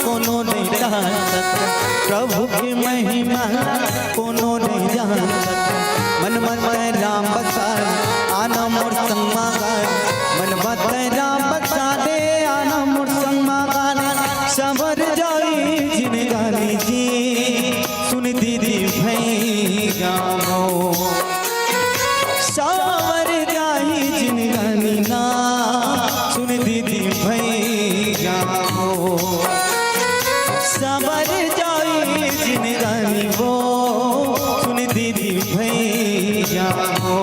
कोनो नहीं जान सक, प्रभु के महिमा ला कोनो नहीं जान सक। मन मन में राम बसा, आना मोर संग मा गा। मन मन में राम बसा दे, आना मोर संग मा गा। संवर जाई जिनगानी जी, सुन दीदी भैया हो। संवर जाई जिनगानी ना, सुन दीदी भैया हो। संवर जाई जिनगानी वो, सुन दीदी भैया हो।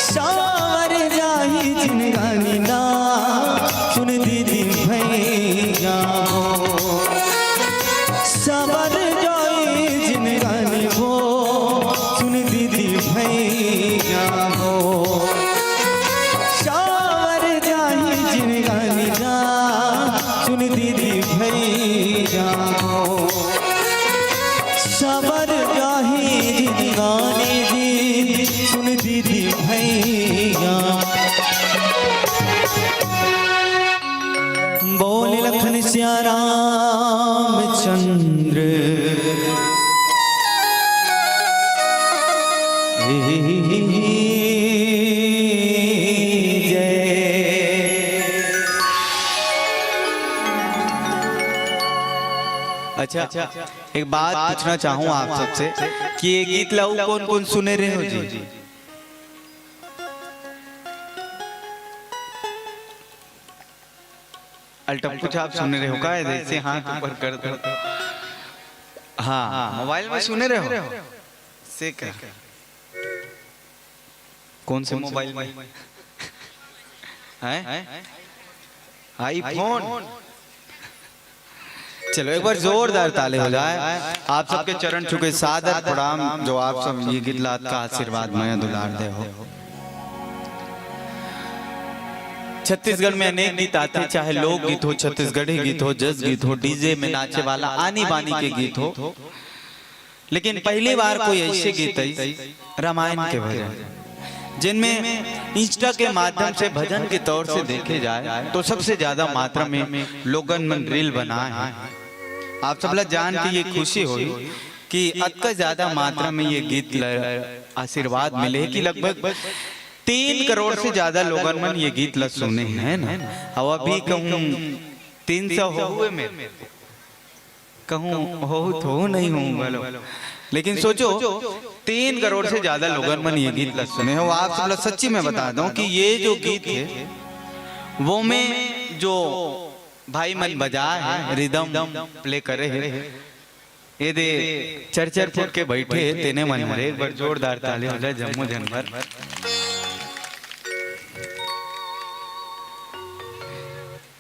संवर जाई जिनगानी ना, सुन दीदी भैया हो। संवर जाई जिनगानी वो, सुन दीदी भैया हो। संवर जाई जिनगानी ना, सुन दीदी भैया हो। संवर जाई जिनगानी जी, सुन दीदी भैया। बोल लखन सिया रामचंद्र जय। अच्छा, एक बात पूछना चाहूँ आप सबसे कि ये गीत ला कौन कौन सुने रहे हो जी? अलटप्पू छाप सुने रहे हो का? जैसे हाथ ऊपर कर दो। हाँ, मोबाइल में सुने रहे हो? से का? कौन से मोबाइल में? हैं? आईफोन। चलो, एक बार जोरदार ताली हो जाए। आप सबके चरण छू के सादर प्रणाम, जो आप सब ये गीत ला अतका आशीर्वाद, मया दुलार दे हो। छत्तीसगढ़ में अनेक गीत आथे, चाहे लोकगीत हो, छत्तीसगढ़ी गीत हो, जस गीत हो, डीजे में नाचे वाला आनी बानी के गीत हो, लेकिन पहली बार कोई ऐसे गीत आई, रामायण के भजन, जिनमें इंस्टा के माध्यम से भजन के तौर से देखे जाए तो सबसे ज्यादा मात्रा में लोगन मन रील बनाए हैं। आप सबला जान के ये खुशी होई कि अतका ज्यादा मात्रा में ये गीत ल आशीर्वाद मिले कि लगभग तीन करोड़ से ज्यादा लोगन मन ये गीत ल सुने हैं ना। अब अभी कहूँ तीन सौ हो हुए में, कहूँ हो तो नहीं हूँ बोलो, लेकिन सोचो, तीन करोड़ से ज्यादा लोगन मन ये गीत ला सुने हो। आप सब ला सच्ची में बता दूं कि ये जो गीत है, वो में जो भाई मन बजाए है, रिदम प्ले करे है, ये दे चर चर फुट के बैठे है, तेने मन हर एक बार जोरदार ताली हो जाए जम्मो जन बर।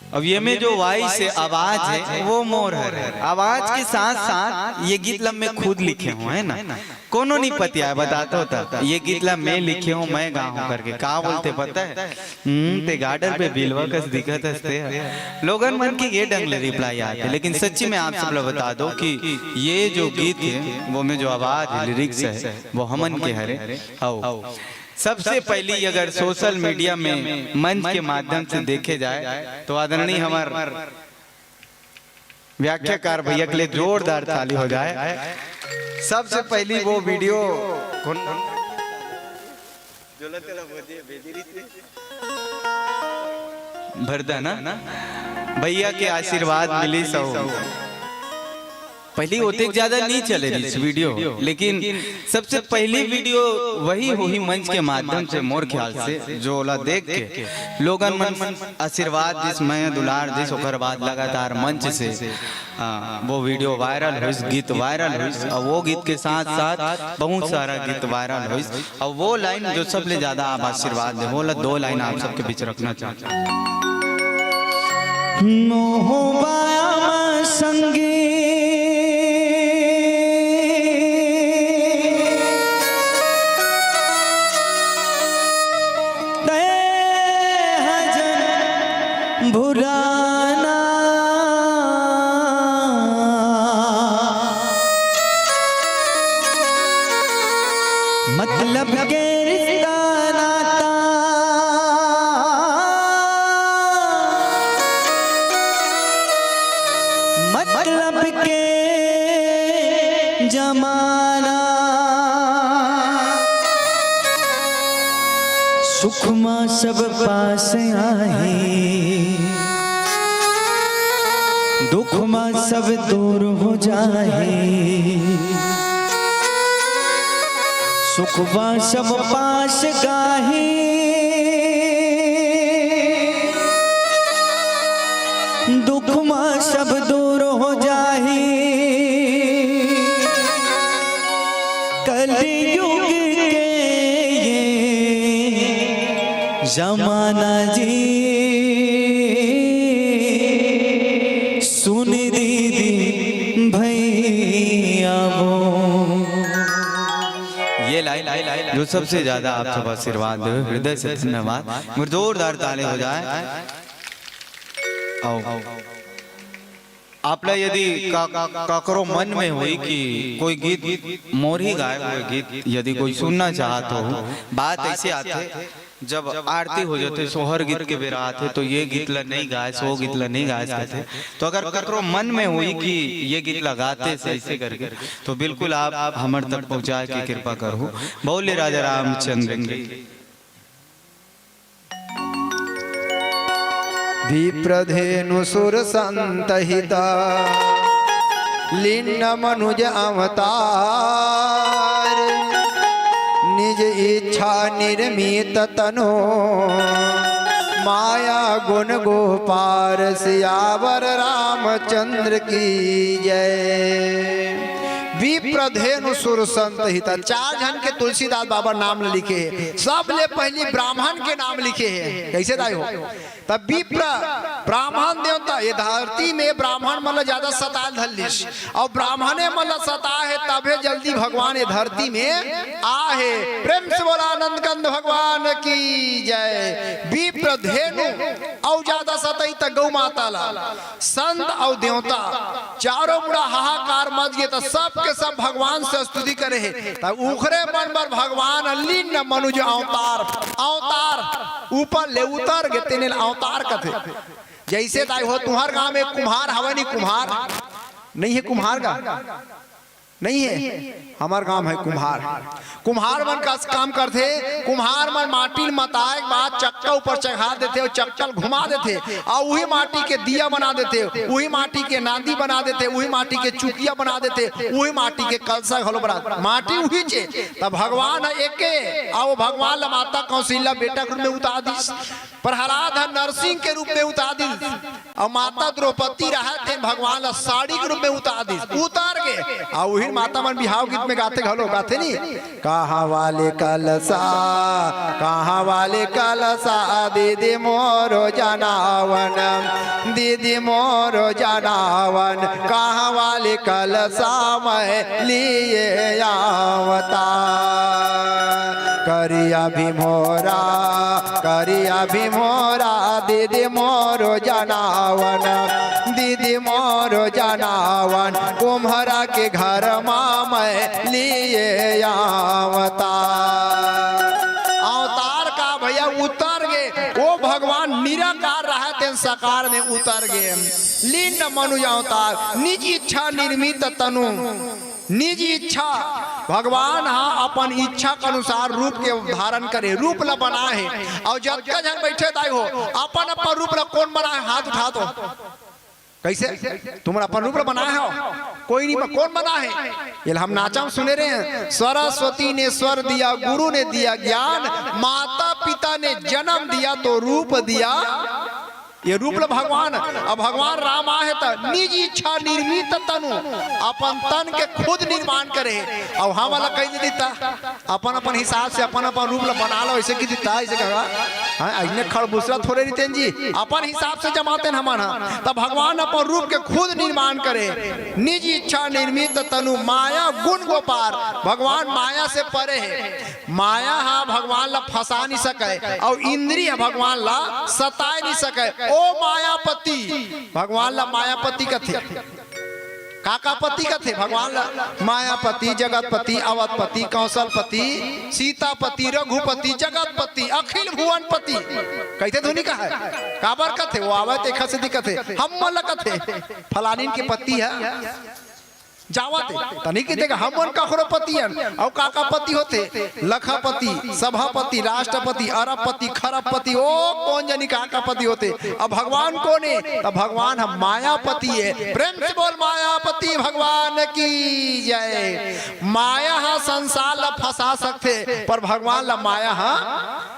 अब ये में जो वॉइस है, आवाज है, वो मोर हरे। आवाज के साथ साथ ये गीत ला मैं खुद लिखे हूँ, है ना? कोनो नहीं पतिया बताता होता, ये गीत ला मैं लिखे हूँ, मैं गा हूँ करके। का बोलते पता है? हम्म, ते गार्डन पे बिलवा कस दिखत हस्ते है। लोगन मन की ये ढंग ले रिप्लाई आते, लेकिन सच्ची में आप सब लोग बता दो कि ये जो गीत है, वो में जो आवाज है, लिरिक्स है, वो हमन के हरे। आओ, सबसे पहली अगर सोशल मीडिया में मंच के माध्यम से देखे जाए तो आदरणीय हमार व्याख्याकार भैया के लिए जोरदार ताली हो जाए। सबसे पहली वो वीडियो कौन भरदा ना भैया के आशीर्वाद मिली सौ। पहली ओतेक ज्यादा नहीं चले रहिस वीडियो, लेकिन सबसे पहली वीडियो वही होही मंच के माध्यम से, मोर ख्याल से, जो ओला देख के लोगन मन आशीर्वाद दिस, मया दुलार दिस, ओकर बाद लगातार मंच से, आ, वो वीडियो वायरल होइस, गीत वायरल होइस, और वो गीत के साथ साथ बहुत सारा गीत वायरल होइस, और वो लाइन जो सबले ज्यादा आप आशीर्वाद दे, वो ला दो लाइन आप सबके बीच रखना चाहता हूँ। मोहबाया म संगी तय हजन भुलाना। मतलब के रिश्ता नाता, मतलब के जमाना। सुख मा सब पास आही, दुख मा सब दूर हो जाही। सुख मा सब पास गाही, दुख मा सब दूर हो जाही। कलयुग के ये जमाना जी, सुन दीदी भैया वो। ये लाइन जो सबसे ज्यादा आप सब आशीर्वाद दे, हृदय से धन्यवाद। मगर जोरदार ताली हो जाए। आओ। आपला यदि का, का, काकरो मन में होई कि कोई गीत मोर ही गाए हुए गीत यदि कोई सुनना चाहत हो, बात ऐसे आथे, जब आरती हो जाथे, सोहर गीत के बेरा आथे, तो ये गीत ला नहीं गाए, सो गीत ला नहीं गाए कहथे। तो अगर ककरो मन में होई कि ये गीत ला गाते से ऐसे करके, तो बिल्कुल आप हमर तक पहुँचा के कृपा करो। बोले राजा रामचंद्र की। विप्रधेनु सुर संत हिता, लीन मनुज अवतार। निज इच्छा निर्मित तनु, माया गुण गो पार। सियावर रामचंद्र की जय। विप्रधेनु सुर संत हिता, चार झन के तुलसीदास बाबा नाम ल लिखे हे। सबले पहिली ब्राह्मण के नाम लिखे हे। कैसे दाई हो? तब विप्र ब्राह्मण देवता ये धरती में ब्राह्मण मन ल ज्यादा सताए धर लिस, अउ ब्राह्मणे मन ल सताए हे, तभे जल्दी भगवान ये धरती में आए हे। प्रेम से बोला आनंद कंद भगवान की जय। विप्र धेनु अउ ज्यादा सतई त गौ माता ला। संत अउ देवता चारों मुड़ा हाहाकार मच गे, त सब के सब भगवान से स्तुति करे हे। त उखरे मन बर भगवान लीन मनुज अवतार, अवतार ऊपर ले उतर गे, तेने ल अवतार कथे। जैसे दाई हो, तुम्हार गांव में कुम्हार हवे नी, कुम्हार नहीं हे, कुम्हार का नहीं हे, हमर गांव हे कुम्हार। कुम्हार मन का काम करथे, कुम्हार मन माटी ल मताए के बाद चक्का ऊपर चढ़ा देथे अउ चक्का ल घुमा देथे, अउ उही माटी के दिया बना देथे, उही माटी के नांदी बना देथे, उही माटी के चुकिया बना देथे, उही माटी के कलसा घलो बना देथे। माटी उहीच हे। तब भगवान ह एके, अउ भगवान ल माता कौशल्या बेटा के रूप में उतार दिस, प्रहलाद ह नरसिंह के रूप में उतार दिस, अउ माता द्रौपदी रहय तेन भगवान ला साड़ी के रूप में उतार दिस, उतर गे। अउ उही माता मन बिहाव गीत में गाथे घलो, गाथे नी, कहाँ वाले कलसा, कहाँ वाले कलसा, दीदी मोरो जनावन, दीदी मोरो जनावन, कहाँ वाले कलसा मैं लिए आवता। करिया भी मोरा, करिया भी मोरा, दीदी मोरो जनावन, दीदी मोरो जनावन, कुम्हरा के घर मा मैं लिए आवता। अवतार का भैया उतर गे, वो भगवान निराकार रहा तेन साकार में उतर गे। लीन मनुज अवतार, निज इच्छा निर्मित तनु। निज इच्छा, भगवान हा अपन इच्छा के अनुसार रूप के धारण करे, रूप ला बनाए हे। अउ जतका झन बैठे दाई हो, अपन अपन रूप ला कोन बनाए हे? हाथ उठा तो। कैसे? तुमन अपन रूप ला बनाए हो? कोई नहीं, कोन बनाए हे? ये ला हम नाचा म सुने रहे हैं, सरस्वती ने स्वर दिया, गुरु ने दिया ज्ञान, माता पिता ने जन्म दिया तो रूप दिया। ये रूप ल भगवान, अब भगवान राम आहे त निज इच्छा निर्मित तनु, अपन तन के खुद निर्माण करे हे। अब हमन ला कहि देता, अपन अपन हिसाब से अपन अपन रूप ल बना लो, ऐसे कहि देता, ऐसे कहा। हाँ, अइसने खड़बुसरा थोड़े रितेन जी, अपन हिसाब से जमातेन हमन हा। त भगवान अपन रूप के खुद निर्माण करे, निज इच्छा निर्मित तनु माया गुण गो पार। भगवान माया से परे हे। माया हा भगवान ला फंसा नहीं सके, अउ इंद्री हा भगवान ला सताए नहीं सके। ओ मायापति, भगवान ला मायापति कथे। काका पति कथे भगवान ला? मायापति, जगतपति, अवधपति, कौशलपति, सीतापति, रघुपति, जगतपति, अखिल भुवनपति। कहिथे धुन नइ कहय? काबर कथे? वो आवय तेखर सेती कथे, हम मन ला कथे, फलानिन के पति हे। जावत हे, त नइ कहिथे हमन कखरो पति हन। अउ काका पति होथे? लखपति, सभापति, राष्ट्रपति, अरबपति, खरबपति, ओ कोन जनी काका पति होथे। अब भगवान कोन हे? त भगवान ह मायापति हे। प्रेम से बोल, मायापति भगवान की जय। माया ह संसार ला फंसा सकथे, पर भगवान ला माया ह,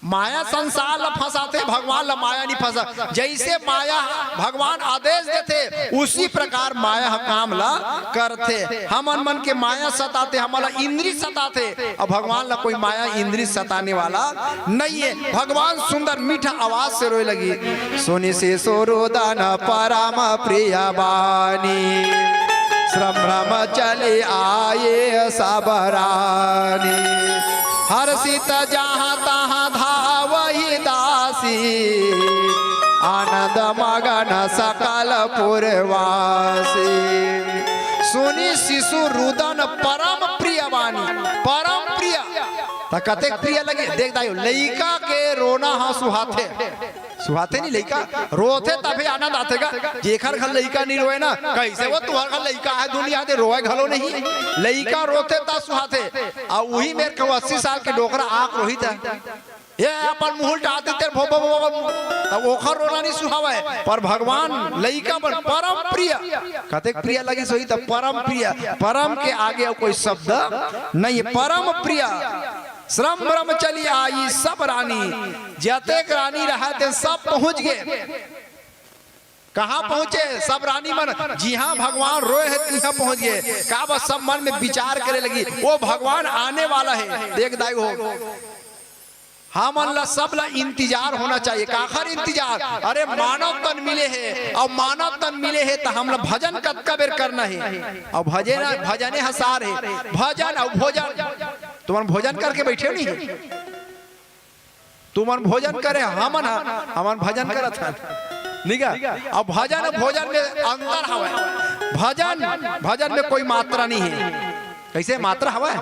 माया संसार ला फंसाथे, भगवान ला माया नहीं फंसा। जैसे माया भगवान आदेश देथे, उसी प्रकार माया ह काम ला करथे। हमन मन के माया सताथे, हमन ला इंद्री सताथे, अउ भगवान ला कोई माया इंद्री सताने वाला नहीं हे। भगवान सुंदर मीठा आवाज से रोए लगी, सुनि शिशु रुदन परम प्रिय बानी, श्रम भ्रम चली आए सब रानी। हर्षित जहाँ तहाँ धावहि दासी, आनंद मगन सकल पुरवासी। सुनि शिशु रुदन परम प्रिय बानी, परम प्रिय। त कतेक प्रिय लगे, देख दाई हो, लइका के रोना ह सुहाथे। सुहाथे नहीं लइका, रोथे तभे आनंद आथे गा। जेखर घर लइका नहीं रोए ना, कइसे वो तुहर घर लइका हे, दुनिया दे रोए घलो नहीं। लइका रोथे त सुहाथे। अउ उही मेर कहूँ अस्सी साल के डोकरा आँख रोही त, ये अपन मुहुल डाल देथे, भो, भो, भो, भो, तब ओखर रोना नहीं सुहावय। पर भगवान लइका बन परम प्रिय, कतेक प्रिय लगिस होही त परम प्रिय। परम के आगे अउ कोई शब्द नहीं हे। परम प्रिय। श्रम भ्रम चली आई सब रानी, जतेक रानी रहय ते सब पहुँच गे। कहाँ पहुँचे? सब रानी मन जिहाँ भगवान रोए हे तिहाँ पहुँच गे। काबर? सब मन में विचार करे लगी, वो भगवान आने वाला हे। देख दाई हो, हमन ला सब ला इंतजार होना चाहिए। काखर इंतजार? अरे मानव तन मिले हे, अउ मानव तन मिले हे त हमला भजन कतका बेर करना हे? अउ भजन, भजने ह सार हे। भजन अउ भोजन, तुमन भोजन करके बइठे हो नहीं? तुमन भोजन करे, हमन ह, हमन भजन करत हन। निगा, अब भजन, भोजन में अंतर हवय। भजन, भजन में कोई मात्रा नहीं हे। कइसे मात्रा हवय?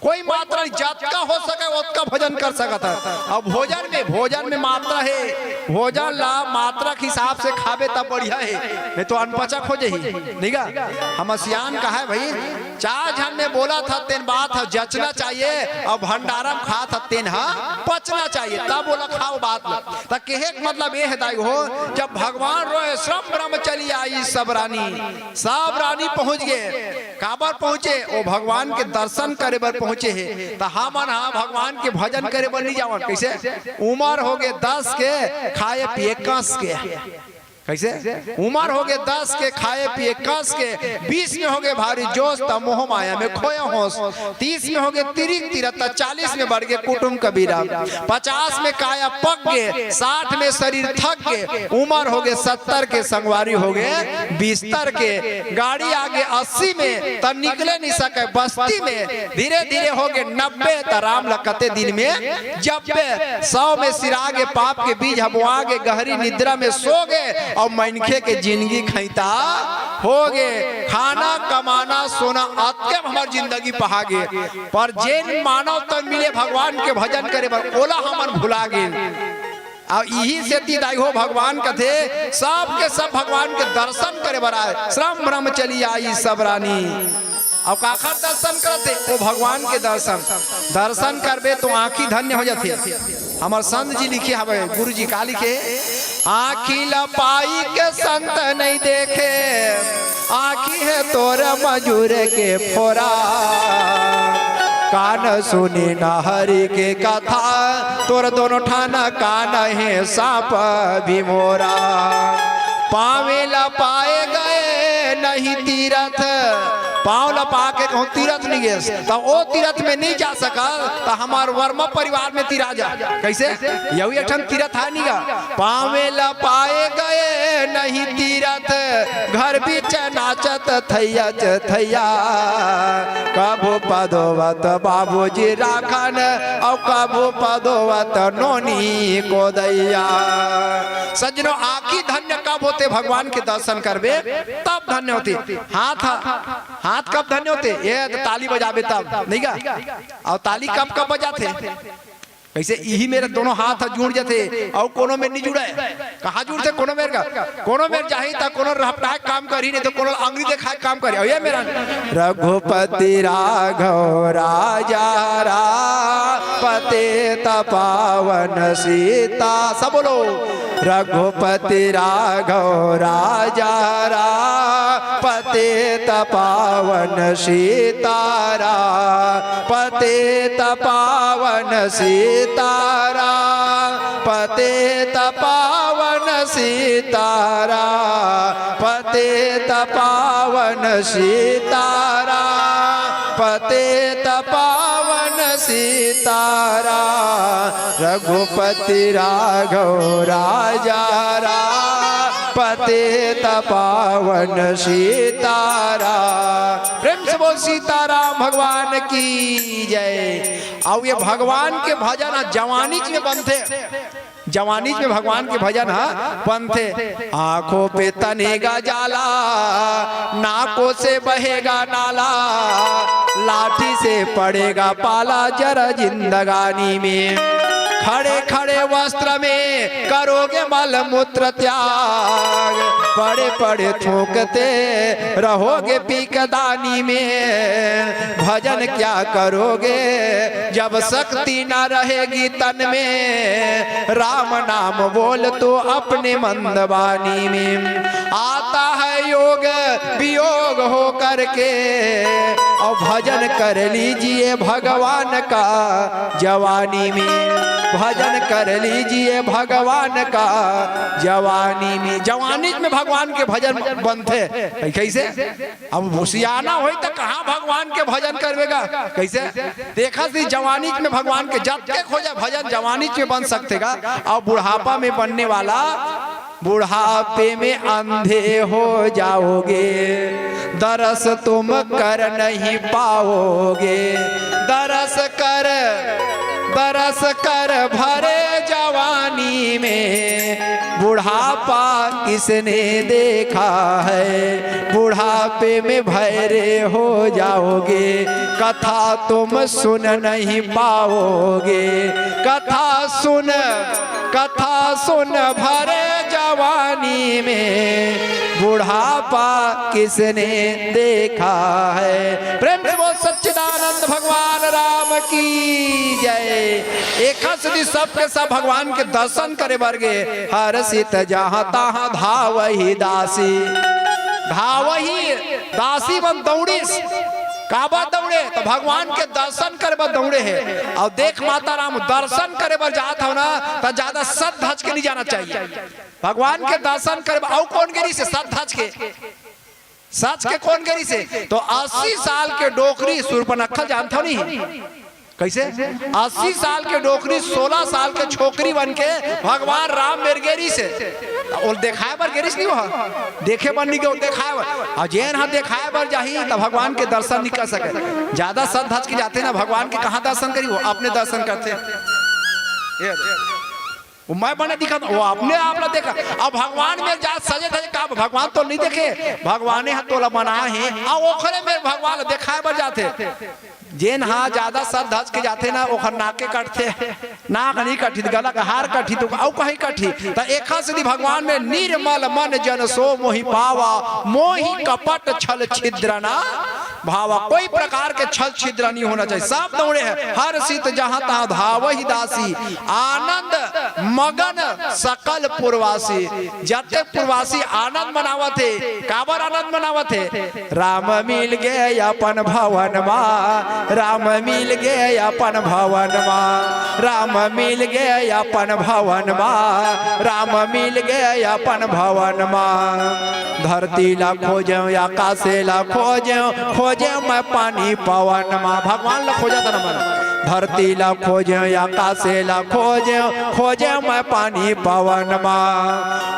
कोई मात्रा नहीं, जतका हो सके ओतका भजन कर सकत ह। अब भोजन में, भोजन में मात्रा हे। भोजन ला मात्रा के हिसाब से खाबे तब बढ़िया हे, नहीं तो अनपचक हो जाही। निगा, हमर सियान कहय भाई, चार झन में बोलत ह तेन बात ह जचना चाहिए, अउ भंडारा म खात ह तेन ह पचना चाहिए, तब ओला खाव बात ल। त केहे के मतलब ये हे दाई हो, जब भगवान रोए, श्रम भ्रम चली आई सब रानी, सब रानी पहुँच गे। काबर पहुँचे? ओ भगवान के दर्शन करे बर पहुँचे हे। त हमन ह भगवान के भजन करे बर नहीं जावन। कइसे? उमर हो गे दस के, खाए पिए कस के। कइसे? उमर हो गे दस के, खाए पिए कस के, बीस में हो गे भारी जोश, त मोह माया में खोए होश। तीस में हो गे तिरिक तीरथ, त चालीस में बढ़ गे कुटुम कबीरा। पचास में काया पक गे, साठ में शरीर थक गे, उमर हो गे सत्तर के, संगवारी हो गे बिस्तर के। गाड़ी आ गे अस्सी में, त निकले नहीं सके बस्ती में। धीरे धीरे हो गे नब्बे, त राम ल कते दिन में जब्बे। सौ में सिरा गे पाप के बीज ह बोआ गे, गहरी निद्रा में सो गे, अउ मनखे के जिनगी खैता हो गे। खाना कमाना सोना अतके म हमर जिंदगी पहा गे, पर जेन मानव तन मिले भगवान के भजन करे बर, ओला हमन भुला गे। अउ इही सेती दाई हो भगवान कथे, सब के सब भगवान के दर्शन करे बर आए, श्रम भ्रम चली आई सब रानी। अउ काखर दर्शन करथे? ओ भगवान के दर्शन। दर्शन करबे तो आँखी धन्य हो जाथे। हमर संत जी लिखे हवे, गुरु जी का लिखे? आँखी ल पाई के संत नहीं देखे, आँखी हे तोर मजूर के फोरा। कान सुनी न हरि के कथा, तोर दोनों ठाना कान हे सांप भी मोरा। पावे ल पाए गए न नहीं तीरथ, पाँव ल पा के कहूँ तीरथ नहीं गेस, त ओ तीरथ में नहीं जा सकल, त हमार वर्मा परिवार में तीरा जा। कैसे? यहू एक ठन तीरथ है नहीं गा। पावे ल पाए गए नहीं तीरथ, घर बीच नाचत थैया च थैया। कभू पदोवत बाबूजी राखन, और कभू पदोवत नोनी को दैया। सज्जनों, आँखी धन्य कब होते? भगवान के दर्शन करबे तब धन्य होते। हाथ, हाथ कब धन्य होते? ये तो ताली बजाबे तब, नहीं गा? और ताली कब कब बजाथे? कैसे इही मेर दोनों हाथ जुड़ जाथे, और कोनो मेर नहीं जुड़े। कहाँ जुड़थे कोनो मेर का? कोनो मेर जाही त कोनो रहपटाए काम करही, नहीं तो कोनो अंगली देखाए काम करही। और ये मेरा रघुपति राघव राजा राम पतित पावन सीता, सब बोलो। रघुपति राघव राजा राम पतित पावन सीता राम, पतित पावन सीता राम, पतित पावन सीता राम, पतित पावन सीता राम, पतित पावन सीता राम, रघुपति राघव राजा राम, पतित पावन सीता राम। प्रेम से बोल सीताराम भगवान की जय। और ये भगवान के भजन ह जवानीच में बनथे, जवानीच में भगवान के भजन ह बनथे। आंखों पे तनेगा जाला, नाकों से बहेगा नाला, लाठी से पड़ेगा पाला जरा जिंदगानी में। खड़े खड़े वस्त्र में करोगे मल मूत्र त्याग, पड़े पड़े थूकते रहोगे पीकदानी में। भजन क्या करोगे जब शक्ति न रहेगी तन में, राम नाम बोल तू अपने मंदवानी में। आता है योग वियोग हो करके, और भजन कर लीजिए भगवान का जवानी में, भजन कर लीजिए भगवान का जवानी में। जवानी में भगवान के भजन बनथे। कैसे? अब सियाना होई त कहाँ भगवान के भजन करबे गा? कैसे? देखा सी जवानी में भगवान के जतके खोजे भजन जवानी में बन सकथे गा, और बुढ़ापा में बनने वाला, बुढ़ापे में अंधे हो जाओगे, दरस तुम कर नहीं पाओगे। दरस कर, दरस कर भरे जवानी में, बुढ़ापा किसने देखा है? बुढ़ापे में भैरे हो जाओगे, कथा तुम सुन नहीं पाओगे। कथा सुन, कथा सुन भरे जवानी में, बुढ़ापा किसने देखा है? प्रेम से बोल सच्चिदानंद भगवान राम की जय। एखा सुधी सब के सब भगवान के दर्शन करे बर गे, हरषित जहाँ तहाँ धावही दासी। धावही दासी मन दौड़िस। काबर दौड़े? त भगवान के दर्शन करे बर दौड़े हे। और देख माता राम, दर्शन करे बर जात हव ना, त ज्यादा सज धज के नहीं जाना चाहिए। भगवान के दर्शन करे बर अउ कोन गे रिहिसे सज धज के? सज के कोन गे रिहिसे? तो अस्सी साल के डोकरी सूर्पनखा जानथव नहीं? कैसे? अस्सी साल के डोकरी सोलह साल के छोकरी बन के भगवान राम मेर गे रिहिसे। ओला देखाए बर गे रिहिस नहीं, वो देखे बर नहीं गे, वो देखाए बर। और जेन ह देखाए बर जाही त भगवान के दर्शन नहीं कर सके। ज्यादा सज धज के जाथे ना, भगवान के कहाँ दर्शन करही? वो अपने दर्शन करथे। ये वो मैं बने दिखत, वो अपने आप ला देखा। अब भगवान मेर जा सजे धजे का, भगवान तो नहीं देखे, भगवाने ह तोला बनाए हे। अब ओखरे मेर भगवान ला देखाए बर जाथे। जेन ह ज्यादा सज धज के जाथे ना, ओखर नाके कटथे, नाक नहीं कटही, गला के हार कटही, तो अउ कहीं कटही। त एखा सुधी भगवान में निर्मल मन जन सो मोहि पावा, मोहि कपट छल छिद्र ना। भावा, कोई प्रकार के छल छिद्र नहीं होना चाहिए। सब दौड़े हैं, हर सित जहां तहां धावहि दासी, आनंद मगन सकल पुरवासी। जते पुरवासी आनंद मनावत हे, काबर आनंद मनावत हे? राम मिल गे अपन भवन मा, राम मिल गे अपन भवन मा, राम मिल गे अपन भवन मा, राम मिल गे अपन भवन मा। धरती ला खोजें, आकाशे ला खोजें, खोजें मैं पानी पवन मा। भगवान ला खोजत हे ना मन। धरती ला खोजें, आकाशे ला खोजें, खोजें मैं पानी पवन मा।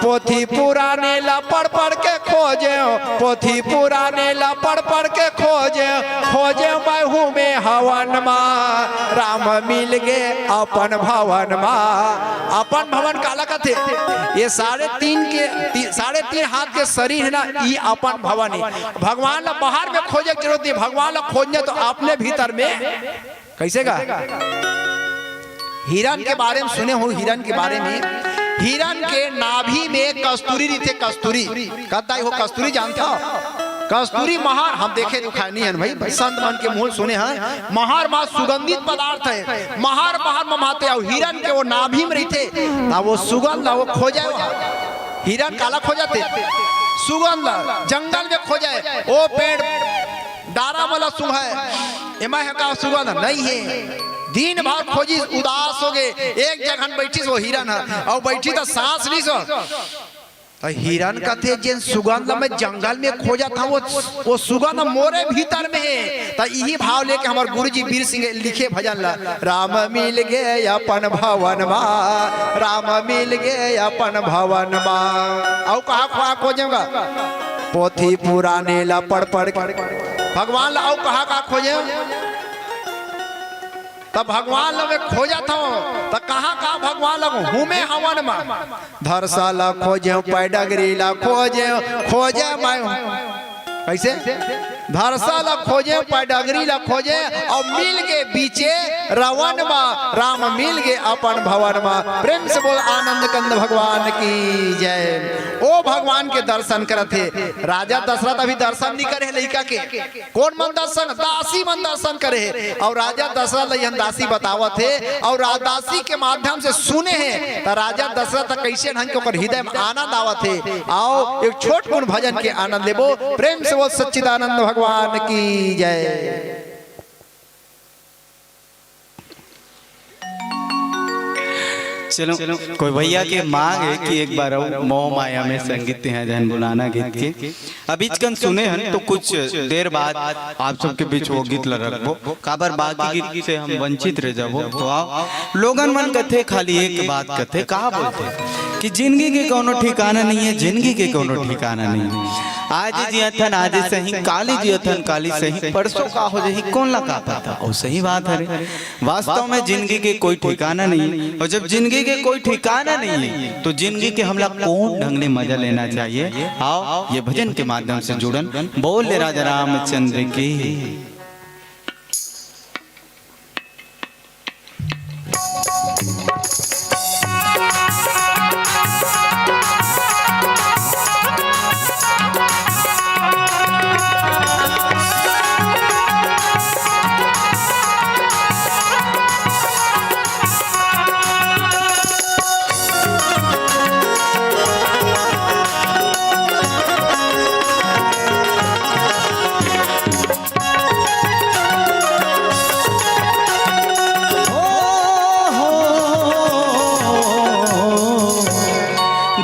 पोथी पुराने ला पढ़ पढ़ के खोजें, पोथी पुराने ला पढ़ पढ़ के खोजें, खोजें मैं हूँ मैं हवन मा। राम मिल गे अपन भवन मा। अपन भवन काला कथे? ये साढ़े तीन के, ती-, साढ़े तीन हाथ के शरीर हे ना, ई अपन भवन हे। भगवान ला बाहर में खोजे के जरूरत नहीं, भगवान ला खोजने तो अपने भीतर में। कैसे गा? हिरन के बारे में सुने हो, हिरन के बारे में, हिरन के नाभि में कस्तूरी रहिथे, कस्तूरी। कदाई हो कस्तूरी जानत हो? कस्तूरी महर, हम देखे दुखाए नहीं हन भाई, संत मन के मुंह सुने हैं, महर मा सुगंधित पदार्थ हे, महर महर मा माते, अउ हिरन के वो नाभि में रहिथे, त वो सुगंध ला वो खोजे, हिरन काला खोजथे? सुगंध ला, जंगल में खोजे, ओ पेड़ डारा मन ला सूंघे, एमा हे का सुगंध? नहीं हे। दिन भर खोजिस, उदास हो गे, एक जगह बैठिस वो हिरन ह, अउ बैठी त सांस लिस। त हिरन कथे, "जेन सुगंध ल मैं जंगल में खोजत हंव, वो, वो सुगंध मोरे भीतर में हे।" त इही भाव लेके हमर गुरुजी बीर सिंह लिखे भजन ल, "राम मिल गे अपन भवन मा, राम मिल गे अपन भवन मा।" अउ कहा, कहा खोजेंव गा? पोथी पुराने ल पढ़ पढ़ के भगवान ल अउ कहा, कहा खोजेंव? त भगवान ल मैं खोजत हंव, त कहां, कहां भगवान ल हूं मैं हवन मा? धरसा ल खोजेंव, पैडगरी ल खोजेंव, खोजे मैं। कैसे? धरसा ल खोजेंव, पैडगरी ल खोजेंव, अउ मिल गे बीचे रवन मा, राम मिल गे अपन भवन मा। प्रेम से बोल आनंद कंद भगवान की जय। ओ भगवान के दर्शन करत हे। राजा दशरथ अभी दर्शन नहीं करे हे लइका के। कोन मन दर्शन? दासी मन दर्शन करे हे। अउ राजा दशरथ ल इहन दासी बतावत हे, अउ रा-, दासी के माध्यम से सुने हे, त राजा दशरथ कइसे ढंग के ओकर हृदय में आनंद आवत हे। आओ, एक छोट कुन भजन के आनंद लेबो। प्रेम से बोल सच्चिदानंद भगवान की जय। चलो, कोई भैया के मांग हे कि एक बार अउ मोह माया में संगीत हे जहन बुलाना गीत के। अभी इचकन सुने हन तो कुछ देर बाद आप सबके बीच वो गीत ल रखबो। काबर बाकी गीत से हम वंचित रह जाबो। तो आओ, लोगन मन कथे खाली एक बात कथे, का बोलथे कि जिंदगी के कोनो ठिकाना नहीं हे, जिंदगी के कोनो ठिकाना नहीं हे। आज जियथन आज सही, काली जियथन काली सही, परसों का हो जाही कोन ला का पता। अउ सही बात हरे। वास्तव में जिंदगी के कोई ठिकाना नहीं हे, अउ जब जिंदगी के कोई ठिकाना नहीं हे, तो जिंदगी के हमला कोन ढंग ले मजा लेना चाहिए? आओ, ये भजन के माध्यम से जुड़न। बोल राजा रामचंद्र की।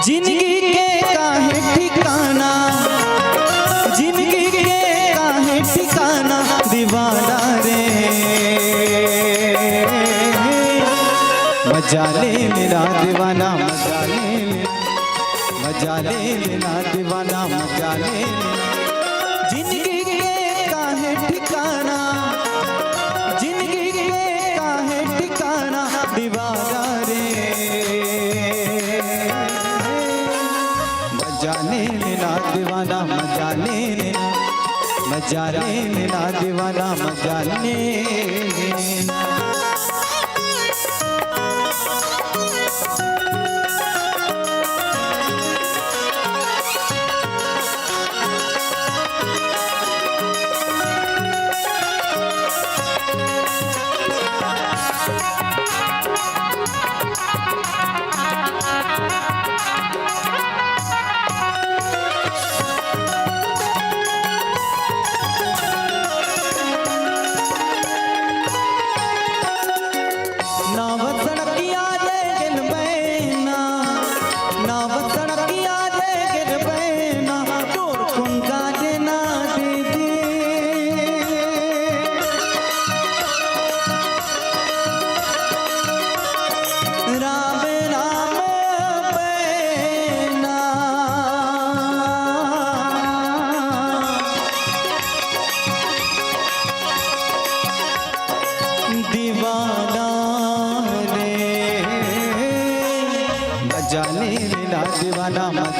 जिंदगी के काहे ठिकाना, जिंदगी के काहे ठिकाना दीवाना रे। मजा ले मेरा दीवाना, मजा ले मेरा, मजा ले मेरा दीवाना, मजा ले मेरा। जिंदगी के काहे ठिकाना, जिंदगी के काहे ठिकाना दीवाना रे। मजा ले लेना दीवाना, मजा ले लेना, मजा ले लेना दीवाना, मजा ले लेना।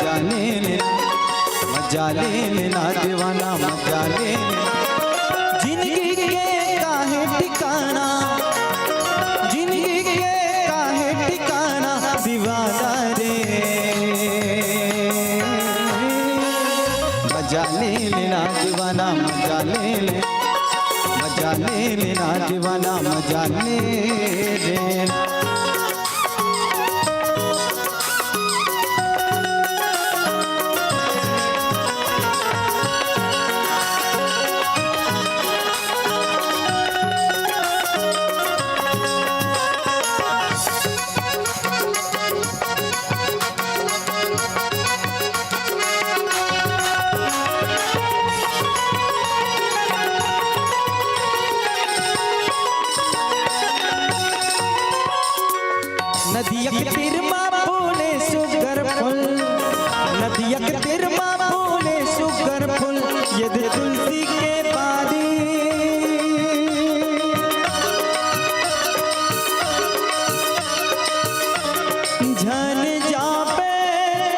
मजा ले लेना, मजा ले लेना दीवाना, मजा ले लेना। जिंदगी के काहे ठिकाना, जिंदगी के काहे ठिकाना दीवाना रे। मजा ले लेना दीवाना, मजा ले ले, मजा ले लेना दीवाना, मजा ले लेना। नदिया के तीर मा फूले सुग्घर फूल, नदिया के तीर मा फूले सुग्घर फूल, ये दे तुलसी के पारी। झन जाबे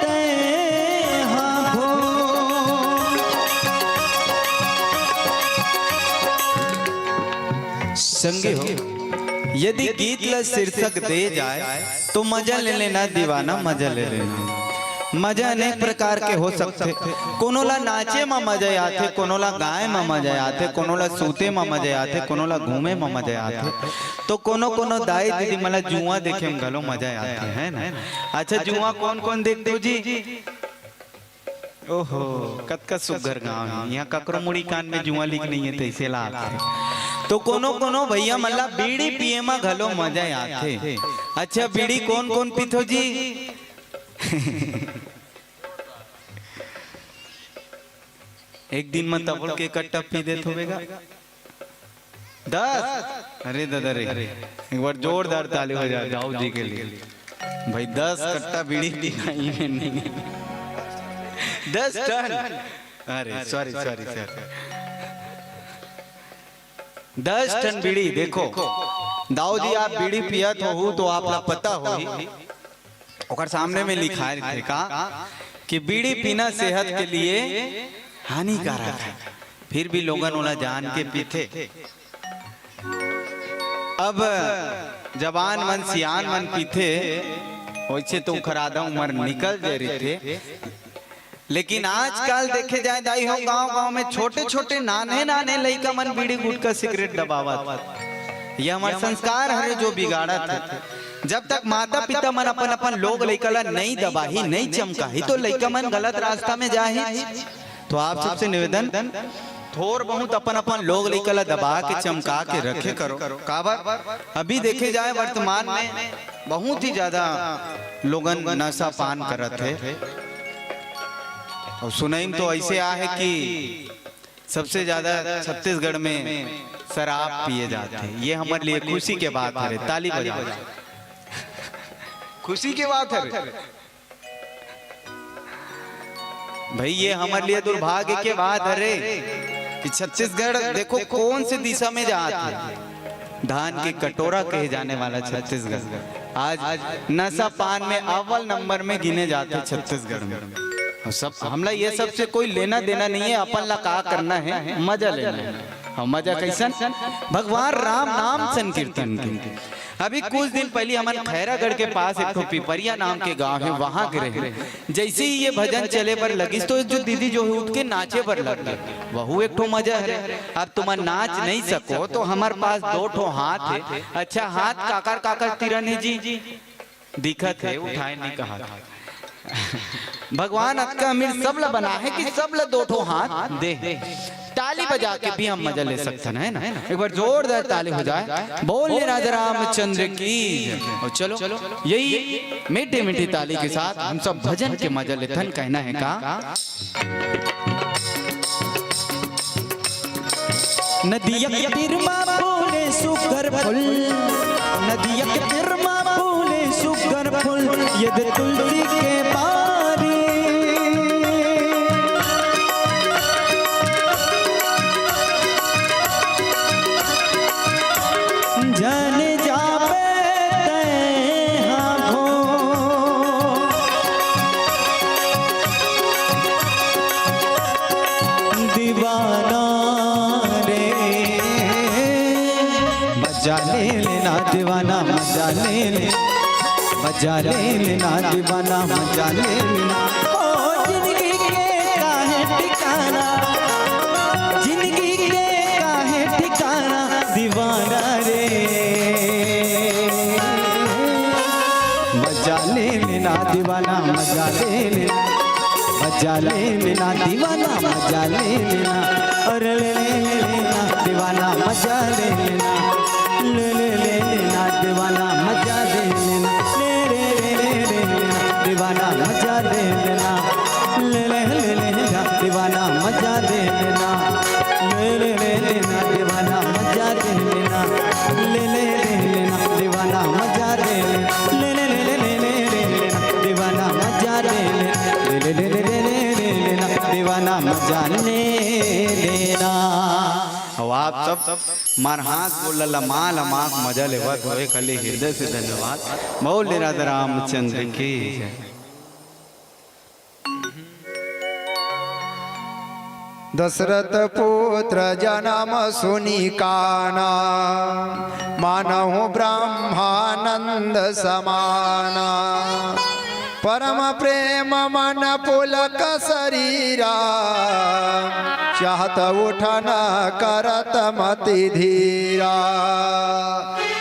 तैं हा भो। संगी हो, यदि गीत ला शीर्षक दे जाए, तो मजा ले लेना दीवाना, मजा ले लेना। मजा अनेक प्रकार के हो सकथे। कोनो ला नाचे म मजा आथे, कोनो ला गाए म मजा आथे, कोनो ला सूते म मजा आथे, कोनो ला घूमे म मजा आथे। तो कोनो कोनो दाई दीदी मन ला जुआ देखे म घलो मजा आथे, है ना? अच्छा, जुआ कोन कोन देखथो जी? ओहो, कतका सुग्घर गाँव हे। इहाँ ककरो मुड़ी कान में जुआ लिख नइ हे, तइसे लागथे। तो कोनो कोनो भैया मन ला बीड़ी पिए म घलो मजा आथे। अच्छा, बीड़ी कोन कोन पीथो जी? एक दिन म तबड़ के कट्टा पी देत होबे गा। दस? अरे दादा रे, एक बार जोरदार ताली हो जाए दाऊ जी के लिए। भाई, दस कट्टा बीड़ी पीना ही में नहीं है। दस टन। अरे, sorry, sorry, sorry। दस टन बीड़ी, देखो, दाऊ जी, आप बीड़ी पियत होहू तो आप ला पता होही, ओकर सामने में लिखाए रहिथे का कि बीड़ी पीना सेहत के लिए हानिकारक हे, फिर भी लोगन ओला जान के पीथे। अब जवान मन, सियान मन पीथे, वइसे तो ओखर आधा उमर निकल जाए रहिथे, लेकिन आजकल देखे जाए दाई हो, गांव-गांव में छोटे-छोटे, नान्हे-नान्हे लइका मन बीड़ी, गुटखा, सिगरेट दबावत। ये हमर संस्कार हरे जो बिगाड़त हे। जब तक माता-पिता मन अपन-अपन लोग लइका ला नइ दबाही, नइ चमकाही, तो लइका मन गलत रास्ता में जाही। तो आप सबसे निवेदन, थोर बहुत अपन-अपन लोग लइका ला दबा के, चमका के रखे करो। काबर? अभी देखे जाए वर्तमान में बहुत ही ज्यादा लोगन नशा पान करत हे। अउ सुनई म तो अइसे आहे कि सबसे ज्यादा छत्तीसगढ़ में शराब पिए जाथे। ये हमर लिए खुशी के बात हरे, ताली बजाओ। खुशी के बात हरे। भाई, ये हमर लिए दुर्भाग्य के बात हरे कि छत्तीसगढ़ देखो कौन से दिशा में जात हे। धान के कटोरा कहे जाने वाला छत्तीसगढ़ आज नशा पान में अव्वल नंबर में गिने जाथे छत्तीसगढ़ में। अउ सब, हमला ये सब से कोई लेना देना नहीं है, अपन ला का करना है, मजा लेना है। अउ मजा कइसन? भगवान राम नाम संकीर्तन के। अभी कुछ दिन पहिली हमन खैरागढ़ के पास एक ठो पिपरिया नाम के गांव हे, वहां गे रहेन। जइसे ही ये भजन चले बर लगिस, तो एक जो दीदी जो हे, उठ के नाचे बर लग गे। वहू एक ठो मजा हरे। अब तुमन नाच नइ सको, तो हमर पास दो ठो हाथ हे। अच्छा, हाथ काकर काकर तीरन हे जी? दिखत हे, उठाए नइ कहत। भगवान अतका अमीर सब ला बना हे कि सब ला दो ठो हाथ दे हे। ताली बजा के भी हम मजा ले सकथन, है ना? एक बार जोरदार ताली हो जाए। बोल राजा रामचंद्र की जय। अउ चलो, यही मीठी मीठी ताली के साथ हम सब भजन के मजा लेथन, कहना है का? नदिया के तीर मा फूले सुघर फूल, नदिया के तीर मा फूले सुघर फूल, ये दे तुलसी के बारी। जाने जाबे तैं हा भो। मजा ले लेना दीवाना, मजा ले ले, मजा ले लेना दीवाना, मजा ले लेना। ओ जिंदगी के काहे ठिकाना, जिंदगी के काहे ठिकाना दीवाना रे। मजा ले लेना दीवाना, मजा ले लेना, मजा ले लेना दीवाना, मजा ले लेना। अरे ले ले ले लेना दीवाना, मजा ले लेना। ले ले ले लेना दीवाना, मजा ले लेना। ले ले ले ले लेना दीवाना, मजा ले लेना। ले ले ले लेना दीवाना, मजा ले लेना। ले ले ले लेना दीवाना, मजा ले लेना। ले ले ले लेना दीवाना, मजा ले लेना। ले ले ले ले ले ले लेना दीवाना, मजा ले लेना। ले ले ले ले ले ले लेना दीवाना, मजा ले लेना। अब आप सब मन हाथ गोड़ ला लमा लमा के मजा लेवत होए, खाली हृदय से धन्यवाद। बोल राधा रामचंद्र की जय। दशरथ पुत्र जन्म सुनि काना, मानहु ब्रह्मानंद समाना। परम प्रेम मन पुलक शरीरा, चाहत उठन करत मति धीरा।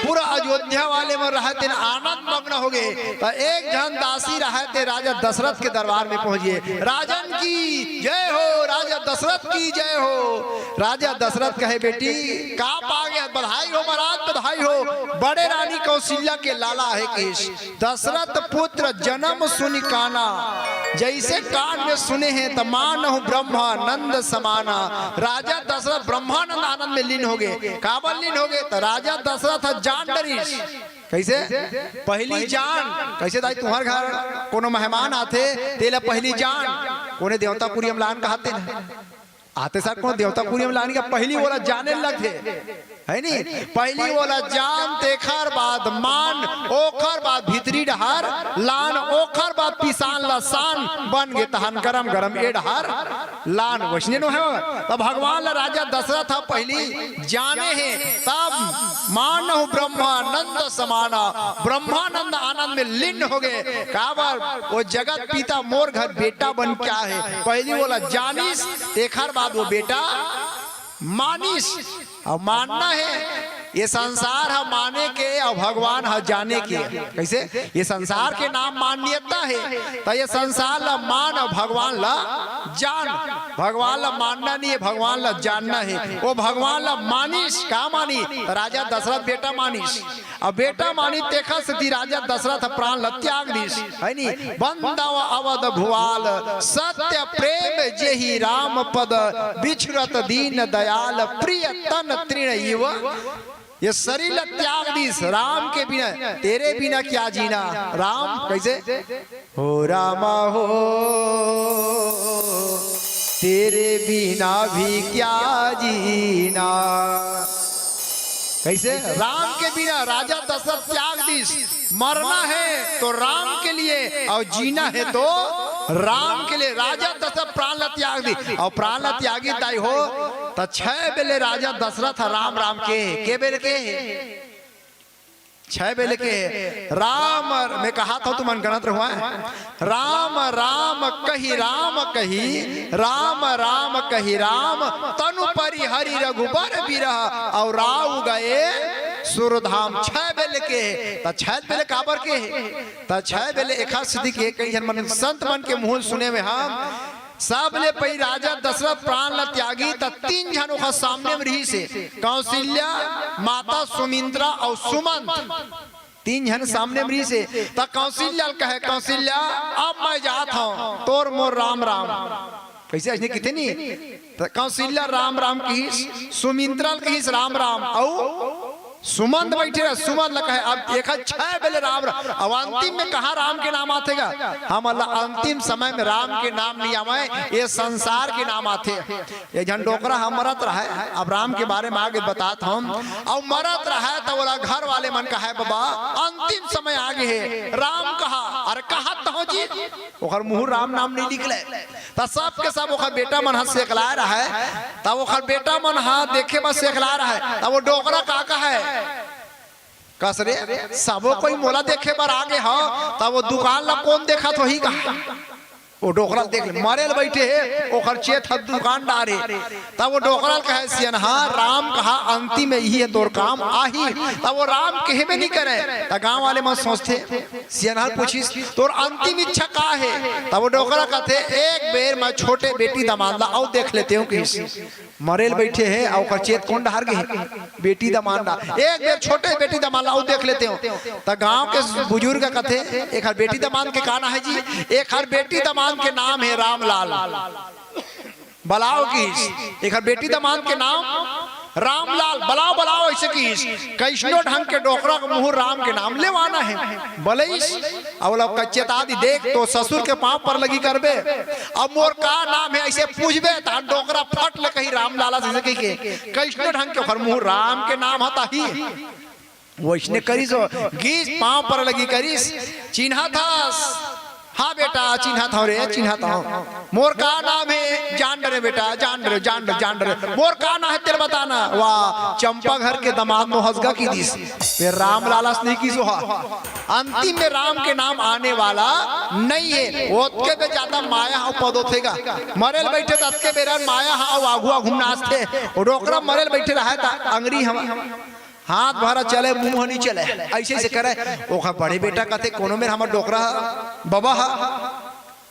पूरा अयोध्या वाले मन रहत हे आनंद मग्न हो गए। तो एक झन दासी रहत हे राजा दशरथ के दरबार में पहुंच गए। राजन की जय हो, राजा दशरथ की जय हो। राजा दशरथ कहे, बेटी, का पा गया? बधाई हो महाराज, बधाई हो, बड़े रानी कौशल्या के लाला हे कहिस। दशरथ पुत्र जन्म सुनि काना, जैसे कान में सुने हे, त मानहु ब्रह्मानंद समाना। राजा दशरथ ब्रह्मानंद आनंद में लीन हो गए। काबर लीन हो गए? त राजा दशरथ जान डरिस। कैसे? पहली जान। कैसे दाई, तुम्हार घर कोनो मेहमान आथे, तेला पहली जान। कोने देवतापुरी हम लान कहाते ना, आते साथ कोनो देवतापुरी हम लान के पहली ओला जाने लगथे, है नी? पहली ओला जान, तेखर बाद मान, ओखर बाद भीतरी डहार लान, ओखर बाद पिसान ला सान, बन गे तहन गरम गरम ए डहार लान। वैसने नो हे, तब भगवान ला राजा दशरथ ह पहली जाने हे, तब मानहु ब्रह्मानंद समाना, ब्रह्मानंद आनंद में लीन हो गए। काबर? वो जगत पिता मोर घर बेटा बन के आए हे। पहली ओला जानिस, तेखर बाद वो बेटा मानिस। अउ मानना हे, ये संसार ह माने के अउ भगवान ह जाने के। कैसे? ये संसार के नाम मान्यता हे, त ये संसार ला मान अउ भगवान ला जान। भगवान ला मानना नहीं हे, भगवान ला जानना हे। वो भगवान ला मानिस, का मानी? त राजा दशरथ बेटा मानिस। अब बेटा मानी, तेखर सेती राजा दशरथ प्राण ल त्याग दिस, है नी? बंदव अवध भुआल सत्य प्रेम जेहि राम पद, बिछुरत दीन दयाल प्रिय तन तृण इव। ये शरीर ल त्याग दिस राम के बिना, तेरे बिना क्या जीना। राम कैसे? हो रामा हो, तेरे बिना भी क्या जीना। कैसे? राम के बिना राजा दशरथ त्याग दिस। मरना हे तो राम के लिए अउ जीना हे तो राम के लिए। राजा दशरथ प्राण ला त्याग दिस अउ प्राण ला त्यागी दाई हो, त छै बेले राजा दशरथ राम राम के, के बेले के? छै बेले के राम, मैं कहात हंव, तुमन गनत रहुवा। राम राम कहि राम कहि, राम राम कहि राम, तनु परि हरि रघुबर बिरह, अउ राउ गए सुरधाम। छै बेले के, त छै बेले काबर के? त छै बेले एखर सेती के, कई झन मन, संत मन के मुंह सुने में हम सबले पहिली राजा दशरथ प्राण ल त्यागी, त तीन झन ओखर सामने में रिहिस हे, कौशल्या, माता सुमित्रा अउ सुमंत। तीन झन सामने में रिहिस हे, त कौशल्या ल कहे, "कौशल्या, अब मैं जात हंव, तोर मोर राम राम।" कैसे अइसने किथे नी? त कौशल्या राम राम किहिस, सुमित्रा ल किहिस राम राम, अउ सुमंत बइठे रहे, सुमंत ल कहे, अब एखर छै बेले राम, राम। अब अंतिम में कहाँ राम के नाम आथे गा? हमन ल अंतिम समय में राम के नाम नहीं आवय, ये संसार के नाम आथे। एक झन डोकरा ह मरत रहय, अब राम के बारे में आगे बतात हंव। अउ मरत रहय त ओला घर वाले मन कहय, "बाबा, अंतिम समय आगे हे, राम कहाँ?" अरे कहत हंव जी, ओखर मुंह राम नाम नहीं निकले। त सब के सब ओखर बेटा मन ह सेकलाय रहय, तब ओखर बेटा मन ह देखे बर सेकलाय रहय, तब वो डोकरा का कहय, कस रे, सबो कोई मोला देखे बर आगे हव, त वो दुकान ला कोन देखत होही गा? वो डोकरा ल देख ले, मरे ल बइठे हे, ओकर चेत ह दुकान डारे। त वो डोकरा ल कहे, "सियनहा, राम कहा अंतिम में इही हे तोर काम आही।" त वो राम कहबे नइ करे। त गांव वाले मन सोचथे, सियनहा ल पूछिस, "तोर अंतिम इच्छा का हे?" त वो डोकरा कथे, "एक बेर मैं छोटे बेटी दमांद ला अउ देख लेतेंव," कहिस। मरे ल बइठे हे, अउ ओकर चेत कोन डहार गे हे? बेटी दमांद ला। "एक बेर छोटे बेटी दमांद ला अउ देख लेतेंव।" त गांव के बुजुर्ग कथे, "एखर बेटी दमांद के का नाम हे जी?" "एखर बेटी दमांद के नाम हे रामलाल।" "बलाव," कहिस, "एखर बेटी दमांद के नाम रामलाल, बलाव, बलाव," अइसे कहिस। कइसनो ढंग के डोकरा के मुंह राम के नाम लेवाना हे। बलइस, अउ ओला चेता दिस, "देख, तोर ससुर के पांव पर लगी करबे, अब मोर का नाम हे अइसे पूछबे, त डोकरा फट ले कही रामलाल अइसे कहिके।" कइसनो ढंग के ओखर मुंह राम के नाम ह त आही। वइसने करिस, वो गिस, पांव पर लगी करिस, "चिन्हत हस?" "हां बेटा, चिन्हत हंव रे, चिन्हत हंव।" "मोर का नाम हे?" "जान डरे बेटा, जान डरे, जान डरे, जान डरे।" "मोर का नाम हे तेला बता ना।" "वाह, चंपा घर के दमांद नोहस गा," कहि दिस। फेर रामलाल अस नइ कहिस वो ह। अंतिम में राम के नाम आने वाला नइ हे। ओतके बेर जादा माया ह पदोथे गा। मरे ल बइठे त अतके बेर माया ह अउ आघू आघू नाचथे। वो डोकरा मरे ल बइठे रहय त अंगरी ह हाथ भर चले, मुंह नइ चले, अइसे अइसे करे। ओखर बड़े बेटा कथे, "कोनो मेर हमर डोकरा ह, बबा ह,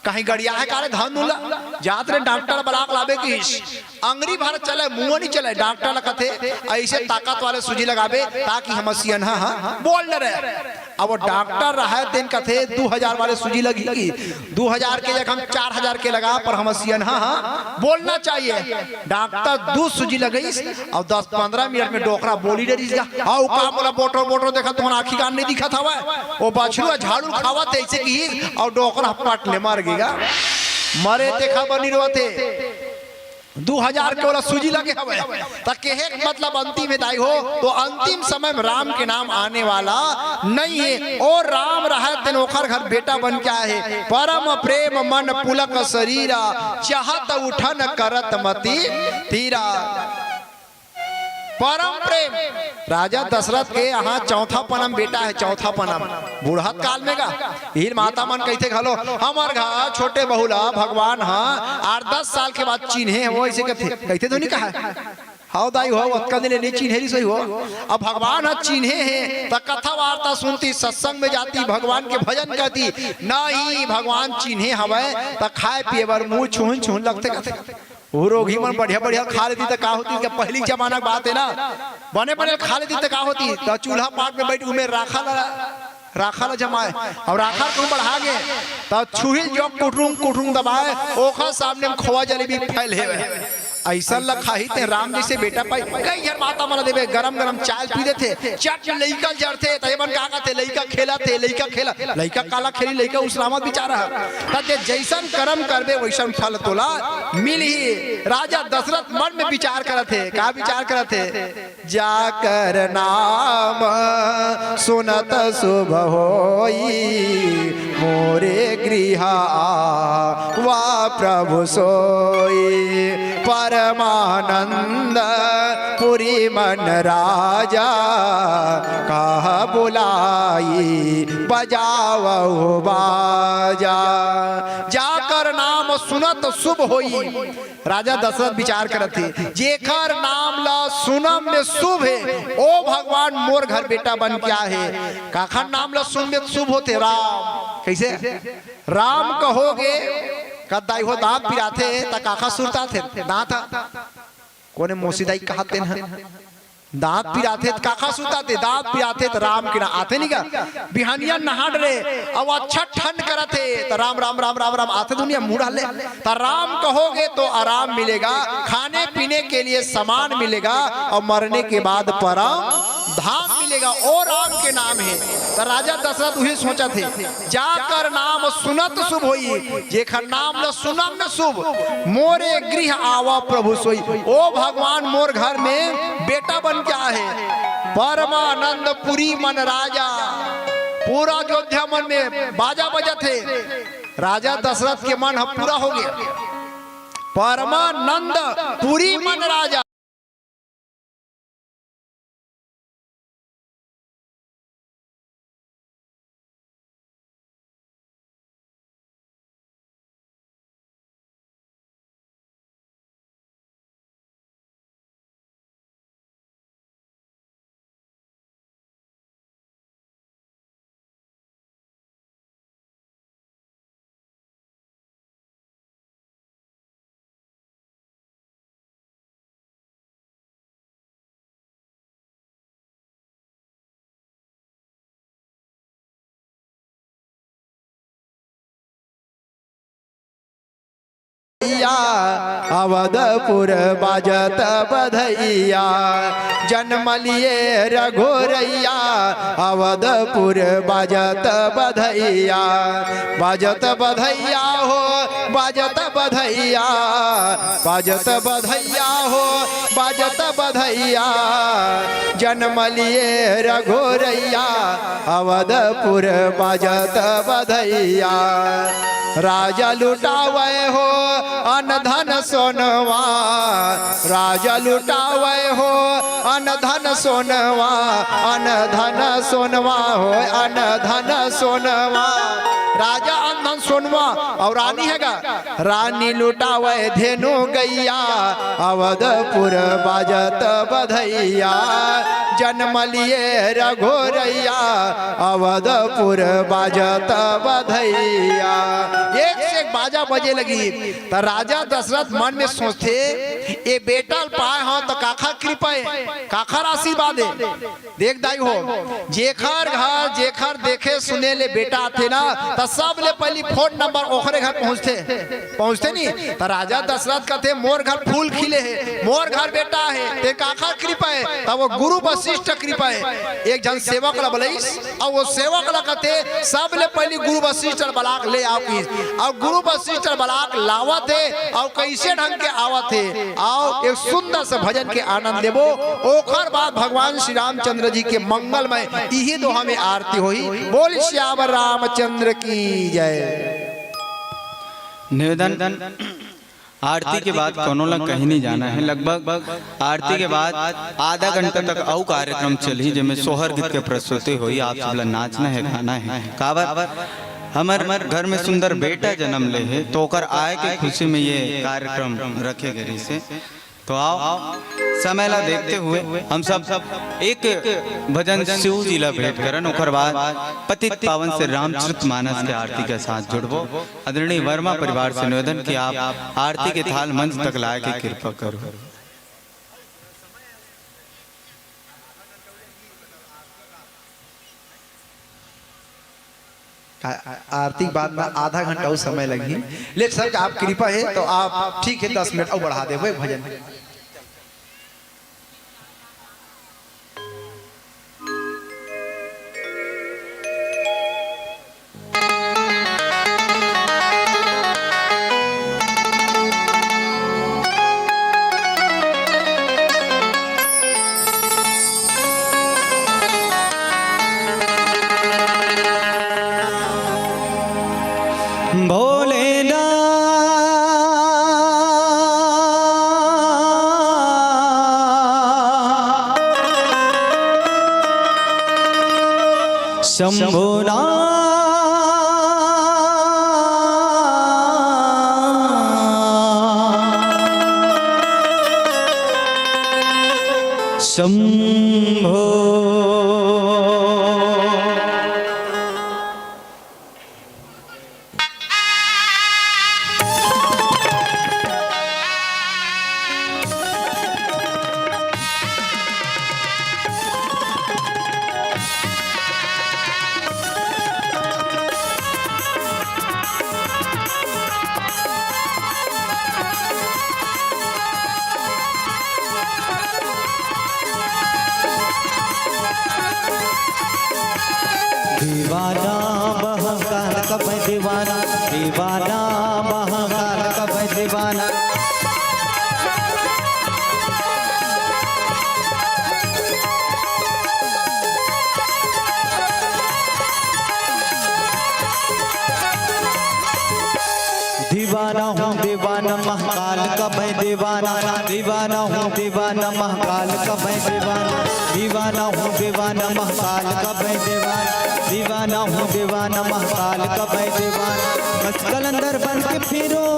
कहीं गड़ियाहे का रे धन उला, जात रे डॉक्टर बला के लाबे," कहिस। अंगरी भर चले, मुंह नइ चले। डॉक्टर ल कथे, "अइसे ताकत वाले सूजी लगाबे, ताकि हमर सियनहा ह बोल डरे।" अब वो डॉक्टर रहय, तेन कथे, "दू हजार वाले सूजी लगही।" "दू हजार के जगह हम चार हजार के लगा, पर हमर सियनहा ह बोलना चाहिए।" डॉक्टर दू सूजी लगइस, अउ दस पंद्रह मिनट में डोकरा बोली डरिस गा। "अउ का मोला बोटो बोटो देखत, तोहन आँखी कान नइ दिखत हवय? वो बछरू ह झाड़ू खावत हे," अइसे कहिस, अउ डोकरा पट ले मर गे गा। मरे तेखर बर नइ रोवत हे। दू हजार के ओला सूजी लगे हवय। त केहे के मतलब अंतिम हे दाई हो, तो अंतिम समय में राम के नाम आने वाला नइ हे। ओ राम रहय तेन ओखर घर बेटा बन के आए हे। "परम प्रेम मन पुलक सरीरा, चहत उठन करत मति पीरा।" परम प्रेम। राजा दशरथ के यहाँ चौथा पनम बेटा हे, चौथा पनम। बुढ़त काल में गा, इही ल माता मन कहिथे घलो, "हमर घर छोटे बहू ला भगवान ह आठ दस साल के बाद चिन्हे हवय," अइसे कथे, कहिथे तो नइ कहय। "हव दाई हो, अतका दिन ले नइ चिन्हे रिहिस होही हो।" अब भगवान ह चिन्हे हे, त कथा वार्ता सुनती, सत्संग में जाती, भगवान के भजन करती, "नहीं, भगवान चिन्हे हवय," त खाय पिये बर मुंह छुहुन छुहुन लगथे कथे। वो रोगही मन बढ़िया बढ़िया खा लेती त का होती, के पहिली के जमाना के बात हे ना, बने बने खा लेती त का होती, त चूल्हा पाट में बइठ उमे राखा ला, राखा ला जमाय, अउ राखा कहूं बढ़ा गे, त छुही जो कुटरुंग कुटरुंग दबाय, ओखर सामने में खोवा जलेबी फैल हे। अइसन ला खाही ते राम जइसे बेटा पाही। कई झन माता मन ला देबे, गरम गरम चाय पी देथे, चट लइका जरथे, त ये मन का कथे, "लइका खेलत हे, लइका खेलत।" लइका काला खेली, लइका उसरामत बिचारा ह। त जे जइसन करम करबे, वइसन फल तोला मिलही। राजा दशरथ मन में बिचार करत हे। का बिचार करत हे? "जाकर नाम सुनत शुभ होई, मोरे गृह आवा प्रभु सोई। परमानंद पुरी मन राजा, कह बुलाई बजावहु बाजा।" जाकर नाम सुनत शुभ होई। राजा दशरथ बिचार करत हे, "जेखर नाम ला सुनम में शुभ हे, ओ भगवान मोर घर बेटा बन के आए हे।" काखर नाम ला सुनबे त शुभ होथे? राम। कइसे? राम कहोगे, कद दाई हो दांत पिराथे, त काखर सुरताथे? दांत ह। कोने मोसी दाई कहाथे न? दांत पिराथे त काखर सुरताथे? दांत पिराथे त राम के नाम आथे नहीं का? बिहनिया नहा डरे, अउ अच्छा ठंड करत हे, त राम, राम, राम, राम, राम आथे दुनिया मुड़ा ले। त राम कहोगे तो आराम मिलेगा, खाने पीने के लिए सामान मिलेगा, अउ मरने के बाद परम धाम मिलेगा। ओ राम के नाम हे। त राजा दशरथ उही सोचत हे, "जाकर नाम सुनत शुभ होई।" जेखर नाम ल सुनम में शुभ, "मोरे गृह आवा प्रभु सोई।" ओ भगवान मोर घर में बेटा बन के आए हे। परमानंद पुरी मन राजा, पूरा अयोध्या मन में बाजा बजत हे। राजा दशरथ के मन ह पूरा हो गया। परमानंद पुरी मन राजा। अवधपुर बाजत बधइया, जनम लिए रघुरैया। अवधपुर बाजत बधइया, बाजत बधइया हो, बाजत बधइया, बाजत बधइया हो, बाजत बधइया। जनम लिए रघुरैया, अवधपुर बाजत बधइया। राजा लुटावै हो अन धन सोनवा, राजा लुटावै हो अन धन सोनवा, अन धन सोनवा हो, अन धन सोनवा। राजा अन धन सोनवा अउ रानी हे गा, रानी लुटावै धेनु गैया। अवधपुर बाजत बधइया, जनम लिए रघुरैया। अवधपुर बाजत बधइया। एक से एक बाजा बजे लगी। त राजा दशरथ मन में सोचथे, ए बेटा ल पाए हंव त काखर कृपा हे, काखर आशीर्वाद हे। देख दाई हो, जेखर घर, जेखर देखे सुने ले बेटा आथे ना, त सबले पहिली फोन नंबर ओखरे घर पहुंचथे, पहुंचथे नी? त राजा दशरथ कथे, "मोर घर फूल खिले हे, मोर घर बेटा हे, ते काखर कृपा हे?" त वो गुरु वशिष्ठ कृपा हे। एक झन सेवक ला बलइस, अउ वो सेवक ला कथे, "सबले पहिली गुरु वशिष्ठ ला बलाक ले आव," किहिस। अउ गुरु वशिष्ठ ला बलाक लावत हे, अउ कइसे ढंग के आवत हे। आव, एक सुंदर से भजन के आनंद लेबो। ओखर बाद भगवान श्री रामचंद्र जी के मंगलमय इही दोहा में आरती होही। बोल सियावर रामचंद्र की जय। निवेदन, आरती के बाद कोनो ला कहीं नहीं जाना है। लगभग आरती के बाद आधा घंटा तक अउ कार्यक्रम चलही, जेमे सोहर गीत के प्रस्तुति होही। आप सब ला नाचना है, गाना है। काबर हमर घर में सुंदर बेटा जन्म ले हे, तो ओकर आय के खुशी में ये कार्यक्रम रखे गे रहिसे। तो आव, समय ला देखते हुए हम सब एक भजन शिव जी ला भेंट करन, ओकर बाद पतित पावन श्री रामचरित मानस के आरती के साथ जुड़बो। आदरणीय वर्मा परिवार से निवेदन कि आप आरती के थाल मंच तक लाए के कृपा करो। आ-, आरती के बाद में आधा घंटा अउ समय लगही, लेकिन सर का आप कृपा हे तो आप ठीक हे, दस मिनट अउ बढ़ा देबो एक भजन। भोलेनाथ शंभुनाथ शंभो। दीवाना महाकाल कबै दीवाना, दीवाना महाकाल कबै दीवाना। दीवाना हूँ दीवाना महाकाल कबै दीवाना, दीवाना हूँ दीवाना महाकाल कबै दीवाना, दीवाना हूँ दीवाना महाकाल कबै दीवाना, दीवाना हूँ दीवाना महाकाल कबै दीवाना। बस कलंदर बन के फिरूं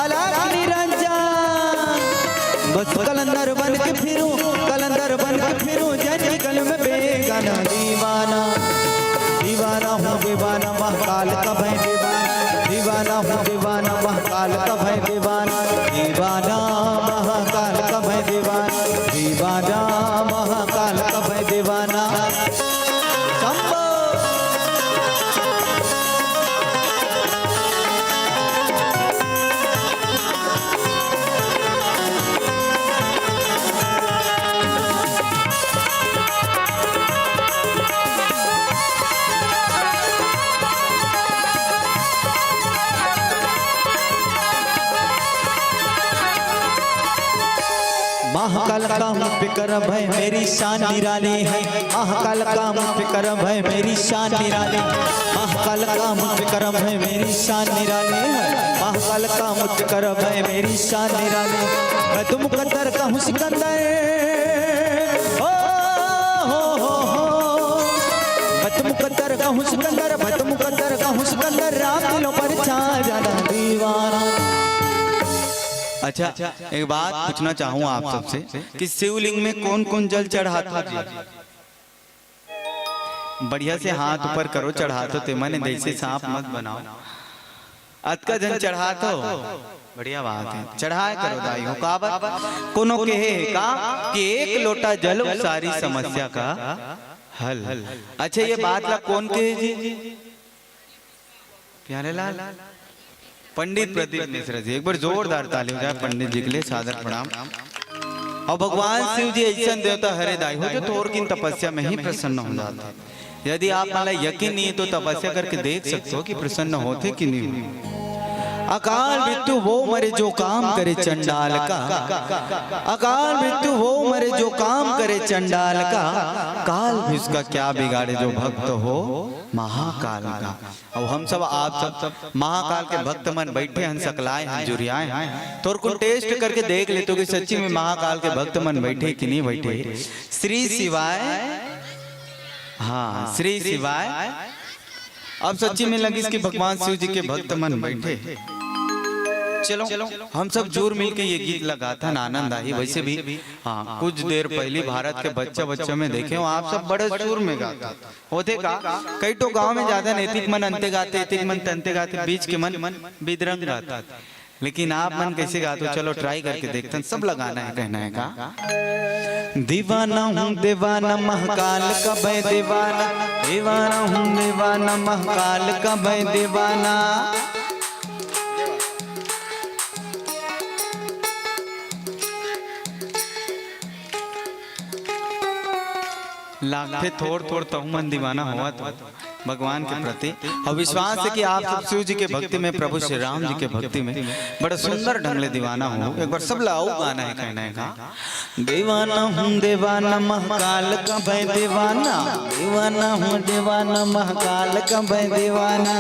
अलख निरंजन, बस कलंदर बन के फिरूं, कलंदर बन के फिरूं जन गल में बेगाना। दीवाना, दीवाना हूँ दीवाना महाकाल कबै दीवाना, दीवाना हूँ दीवाना महाकाल कबै दीवाना, दीवाना महाकाल कबै दीवाना, दीवाना महाकाल कबै दीवाना। शंभो। महाकाल का मुझ पे करम है, मेरी शान निराली है। महाकाल का मुझ पे करम है, मेरी शान निराली है। महाकाल का मुझ पे करम है, मेरी शान निराली है। महाकाल का मुझ पे करम है, मेरी शान निराली है। मैं तो मुकद्दर का हूँ सिकंदर। ओ, हो, हो, हो। मैं तो मुकद्दर का हूँ सिकंदर, मैं तो मुकद्दर का हूँ सिकंदर। राम दिलों पर छा जाना दीवाना। अच्छा, एक बात पूछना चाहूँ आप सबसे कि शिवलिंग में कौन कौन जल चढ़ाता जी? बढ़िया से हाथ ऊपर करो, चढ़ातो ते मन जैसे सांप मत बनाओ। अतका जन चढ़ातो, बढ़िया बात है, चढ़ाए करो दाई हो। काबर? कोनो कहे हे का कि एक लोटा जल सारी समस्या का हल। अच्छा, ये बात ला कौन कहे जी? प्यारे लाल, पंडित प्रदीप मिश्रा जी, एक बार जोरदार ताली हो जाए पंडित जी के लिए, सादर प्रणाम। और भगवान शिव जी ऐसा देवता हरे दाई हो जो तोर की तपस्या में ही प्रसन्न हो जाते हैं। यदि आप मन ला यकीन नहीं है तो तपस्या करके देख सकते हो कि प्रसन्न होते कि नहीं होते। अकाल मृत्यु वो मरे जो काम करे चंडाल का, अकाल मृत्यु वो मरे जो काम करे चंडाल का, काल भी उसका क्या बिगाड़े जो भक्त हो महाकाल का। अब हम सब, आप सब महाकाल के भक्त मन बैठे हैं, सकलाए हैं, जुरियाए हैं, तो और कुछ टेस्ट करके देख लेते हो कि सच्ची में महाकाल के भक्त मन बैठे कि नहीं बैठे। श्री शिवाय। हाँ, श्री शिवाय। अब सच्ची में लगिस कि भगवान शिव जी के भक्त मन बैठे। चलो, हम सब जुर मिलके ये गीत ला गाथन, आनंद आही। वैसे भी हाँ, कुछ देर पहली भारत के बच्चा बच्चा में देखे हो, आप सब बड़े सुर में गाता होते का। कई तो गांव में जाते हैं, एतिक मन अंते गाते, एतिक मन तंते गाते, बीच के मन बिदरंग गाता। लेकिन आप मन कैसे गाते हो? चलो ट्राई करके देखते हैं, सब लगाना है, कहना है का। दीवाना हूँ दीवाना महाकाल का मैं दीवाना, दीवाना हूँ दीवाना महाकाल का मैं दीवाना। लागथे थोर थोर तहु मन दीवाना होवत हो भगवान के प्रति। और विश्वास है कि आप सब शिव जी के भक्ति में, प्रभु श्री राम जी के भक्ति में बड़ा सुंदर ढंग ले दीवाना हो। एक बार सब ला अउ गाना है, कहना है का। दीवाना हूँ दीवाना महाकाल का मैं दीवाना, दीवाना हूँ दीवाना महाकाल का मैं दीवाना।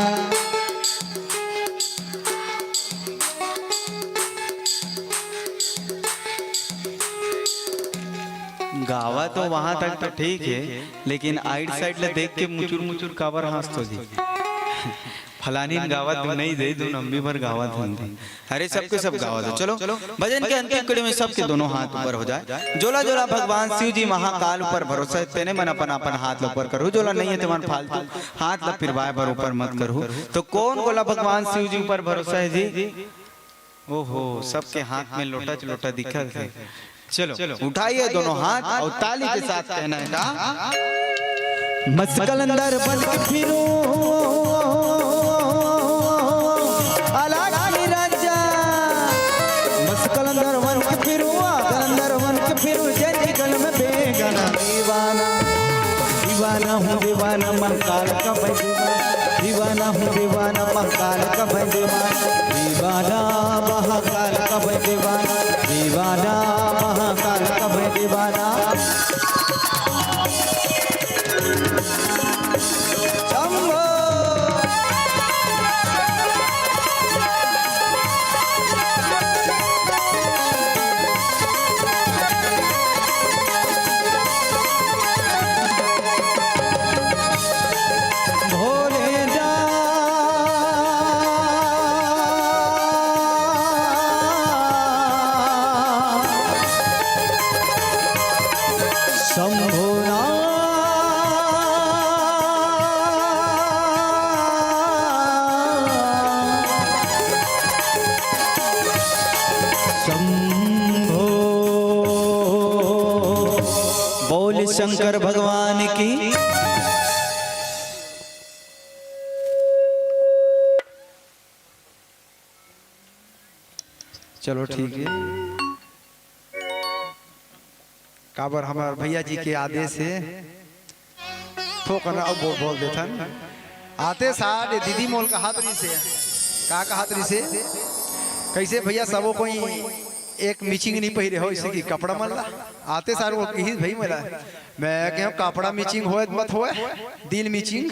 गावा तो वहां तक तो ठीक है, लेकिन आइड साइड ले देख के मुचुर मुचुर काबर हाँसतो जी? फलानी गावत नहीं दे, दू नंबी भर गावत हन। अरे, सबके सब गावत हो। चलो, भजन के अंतिम कड़ी में सबके दोनों हाथ ऊपर हो जाए। जोला जोला भगवान शिव जी महाकाल ऊपर भरोसा है, तेने मन अपन अपन हाथ ला ऊपर करू। जोला नहीं है, ते मन फालतू हाथ ला फिरवाए बर ऊपर मत करू। तो कौन कोला भगवान शिव जी ऊपर भरोसा है जी? ओहो, सबके हाथ में लोटा च लोटा दिखत है। चलो, उठाइए दोनों हाथ और ताली के साथ कहना है का। मस्त कलंदर बन के फिरू, अलग निरंजन। मस्त कलंदर बन के फिरू, कलंदर बन के फिरू, जय जंगल में बेगाना दीवाना। दीवाना हूँ दीवाना महाकाल का मैं दीवाना, दीवाना हूँ दीवाना महाकाल का मैं दीवाना, दीवाना महाकाल का मैं दीवाना, दीवाना महाकाल का मैं दीवाना। शंभो। भोले जा। शंभुनाथ। शंभो। बोल शंकर भगवान की। चलो ठीक है, काबर हमर भैया जी के आदेश है, थोकन अउ बोल, बोल देथन। आते साल ये दीदी मोल कहात रहिसे, का कहात रहिसे? कैसे भैया सबो कोई एक मिचिंग नहीं पहिरे हो, इसे कि कपड़ा मन ला। आते सार वो किहिस भाई मोला, मैं कहेंव कपड़ा मिचिंग होए त मत होए, दिल मिचिंग,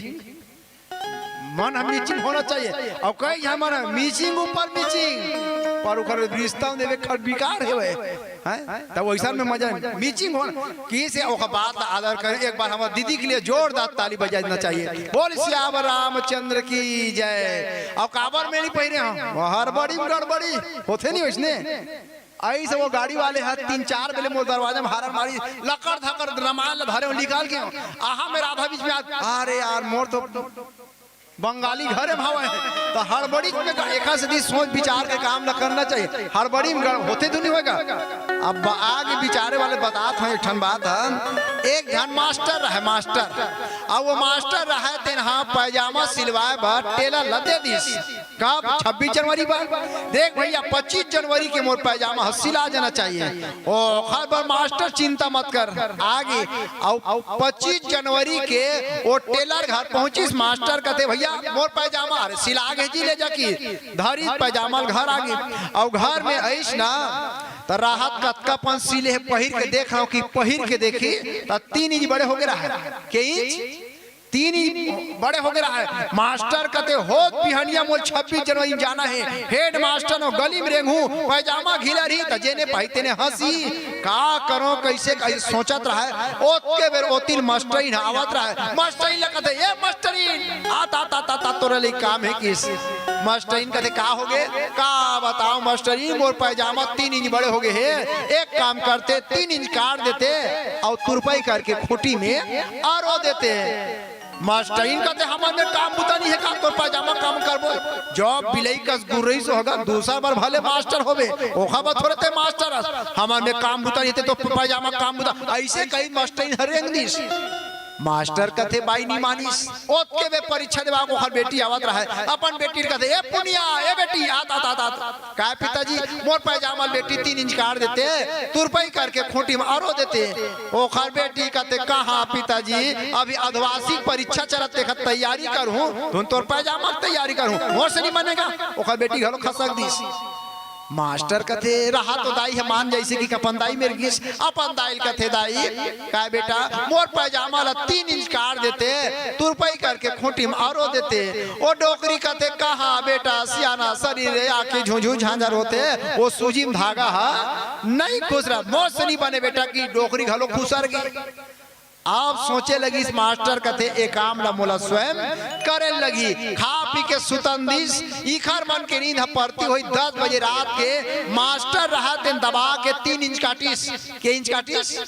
मन ह मिचिंग होना चाहिए। अउ कई झन मन ह मिचिंग ऊपर मिचिंग, पर ओकर रिश्ता में देवे खट बेकार हे भाई। हैं? तब वैसा में मजा मिचिंग होना, किसे ओकर बात ला आदर करे। एक बार हमर दीदी के लिए जोरदार ताली बजा देना चाहिए। बोल सियावर रामचंद्र की जय। अउ काबर में नहीं पहिरे हो, हड़बड़ी में गड़बड़ी होथे नहीं वैसने। अइसे वो गाड़ी वाले ह तीन चार बेले मोर दरवाजा में हारन मारिस, लकड़ धकड़ रमाल ल धरे हो, निकल गेंव। आहा में राधा बीच में आ, अरे यार, मोर तो बंगाली घरे में हवय, त हड़बड़ी में का-, एखर सेती सोच विचार के काम ल करना चाहिए। हड़बड़ी में गड़-, होथे तो नहीं होएगा। अब ब-, आगे बिचारे वाले बतात हंव एक ठन बात ह। एक झन मास्टर रहय, मास्टर, अउ वो मास्टर रहय, तेन ह पैजामा सिलवाए बर टेलर ल दे दिस। कब? छब्बीस जनवरी बर। देख भैया, पच्चीस जनवरी के मोर पैजामा ह सिला जाना चाहिए। ओखर बर मास्टर चिंता मत कर, आगे। अउ पच्चीस जनवरी के वो टेलर घर पहुंचिस, मास्टर कथे, "भैया, मोर पैजामा।" "अरे, सिला गे जी, ले जा," कि धरिस पैजामा ल घर आगे। अउ घर में अइस ना, त राहत कतका पन सिले हे, पहिर के देख रहा हूं कि पहिर के देखी, त तीन इंच बड़े होगे रहय। के इंच? तीन इंच बड़े होगे रहय। मास्टर कथे, "होत बिहनिया मोर छब्बीस जनवरी में जाना हे, हेडमास्टर नोहर गली में रेंगहूं, पैजामा घिला रही, त जेने पाही तेने हंसी।" का करों, कइसे, कइसे सोचत रहय। ओतके बेर ओती ले मास्टरिन ह आवत रहय। मास्टरिन ल कथे, "ए मास्टरिन, आ, ता, ता, ता, ता, तोरे ले काम हे किस?" मास्टरिन कथे, "का होगे?" "का बतावं मास्टरिन, मोर पैजामा तीन इंच बड़े होगे हे, एक काम करते, तीन इंच काट देते अउ तुरपई करके खूंटी में अरो देते।" मास्टरिन कथे, "हमर में काम बुता नहीं हे का, तोर पैजामा काम करबो?" जब बिलई कस गुर्रइस होगा, दूसर बर भले मास्टर होबे, ओखर बर थोरे ते मास्टर अस। "हमर में काम बुता नहीं हे, तो पैजामा काम बुता।" अइसे कही मास्टरिन ह रेंग दिस। मास्टर कथे, बाई नी मानिस। ओतके बेर परीक्षा देवा ओखर बेटी आवत रहय, अपन बेटी ल कथे, "ए पुनिया, ए बेटी, आत, आत, आत, आत।" "काय पिताजी?" "मोर पैजामा ल बेटी तीन इंच काट देते, तुरपई करके खूंटी में अरो देते।" ओखर बेटी कथे, "कहां पिताजी, अभी अर्धवार्षिक परीक्षा चलत, तेखर तैयारी करहूं, धुन तोर पैजामा के तैयारी करहूं, मोर से नहीं बनेगा।" ओखर बेटी घलो खसक दिस। मास्टर कथे, "रहा तो दाई ह मान जाइसे," कि अपन दाई मेर गिस, अपन दाई ल कथे, "दाई, काय बेटा, मोर पैजामा ल तीन इंच काट देते, तुरपई करके खूंटी में अरो देते।" ओ डोकरी कथे, "कहां बेटा, सियाना सरीर रे, आंखी झुंझू झांझर होथे, ओ सूजी में धागा ह नहीं खुसरत, मोर से नहीं बने बेटा," कि डोकरी घलो खुसर गे। अब सोचे लगिस मास्टर कथे, "ए काम ल मोला स्वयं करे लगही।" खा पी के सुतन दिस। इखर मन के नींद ह परती होइस दस बजे रात के। मास्टर रहय तेन दबा के तीन इंच काटिस। के इंच काटिस?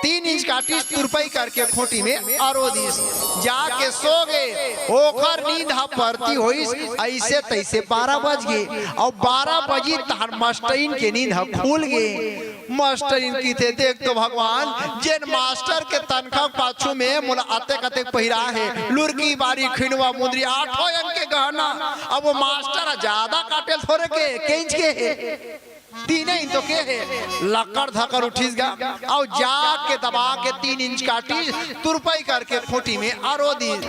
तीन इंच काटिस, तुरपई करके खूंटी में अरो दिस। जाके सो गे। ओखर नींद ह परती होइस, अइसे तइसे बारह बज गे। अउ बारह बजिस तहान मास्टरिन के नींद ह खुल गे। मास्टरिन कथे, "देख तो भगवान, जेन मास्टर के तनखा के पाछू में मोला अतेक अतेक पहिराय हे, लुरकी, बारी, खिनवा, मुंदरी, आठों अंग के गहना, अब वो मास्टर ह जादा काटे ल थोरे के, के इंच के हे? तीने इंच तो के हे।" लकड़ धकड़ उठिस गा, अउ जाके दबा के तीन इंच काटिस, तुरपई करके खूंटी में अरो दिस।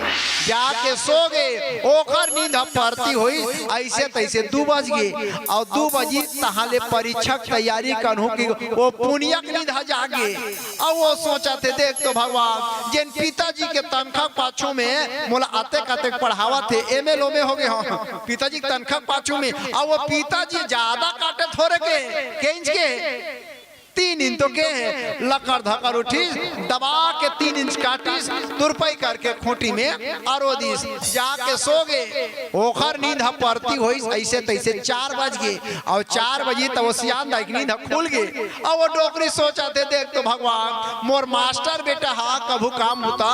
जाके सो गे, ओखर नींद ह परती होइस, अइसे तइसे दू बज गे। अउ दू बजिस तहां ले परीक्षा के तैयारी करहूं कि वो पुनिया के नींद ह जागे। अउ वो सोचत हे, "देख तो भगवान, जेन पिताजी के तनखा के पाछू में मोला अतेक अतेक पढ़ावत हे, एमे ल ओमे होगे हंव, पिताजी के तनखा के पाछू में, अउ वो पिताजी जादा काटे ल थोरे के, के इंच के हे?" तीन इंच तो के हे। लकड़ धकड़ उठिस, दबा के तीन इंच काटिस, तुरपई करके खूंटी में अरो दिस, जाके सो गे। ओखर नींद ह परती होइस, अइसे तइसे चार बज गे, अउ चार बजिस त वो सियान दाई के नींद ह खुल गे। अउ वो डोकरी सोचत हे, "देख तो भगवान, मोर मास्टर बेटा ह कभू काम बुता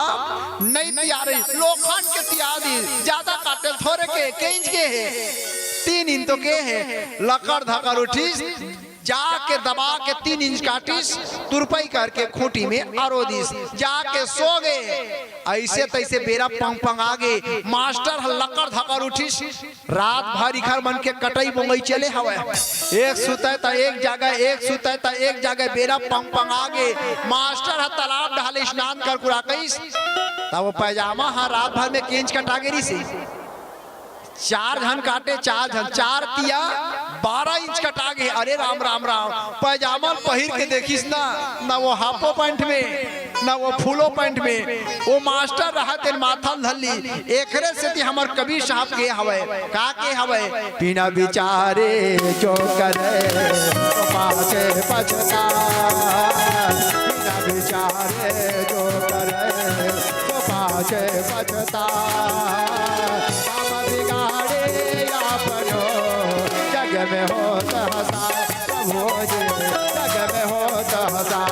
नइ तियारिस, लोखन के तियार दिस, जादा काटे ल थोरे के, के इंच के हे? तीन इंच तो के हे।" लकड़ धकड़ उठिस, जाके दबा के तीन इंच काटिस, तुरपई करके खूंटी में अरो दिस, जाके सो गे। अइसे तइसे बेरा पंगपंगा गे, मास्टर ह लकड़ धकड़ उठिस। रात भर इखर मन के कटई बोंगई चले हवय, एक सुतय त एक जागय, एक सुतय त एक जागय। बेरा पंगपंगा गे, मास्टर ह तालाब डहार ले स्नान कर कुरा कइस, त वो पैजामा ह रात भर में के इंच कटा गे रिहिस हे? चार झन काटे, चार झन, चार तिया बारह इंच कटा गे। अरे राम, राम, राम। पैजामा ल पहिर के देखिस ना, ना वो हाफो पैंट में, ना वो फूलो पैंट में। वो मास्टर रहा तेन माथा ल धर ली। एकरे सेती हमर कबीर साहब के हवय, का के हवय? बिना बिचारे जो करे, तो पाछे पछता। बिना बिचारे जो करे, तो पाछे पछता। काम बिगाड़े आपनो, जग में होत हँसाए। प्रभु जी, जग में होत हँसाए।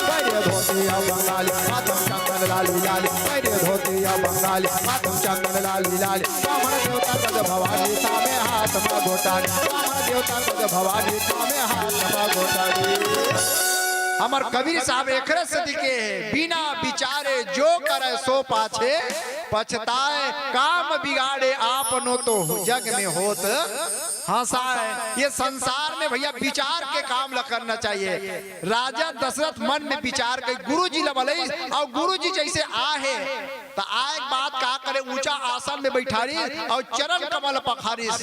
पहिरे धोतिया बंगाली, माथम चंदन लाली लाली। पहिरे धोतिया बंगाली, माथम चंदन लाली लाली। बामन देवता कद भवानी, थामे हाथ मा घोटाली। बामन देवता कद भवानी, थामे हाथ मा घोटाली। हमर कबीर साहब एकरे सेती के हे, बिना बिचारे जो करे सो पाछे पछताए, काम बिगाड़े आपनो तो जग में होत हँसाए। ये संसार में भैया बिचार के काम ल करना चाहिए। राजा दशरथ मन में बिचार के गुरु जी ल बलइस अउ गुरु जी जइसे आहे त आए के बाद का करे, ऊंचा आसन में बैठारिस अउ चरण कमल पखारिस।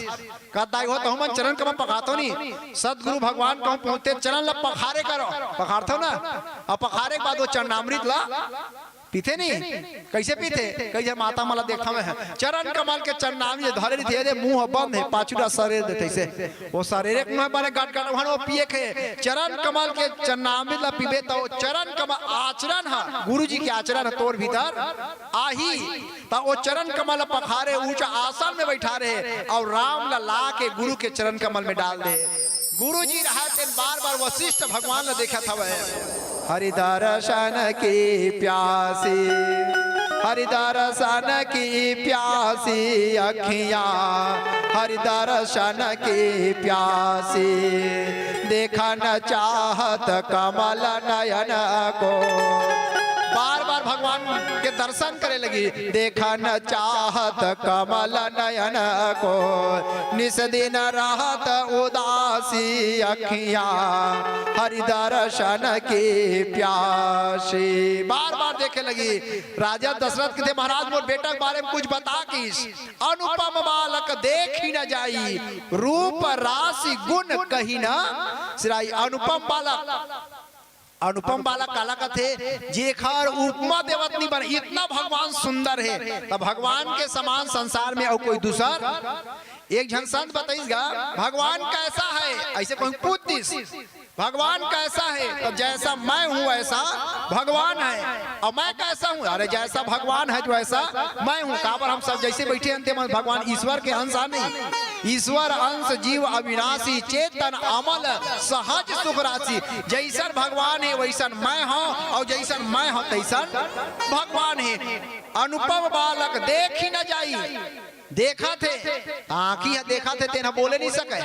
का दाई हो, तहु मन चरण कमल पखारथव नी? सतगुरु भगवान कहूँ पहुँचते चरण ल पखारे करो, पखारथव ना? अउ पखारे के बाद वो चरणामृत ल पीथे नी? कइसे पीथे? कइसे माता मन ल देखथव मैं, चरण कमल के चरणामृत धरे रहिथे, एदे मुंह बंद हे, पाछू डहर सरेर देथे अइसे। वो सरेरे के मुंह बने गट गट, वहन वो पिए के हे। चरण कमल के चरणामृत ल पीबे त वो चरण कमल आचरण ह, गुरु जी के आचरण ह तोर भीतर आही। त वो चरण कमल ल पखारे, ऊंचा आसन में बैठारे अउ राम ल ला के गुरु के चरण कमल में डाल दे। गुरु जी रहा तेन बार बार वशिष्ठ भगवान ल देखत हवय। हरि दर्शन की प्यासी, हरि दर्शन की प्यासी अखियाँ, हरि दर्शन की प्यासी, देखन चाहत कमल नयन को। बार बार भगवान के दर्शन करे लगी, देखन चाहत कमल नयन को, निस दिन रहत उदासी अखियाँ, हरि दर्शन की प्यासी। बार बार देखे लगी। राजा दशरथ कथे, महाराज, मोर बेटा के बारे में कुछ बता किस। अनुपम बालक देखि न जाई, रूप रासि गुन कहि न सिराई। अनुपम बालक, अनुपम बालक काला कथे? जेखर उपमा देवत नी बने, इतना भगवान सुंदर हे। त भगवान के समान संसार में अउ कोई दूसर? एक झन संत बताइस गा, भगवान कैसा है, अइसे कोई पूछ दिस, भगवान कैसा है? त जैसा मैं हूँ वैसा भगवान है। अउ मैं कैसा हूँ? अरे जैसा भगवान है वैसा मैं हूँ। काबर हम सब जइसे बइठे हन तेमन भगवान ईश्वर के अंश आने। ईश्वर अंश जीव अविनाशी, चेतन अमल सहज सुख राशि। जइसन भगवान हे वइसन मैं हँव, अउ जइसन मैं हँव तइसन भगवान हे। अनुपम बालक देखि न जाई। देखत हे, आँखी ह देखत हे, तेन ह बोले नइ सकय।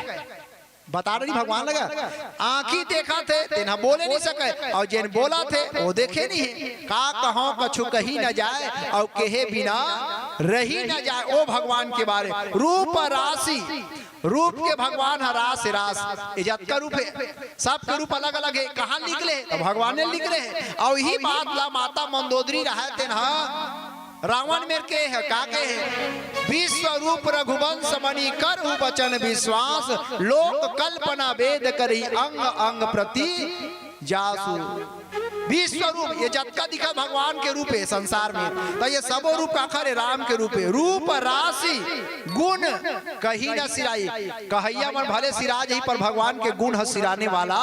बता रही भगवान लगा, आँखी देखत हे, तेन ह बोले नइ सकय, अउ जेन बोलत हे, वो देखे नइ हे। का कहँव कछु कहि न जाय, अउ कहे बिना रहि न जाय। ओ भगवान के बारे, रूप रासि, रूप के भगवान ह रास हे रास। ये जतका रूप हे, सबके रूप अलग-अलग हे। कहाँ निकले हे? त भगवान ने निकले हे। अउ इही बात ला माता मंदोदरी रहय तेन ह रावण मेर के हे, का के हे? विश्व रूप रघुवंश मणि करहु बचन विश्वास, लोक कल्पना वेद करही अंग अंग प्रति जासु। विश्व रूप, ये जतका दिखा भगवान के रूप हे संसार में, त ये सबो रूप काखर हे? राम के रूप हे। रूप रासि गुन कहि न सिराई। कहइया मन भले सिरा जही, पर भगवान के गुन ह सिराने वाला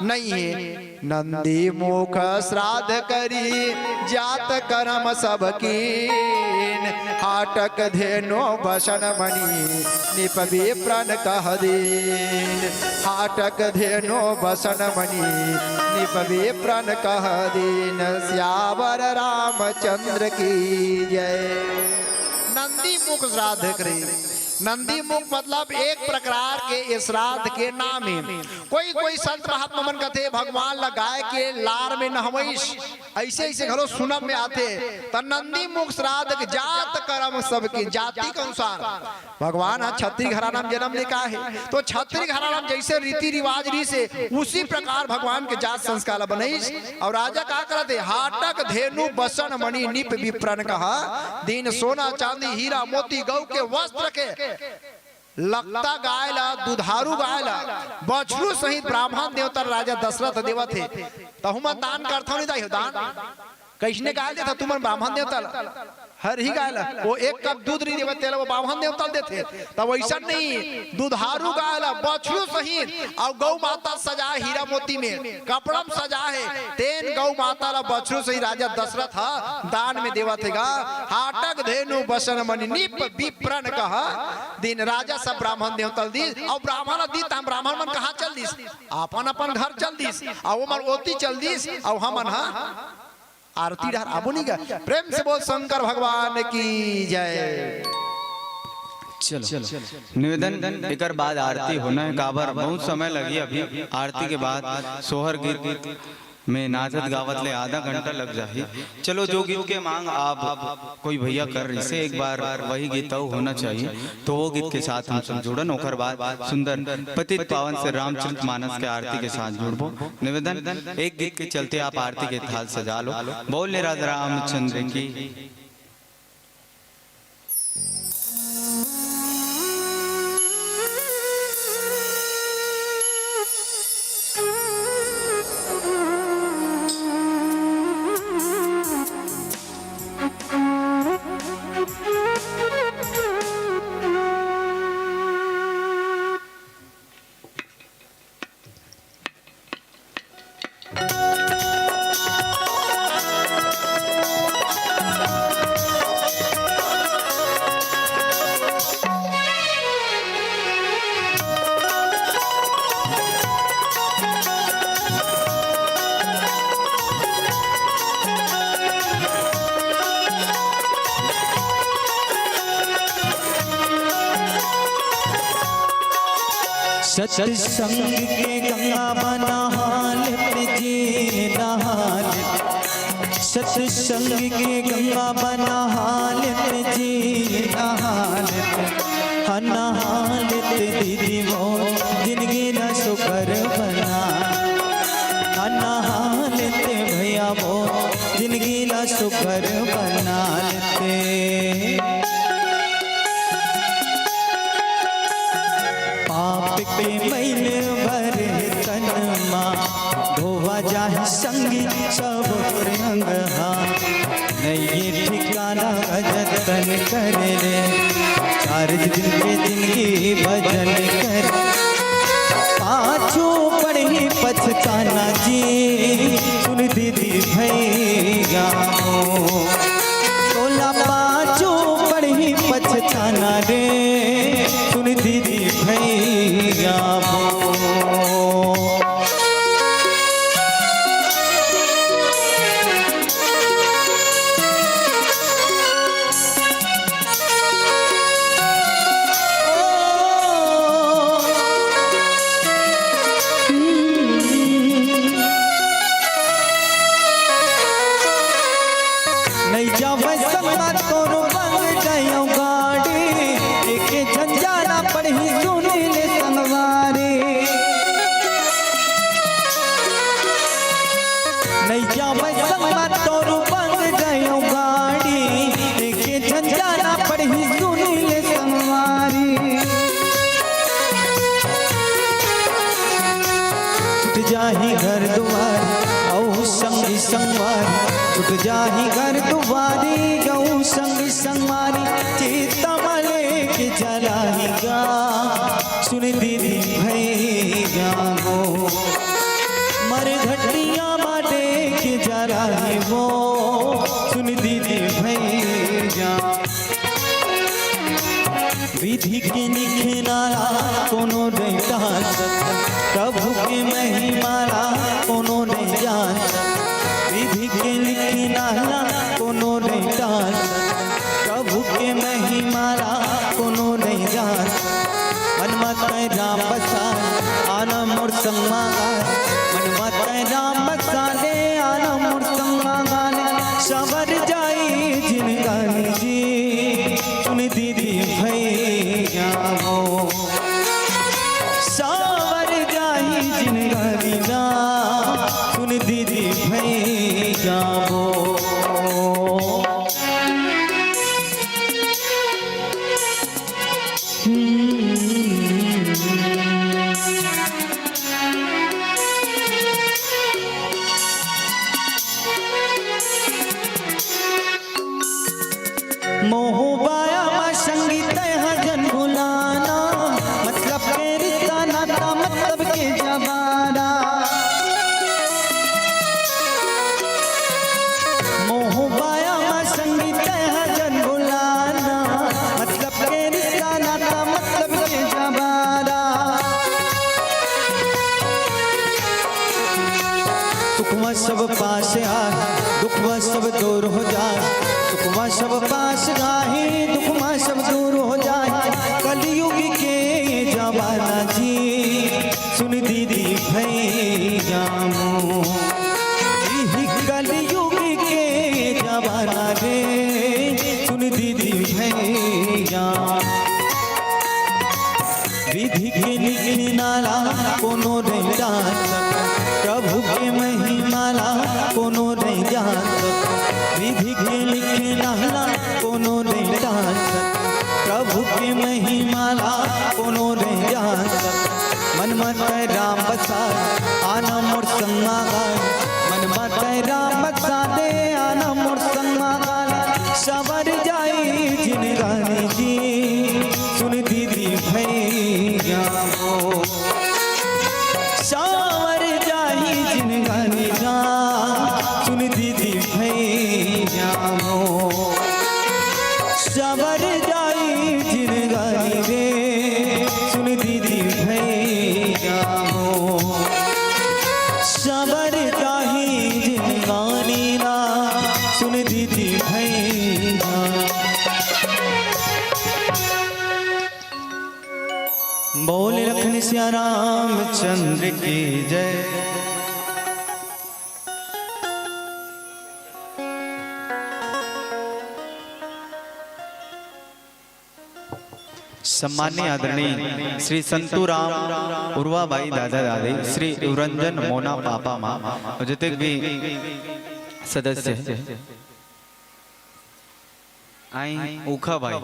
नइ हे। नंदी मुख श्राद्ध करी जात करम सब कीन, हाटक धेनु बसन मणि निप विप्रन कह दीन। हाटक धेनु बसन मणि निप विप्रन कह दीन। सियावर रामचंद्र की जय। नंदी मुख श्राद्ध करी, नंदी मुख मतलब एक प्रकार के श्राद्ध के नाम हे। कोई कोई संत महात्मा मन कथे, भगवान ला गाय के लार में नहवइस, अइसे अइसे घलो सुनब में आथे। त नंदी मुख श्राद्ध के जात करम सबके जाति के अनुसार भगवान ह छत्री घराना म जनम ले का हे, तो छत्री घराना म जइसे रीति रिवाज रिहिस हे, उसी प्रकार भगवान के जात संस्कार ला बनइस। अउ राजा का करत हे, हाटक धेनु बसन मणि निप बिप्रन कहा, दीन सोना चांदी हीरा मोती गऊ के वस्त्र के लकता गाय ला, दुधारू गाय ला, बछरू सहित ब्राह्मण देवता राजा दशरथ देवत हे। तहू मन दान करथव नहीं दाई हो दान? कइसने गाय देथा तुमन ब्राह्मण देवता ला? हरही गाय ला, वो एक कप दूध नहीं देवत तेला वो ब्राह्मण देवता ला देथे। तब वइसन नहीं, दुधारू गाय ला, बछरू सहित, अउ गऊ माता सजा हे हीरा मोती में, कपड़ा म सजा हे, तेन गऊ माता ला बछरू सहित राजा दशरथ ह दान में देवत हे गा। हाटक धेनु बसन मणि निप बिप्रन कहा, दीन राजा सब ब्राह्मण देवता ला दिस, अउ ब्राह्मण ला दिस, त हम ब्राह्मण मन कहाँ चल दिस? अपन अपन घर चल दिस, अउ ओमन ओती चल दिस, अउ हमन ह आरती डहर आबो नहीं गा। प्रेम से बोल शंकर भगवान की जय। चलो, निवेदन, एकर बाद आरती होना हे, काबर बहुत समय लगही अभी आरती के बाद सोहर गीत में नाचत गावत ले आधा घंटा लग जाही। चलो, जो गीत के मांग आप कोई भैया कर रहिसे, एक बार वही गीत अउ होना चाहिए, तो वो गीत के साथ हम सब जुड़न। ओकर बाद सुंदर पतित पावन श्री रामचरित मानस के आरती के साथ जुड़बो। निवेदन, एक गीत के चलते आप आरती के थाल सजा लो। बोल राजा रामचंद्र की। सत्संग के गंगा बना हालत जी नहालत, सत्संग के गंगा बना हालत जी नहालत, हना हालत दीदी वो जिंदगी ना सुकर बना, हना हालत भैया वो जिंदगी ना सुकर बना लेते। पाप के मैल भरे तन मा, धोवा जाहि संगी सब अंग हा। नइये ठिकाना जतन कर ले, चार दिन के जिंदगी भजन कर। पाछू पड़ही पछताना जी, सुन दीदी भैया हो। तोला पाछू पड़ही पछताना रे, सुन दीदी भैया हो। नइ जावय संगत तोर बंग गयो गाड़ी, एक झंझाना पड़ही सुनी ले संगवारी। नइ जावय संगत तोर बंग गयो गाड़ी, एक झंझाना पड़ही सुनी ले संगवारी। छूट जाही घर दुआर अउ संगी संगवारी, छूट जाही घर दुआरी अउ संगी संगवारी, चिता म लेके चलाही गा, सुन दीदी भैया हो। मर घटिया म लेके चलाही वो, सुन दीदी भैया। विधि के लिखे नाला कोनो नइ जान सके, प्रभु के महिमा ला कोनो नइ जान सके। विधि के लिखे नाला कोनो नइ जान सके, प्रभु के महिमा ला कोनो नइ जान संग मा गान, मन मा तैं राम बसा दे, आना मोर संग मा गान। सँवर जाही जिनगानी जी, सुन दीदी भैया वो। सँवर जाही जिनगानी राम, सुन दीदी भैया वो। मोह माया मा संगी तैं हा जन भुलाना, मतलब के रिश्ता नाता, मतलब के जमाना। मोह माया मा संगी तैं हा जन भुलाना, मतलब के रिश्ता नाता, मतलब के जमाना। सुख मा सब पास आए, दुख मा सब दूर हो जाए। सुख मा सब पास आए, दुख मा सब दूर हो जाए। कलयुग के जमाना जी, सुन दीदी भैया मोर। इही कलयुग के जमाना रे, सुन दीदी भैया। विधि के लिखना ला कोनो नइ जान सके, प्रभु के महिमा ला कोनो नइ जान सके। विधि के लिखना ला कोनो नइ जान सके, प्रभु के महिमा ला कोनो नइ जान सके। मन मा तैं राम बसा, आना मोर संग मा गान। मन मा तैं राम बसा दे, आना मोर संग मा गान। सँवर जाही जिनगानी जी, सुन दीदी भैया वो। सँवर जाही जिनगानी राम, सुन दीदी भैया वो। सँवर जाही जिनगानी रे, सुन दीदी भैया वो। सँवर जाही जिनगानी ना, सुन दीदी भैया। बोल लखन सिया रामचंद्र की जय। सम्माननीय आदरणीय श्री संतू राम उर्वा बाई दादा दादी, श्री उरंजन मोना पापा माँ और जितने भी सदस्य हैं, आई उखा बाई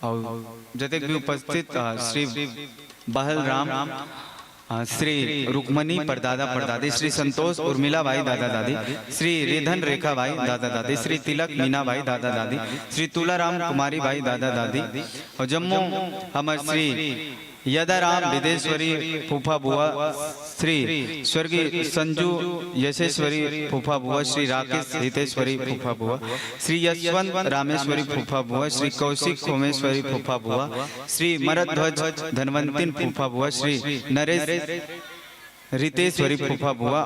और जितने भी उपस्थित, अ, श्री बहल राम, अ, श्री रुक्मणी परदादा परदादी, श्री संतोष उर्मिला बाई दादा दादी, श्री रिधन रेखा बाई दादा दादी, श्री तिलक मीना बाई दादा दादी, श्री तुलाराम कुमारी बाई दादा दादी, और जम्मो हमर श्री यदाराम विदेश्वरी फूफा बुआ, श्री स्वर्गीय संजू यशेश्वरी फूफा बुआ, श्री राकेश हितेश्वरी फूफा बुआ, श्री यशवंत रामेश्वरी फूफा बुआ, श्री कौशिक खोमेश्वरी फूफा बुआ, श्री मरध्वज धनवंतिन फूफा बुआ, श्री नरेश रितेश्वरी फूफा बुआ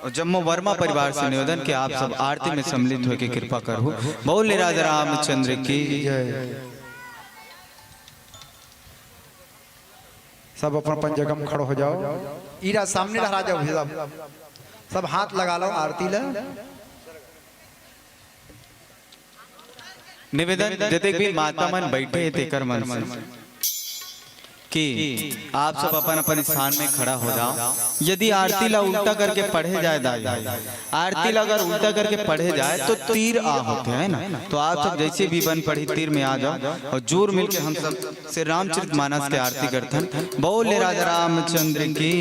और जम्मो वर्मा परिवार से निवेदन कि आप सब आरती में सम्मिलित होके कृपा करहु। बोल राजा रामचंद्र की। जय। सब अपन अपन जगह में खड़ो हो जाओ। इरा सामने लहरा जाओ भैया, सब हाथ लगा लो आरती ला। निवेदन, जतेक भी माता मन बैठे हे तेकर मन से कि आप सब अपन अपन स्थान में खड़ा हो जाओ। यदि आरती ला उल्टा करके पढ़े जाए दाई, आरती ला अगर उल्टा करके पढ़े जाए तो तीर आ होथे, है ना? तो आप सब जैसे भी बन पढ़ी तीर में आ जाओ और जोर मिलके हम सब श्री रामचरित मानस के आरती करथन। बोले राजा रामचंद्र की।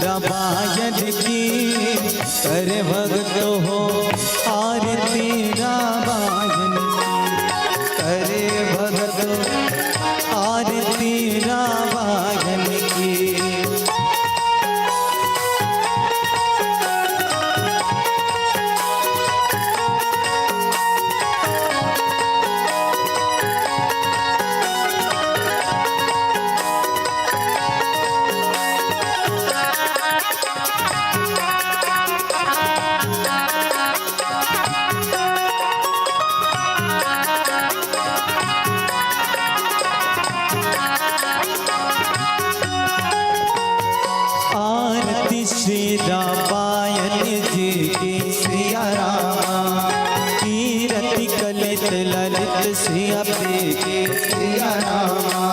रामायण की, करे भक्त हो आरती रामायण की, करे भक्त आरती रामायण की। आरती श्री रामायण जी की, सिया रामा। कीरति कलित ललित श्री अम्बे की, सिया रामा।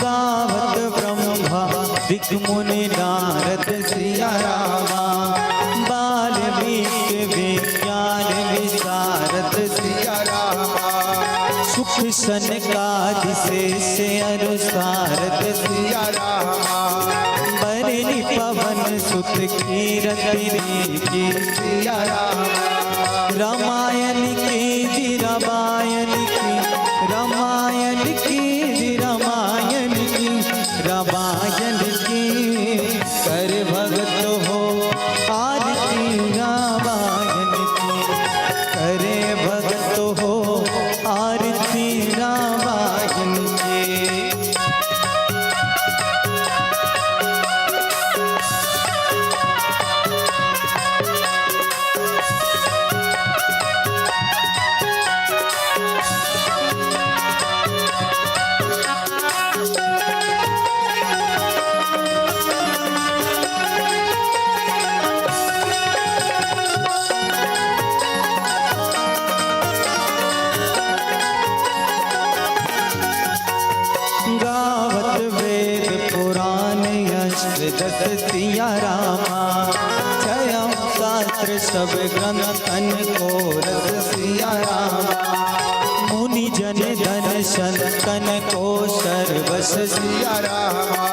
गावत ब्रह्मा ऋग मुनि नारद, सिया रामा। वाल्मीकि विज्ञान विशारद, सिया रामा। सुख सनकादि शेष अनुसारद, सिया रामा। बरनि पवन सुत कीरति नीकी, सिया रामा। रामायण की जी, रामायण की, रामायण की जी, रामायण की, रामायण की। करे भक्त हो आरती रामायण की, करे भक्त हो आरती रामायण की। गावत वेद पुराण अष्टदस सिया रामा, छयम शास्त्र सब ग्रंथन को रस सिया रामा। मुनि जन धन संतन को सर्वस सिया रामा।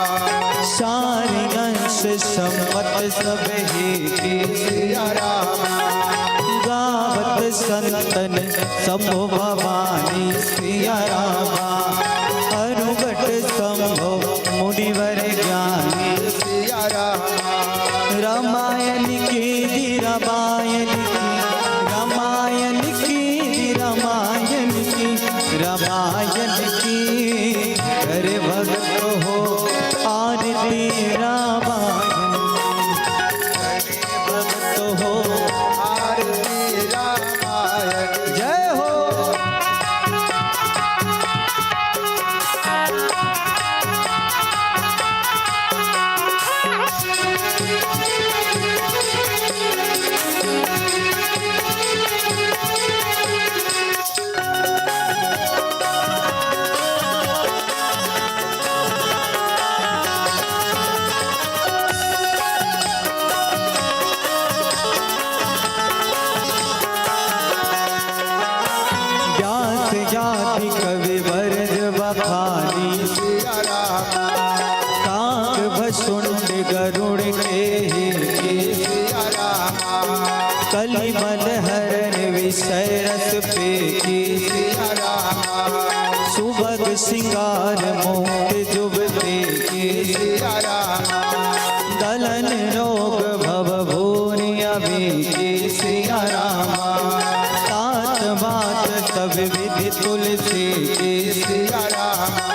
सार अंश सम्मत सब ही की सिया रामा। गावत संतन शंभु भवानी सिया रामा। अनुगट शंभु मुनिवर ज्ञानी सिया रामा। रामायण की जी, रामायण की, रामायण की जी, रामायण की, रामायण की। करे भक्त हो आरती रामायण की, करे भक्त हो आरती रामायण। जय हो। व्यास आदि कवि वर बखानी। काग भसुंड गरुड़ के ही। कलिमल हरण विषय रस पेखी। सुभग सिंगार मुक्त जुब पेखी। दलन रोग भव भूरि अभी की सिया रामा। तात वात सब विधि तुलसी की सिया रामा।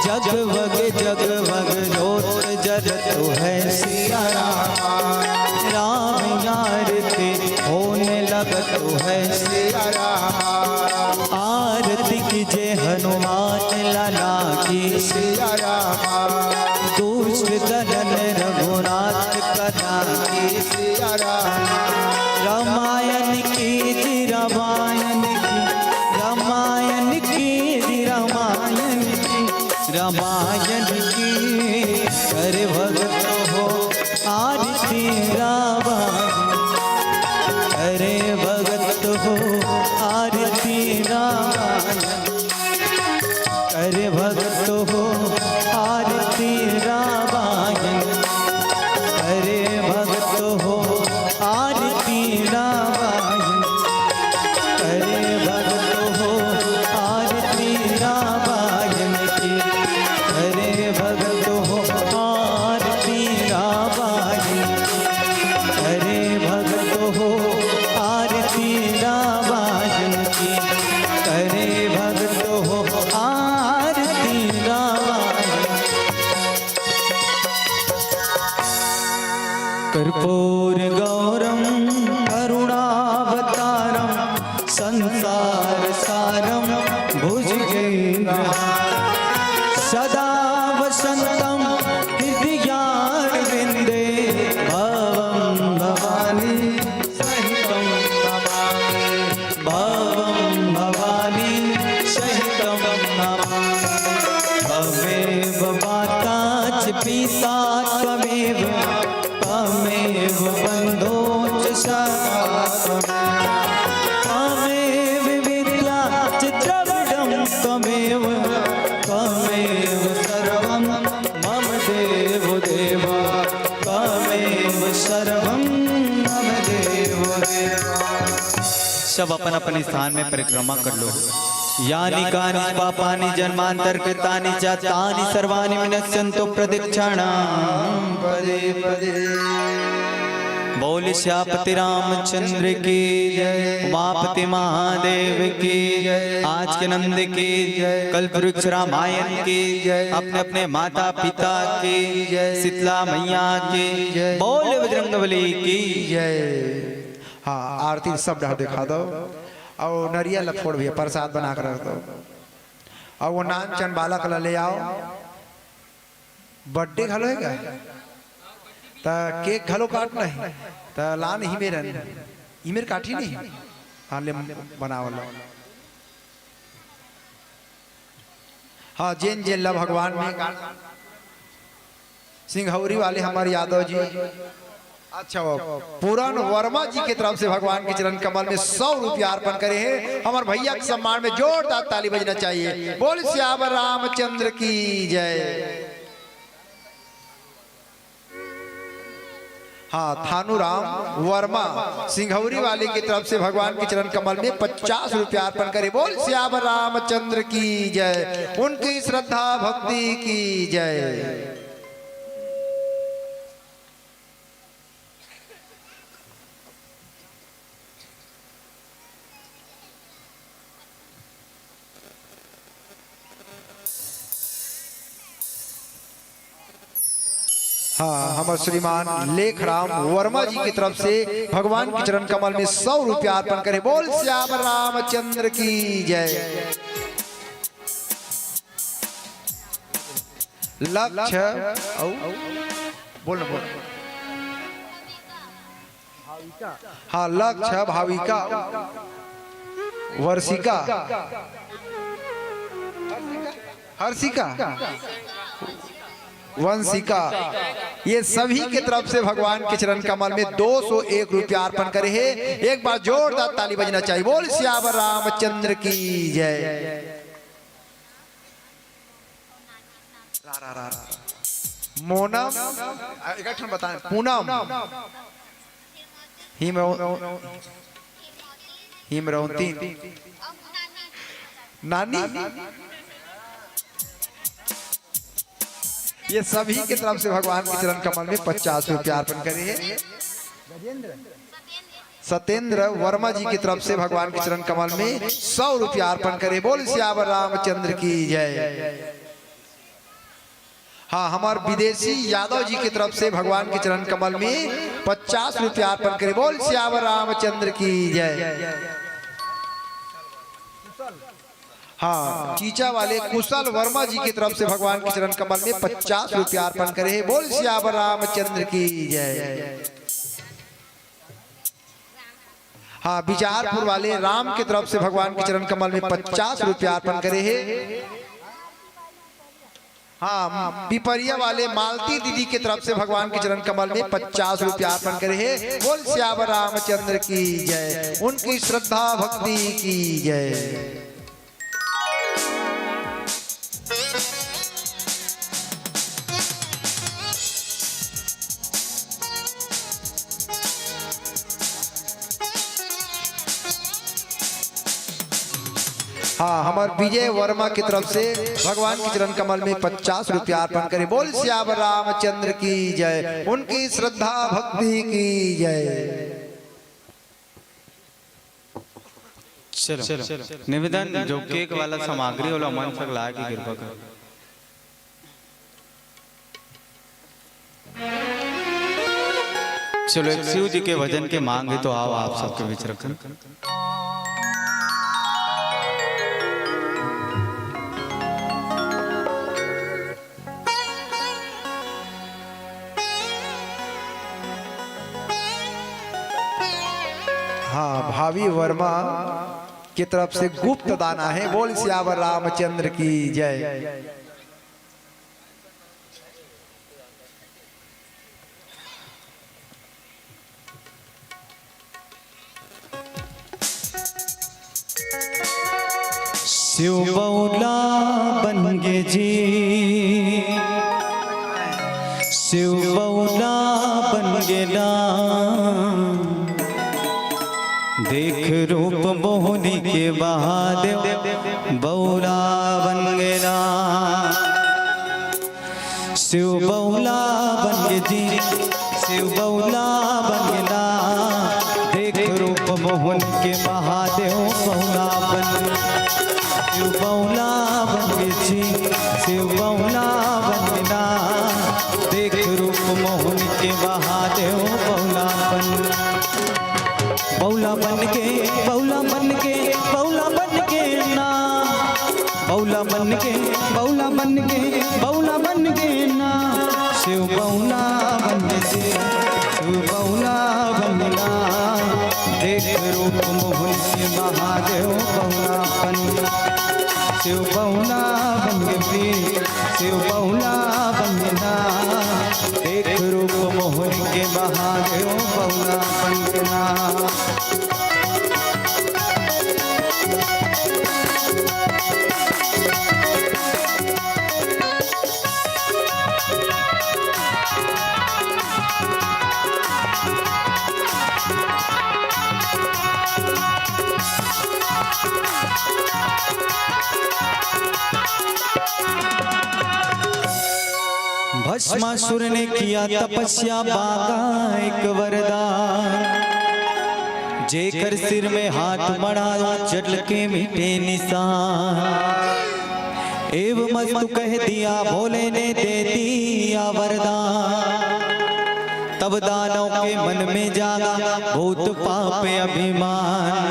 जगवग जगवग जोत जलत है सिया रामा। राम यार ते होने लगत है सिया रामा। आरती कीजे हनुमान लाला की सिया रामा। दुष्ट दलन रघुनाथ कला की सिया रामा। रामायण की जी, रामायण की, रामायण की जी, रामायण की, रामायण की। करे भक्त हो आरती रामायण, करे भक्त हो आरती रामायण, करे भक्त हो आरती रामायण। कर्पूर गौरम करुणावतारम संसार सारम भुजगेंद्र सदा वसंतम हृदयारविंदे भवम भवानी सहितम नमामि। भवम भवानी सहितम नमामि। त्वमेव माता च पिता त्वमेव त्वमेव बन्धो च सखा त्वमेव। त्वमेव विद्या च द्रविणं त्वमेव, त्वमेव सर्वं मम देव देव, त्वमेव सर्वं मम देव देव। सब अपन अपन स्थान में परिक्रमा कर लो। यानि कानि पापानि जन्मांतर कृतानि च तानि सर्वाणि विनश्यंतु प्रदक्षिणां पदे पदे। बोल सियापति रामचंद्र की जय, उमापति महादेव की जय, आज के नंद की जय, कल्प वृक्ष रामायण की जय, अपने अपने माता पिता की जय, शीतला मैया की जय, बोल बजरंग बली की जय। हाँ, आरती सब डहर देखा दो। अउ नरिया ल फोड़ भैया, प्रसाद बना के रख दो। अउ वो नान चन बालक ल ले आओ, बर्थडे घलो हे का? त केक घलो काटना हे, त लान ही मेरन, ही मेर काटी नहीं। हाँ, ले बनावल। हाँ, जेन जेन ला भगवान में सिंघौरी वाले हमर यादव जी। अच्छा, वो पूरन वर्मा जी के तरफ से भगवान के चरण कमल में सौ रुपया अर्पण करे हे। हमर भैया के सम्मान में जोरदार ताली बजना चाहिए। बोल सियावर रामचंद्र की जय। हाँ, थानू राम वर्मा सिंघौरी वाले की तरफ से भगवान के चरण कमल में पचास रुपया अर्पण करे। बोल सियावर रामचंद्र की जय। उनकी श्रद्धा भक्ति की जय। हाँ, हमर श्रीमान लेखराम वर्मा जी की तरफ से भगवान के चरण कमल में सौ रुपया अर्पण करे। बोल सियावर रामचंद्र की जय। लक्ष्य, औ, बोल ना, बोल। हाँ, लक्ष्य, भाविका, वर्षिका, हर्षिका, वंशिका, ये सभी के तरफ से भगवान के चरण कमल में दो सौ एक रुपया अर्पण करे हे। एक बार जोरदार ताली बजना चाहिए। बोल सियावर रामचंद्र की जय। रा, रा, रा, रा। मोनम, आ, एक ठन बताएं, पूनम, हिम, हिमरौती, नानी, ये सभी के तरफ से भगवान के चरण कमल में पचास रुपया अर्पण करे हे। सत्येंद्र वर्मा जी की तरफ से भगवान के चरण कमल में सौ रुपया अर्पण करे। बोल सियावर रामचंद्र की जय। हाँ, हमार विदेशी यादव जी की तरफ से भगवान के चरण कमल में पचास रुपया अर्पण करे। बोल सियावर रामचंद्र की जय। हाँ, चीचा वाले कुशल वर्मा जी की तरफ से भगवान के चरण कमल में पचास रुपया अर्पण करे हे। बोल सियावर रामचंद्र की जय। हाँ, बिचारपुर वाले राम की तरफ से भगवान के चरण कमल में पचास रुपया अर्पण करे हे। हाँ, पिपरिया वाले मालती दीदी की तरफ से भगवान के चरण कमल में पचास रुपया अर्पण करे हे। बोल सियावर रामचंद्र की जय, उनकी श्रद्धा भक्ति की जय। हाँ, हमार विजय वर्मा की तरफ से भगवान के चरण कमल में पचास रुपया अर्पण करे। बोल सियावर रामचंद्र की जय, उनकी श्रद्धा भक्ति की जय। चलो, निवेदन, जो केक वाला सामग्री वाला मन सक ला के कृपा कर। चलो, एक शिव जी के भजन के मांग हे, तो आओ आप सबके बीच रखन। हाँ, भावी वर्मा के तरफ से गुप्त दान हे। बोल सियावर रामचंद्र की जय। शिव बउला बन गे जी, शिव बउला बन गे ना। देख रूप मोहनी के महादेव बउला बन गे ना। शिव बउला बन गे जी, शिव बउला बन गे ना। देख रूप मोहन के महादेव बउला बन गे। शिव बउला बन गे जी, शिव बउला बन गे ना। देख रूप मोहन के महादेव बउला बन गे। बउला बन गे, बउला बन गे, बउला बन गे ना। बउला बन गे, बउला बन गे, बउला बन गे ना। शिव बउला बन गे, शिव बउला बन गे ना। देख रूप मोहन के महादेव बउला बन गे। शिव बउला बन गे, शिव बउला बन गे ना। देख रूप मोहन के महादेव बउला बन गे ना। भस्मासुर ने किया तपस्या, मांगा एक वरदान। जेकर सिर में हाथ मढ़ाऊं, जल के मिटे निशान। एवमस्तु कह दिया, भोले ने दे दिया वरदान। तब दानव के मन में जागा भूत पाप अभिमान।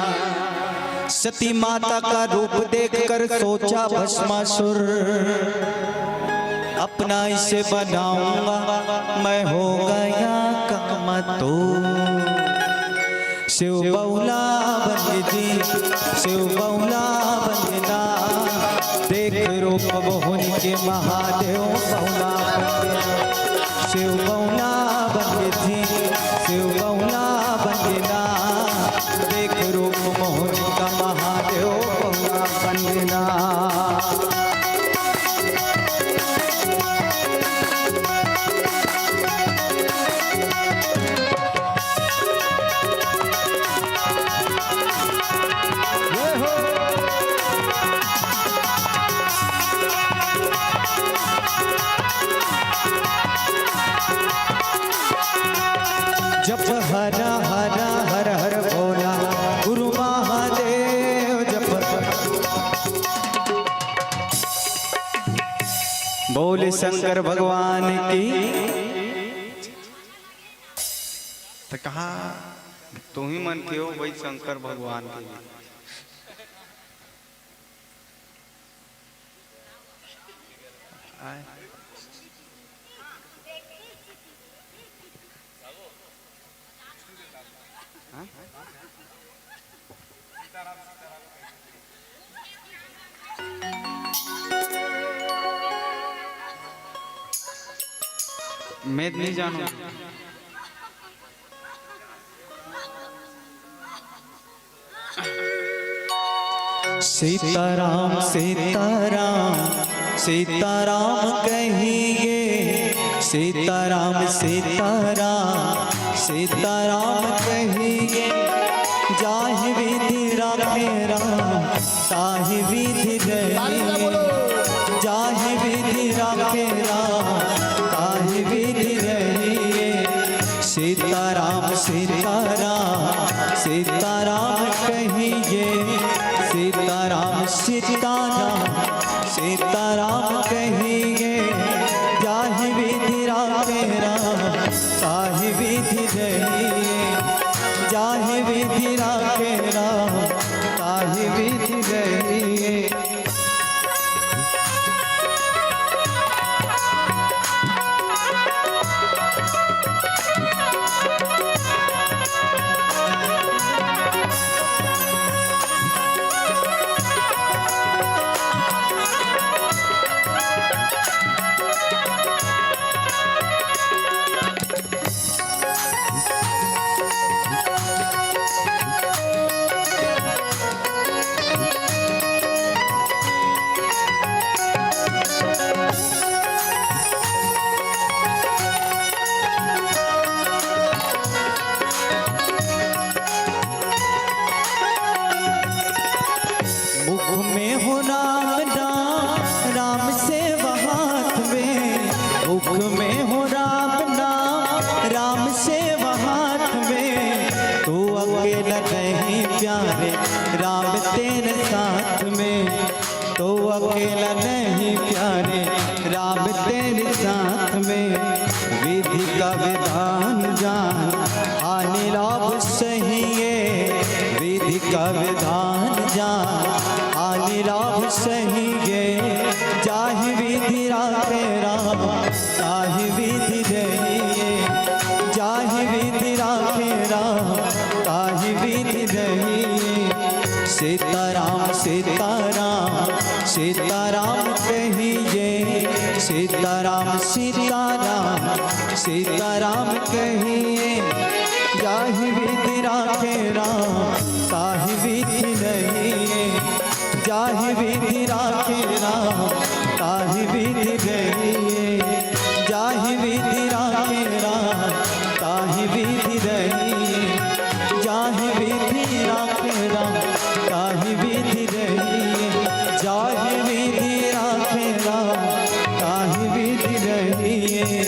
सती माता का रूप देखकर सोचा भस्मासुर, अपना इसे बनाऊंगा, मैं हो गया कमतूर। शिव बउला बन गे जी, शिव बउला बन गे ना। देख रूप मोहन के महादेव बउला बन गे ना। शिव बउला बन गे जी, शिव बउला बन गे ना। देख रूप मोहन का महादेव बउला बन गे ना। जप हरा हरा हर हर भोला, गुरु महादेव जप। बोले शंकर भगवान की। त कहाँ तुही मन के हो भाई शंकर भगवान के? आय। हाँ? मैं नहीं जानू। सीताराम सीताराम सीताराम कहिए, सीताराम सीताराम सीताराम कहिए। जाहि विधि राखे राम ताहि विधि रहिए, जाहि विधि राखे राम ताहि विधि रहिए। सीताराम सीताराम सीताराम कहिए, सीताराम सीताराम सीताराम कहिए। जाहि विधि राखे राम ताहि विधि रहिए, जाहि विधि राखे राम, ताहि विधि रहिए। मुख में हो राम नाम, राम सेवा हाथ में। मुख में हो राम नाम, राम सेवा हाथ में। तू अकेला नहीं प्यारे, राम तेरे साथ में। तू अकेला नहीं प्यारे, राम तेरे साथ में। विधि का विधान जान, हानि लाभ सहिए। विधि का विधान जान, हानि लाभ सहिए। जाहि विधि राखे राम, ताहि विधि रहिए। जाहि विधि राखे राम, ताहि विधि रहिए। सीताराम सीताराम सीताराम कहिए। सीताराम सीताराम सीताराम कहिए। जाहि विधि राखे राम, ताहि विधि रहिए। जाहि विधि राखे राम, ताहि विधि रहिए। जाहि विधि राखे राम, ताहि विधि रहिए। जाहि विधि राखे राम, ताहि विधि रहिए। जाहि विधि राखे राम, ताहि विधि रहिए।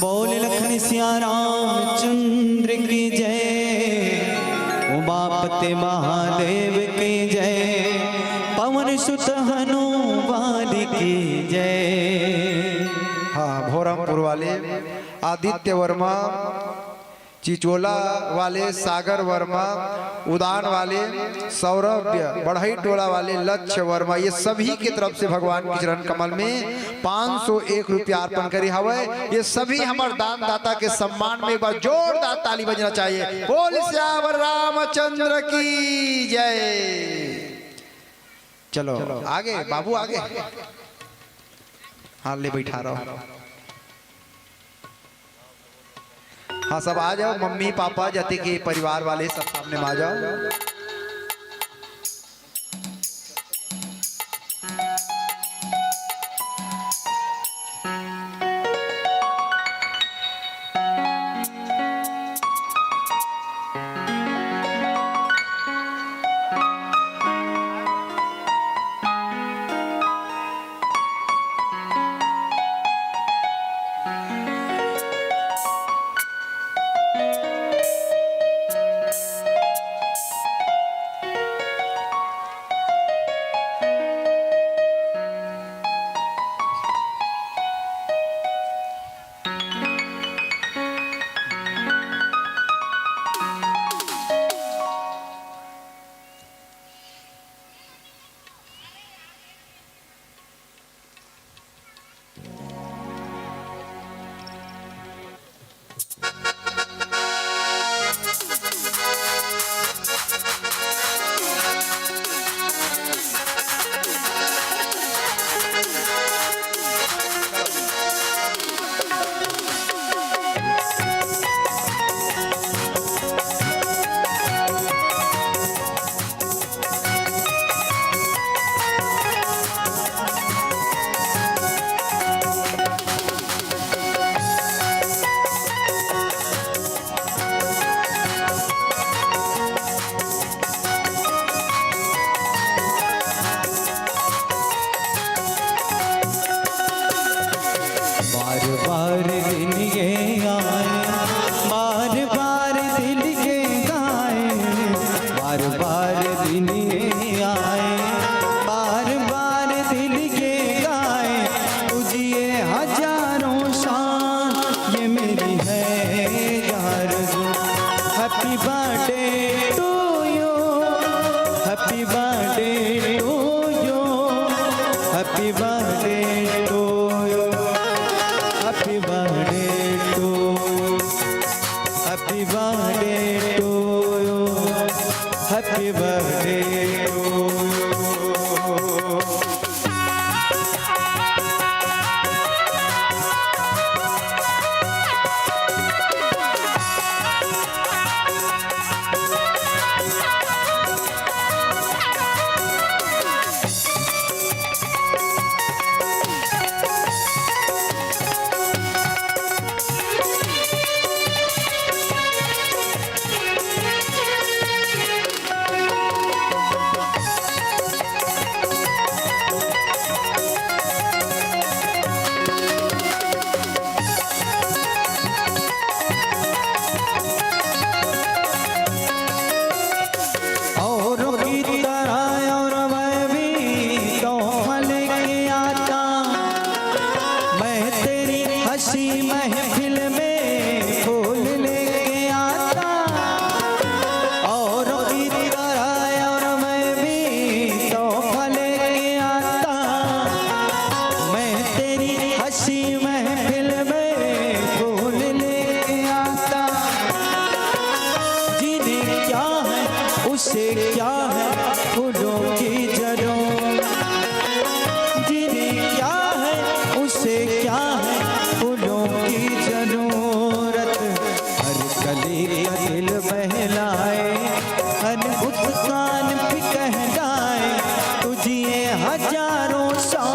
बोल लखन सिया रामचंद्र की जय, उमापति महादेव की जय, पवन सुत हनुमान की जय। हाँ, भोरमपुर वाले आदित्य वर्मा, चिचोला वाले सागर वर्मा, उदान वाले सौरभ्य, बढ़ई टोला वाले लक्ष्य वर्मा, ये सभी की तरफ से भगवान के चरण कमल में पाँच सौ एक रुपया अर्पण करे हवय। ये सभी हमर दानदाता के सम्मान में एक बार जोरदार ताली बजना चाहिए। बोल सियावर रामचंद्र की जय। चलो आगे बाबू, आगे। हाँ, ले बैठा रहो। हाँ, सब आ जाओ, मम्मी पापा जते के परिवार वाले सब सामने में आ जाओ। बार बार दिन ये आए, बार बार दिल ये गाए, बार बार दिन ये आए, बार बार दिल ये गाए, तुझे हजारों शान ये मेरी है Birthday to you. Happy birthday to you. और की तरह और मैं भी तोहफा लेके आता। मैं तेरी हंसी महफिल में फूल लेके आता। और की तरह और मैं भी तोहफा लेके आता। मैं तेरी हंसी महफिल में फूल लेके आता। जिन्हें क्या है, उसे क्या है फूलों की जरूरत। जिन्हें क्या है, उसे क्या है फूलों की जरूरत। हर कली का दिल बहलाए, हर मुस्कान पे कह जाए, तुझे हजारों सौ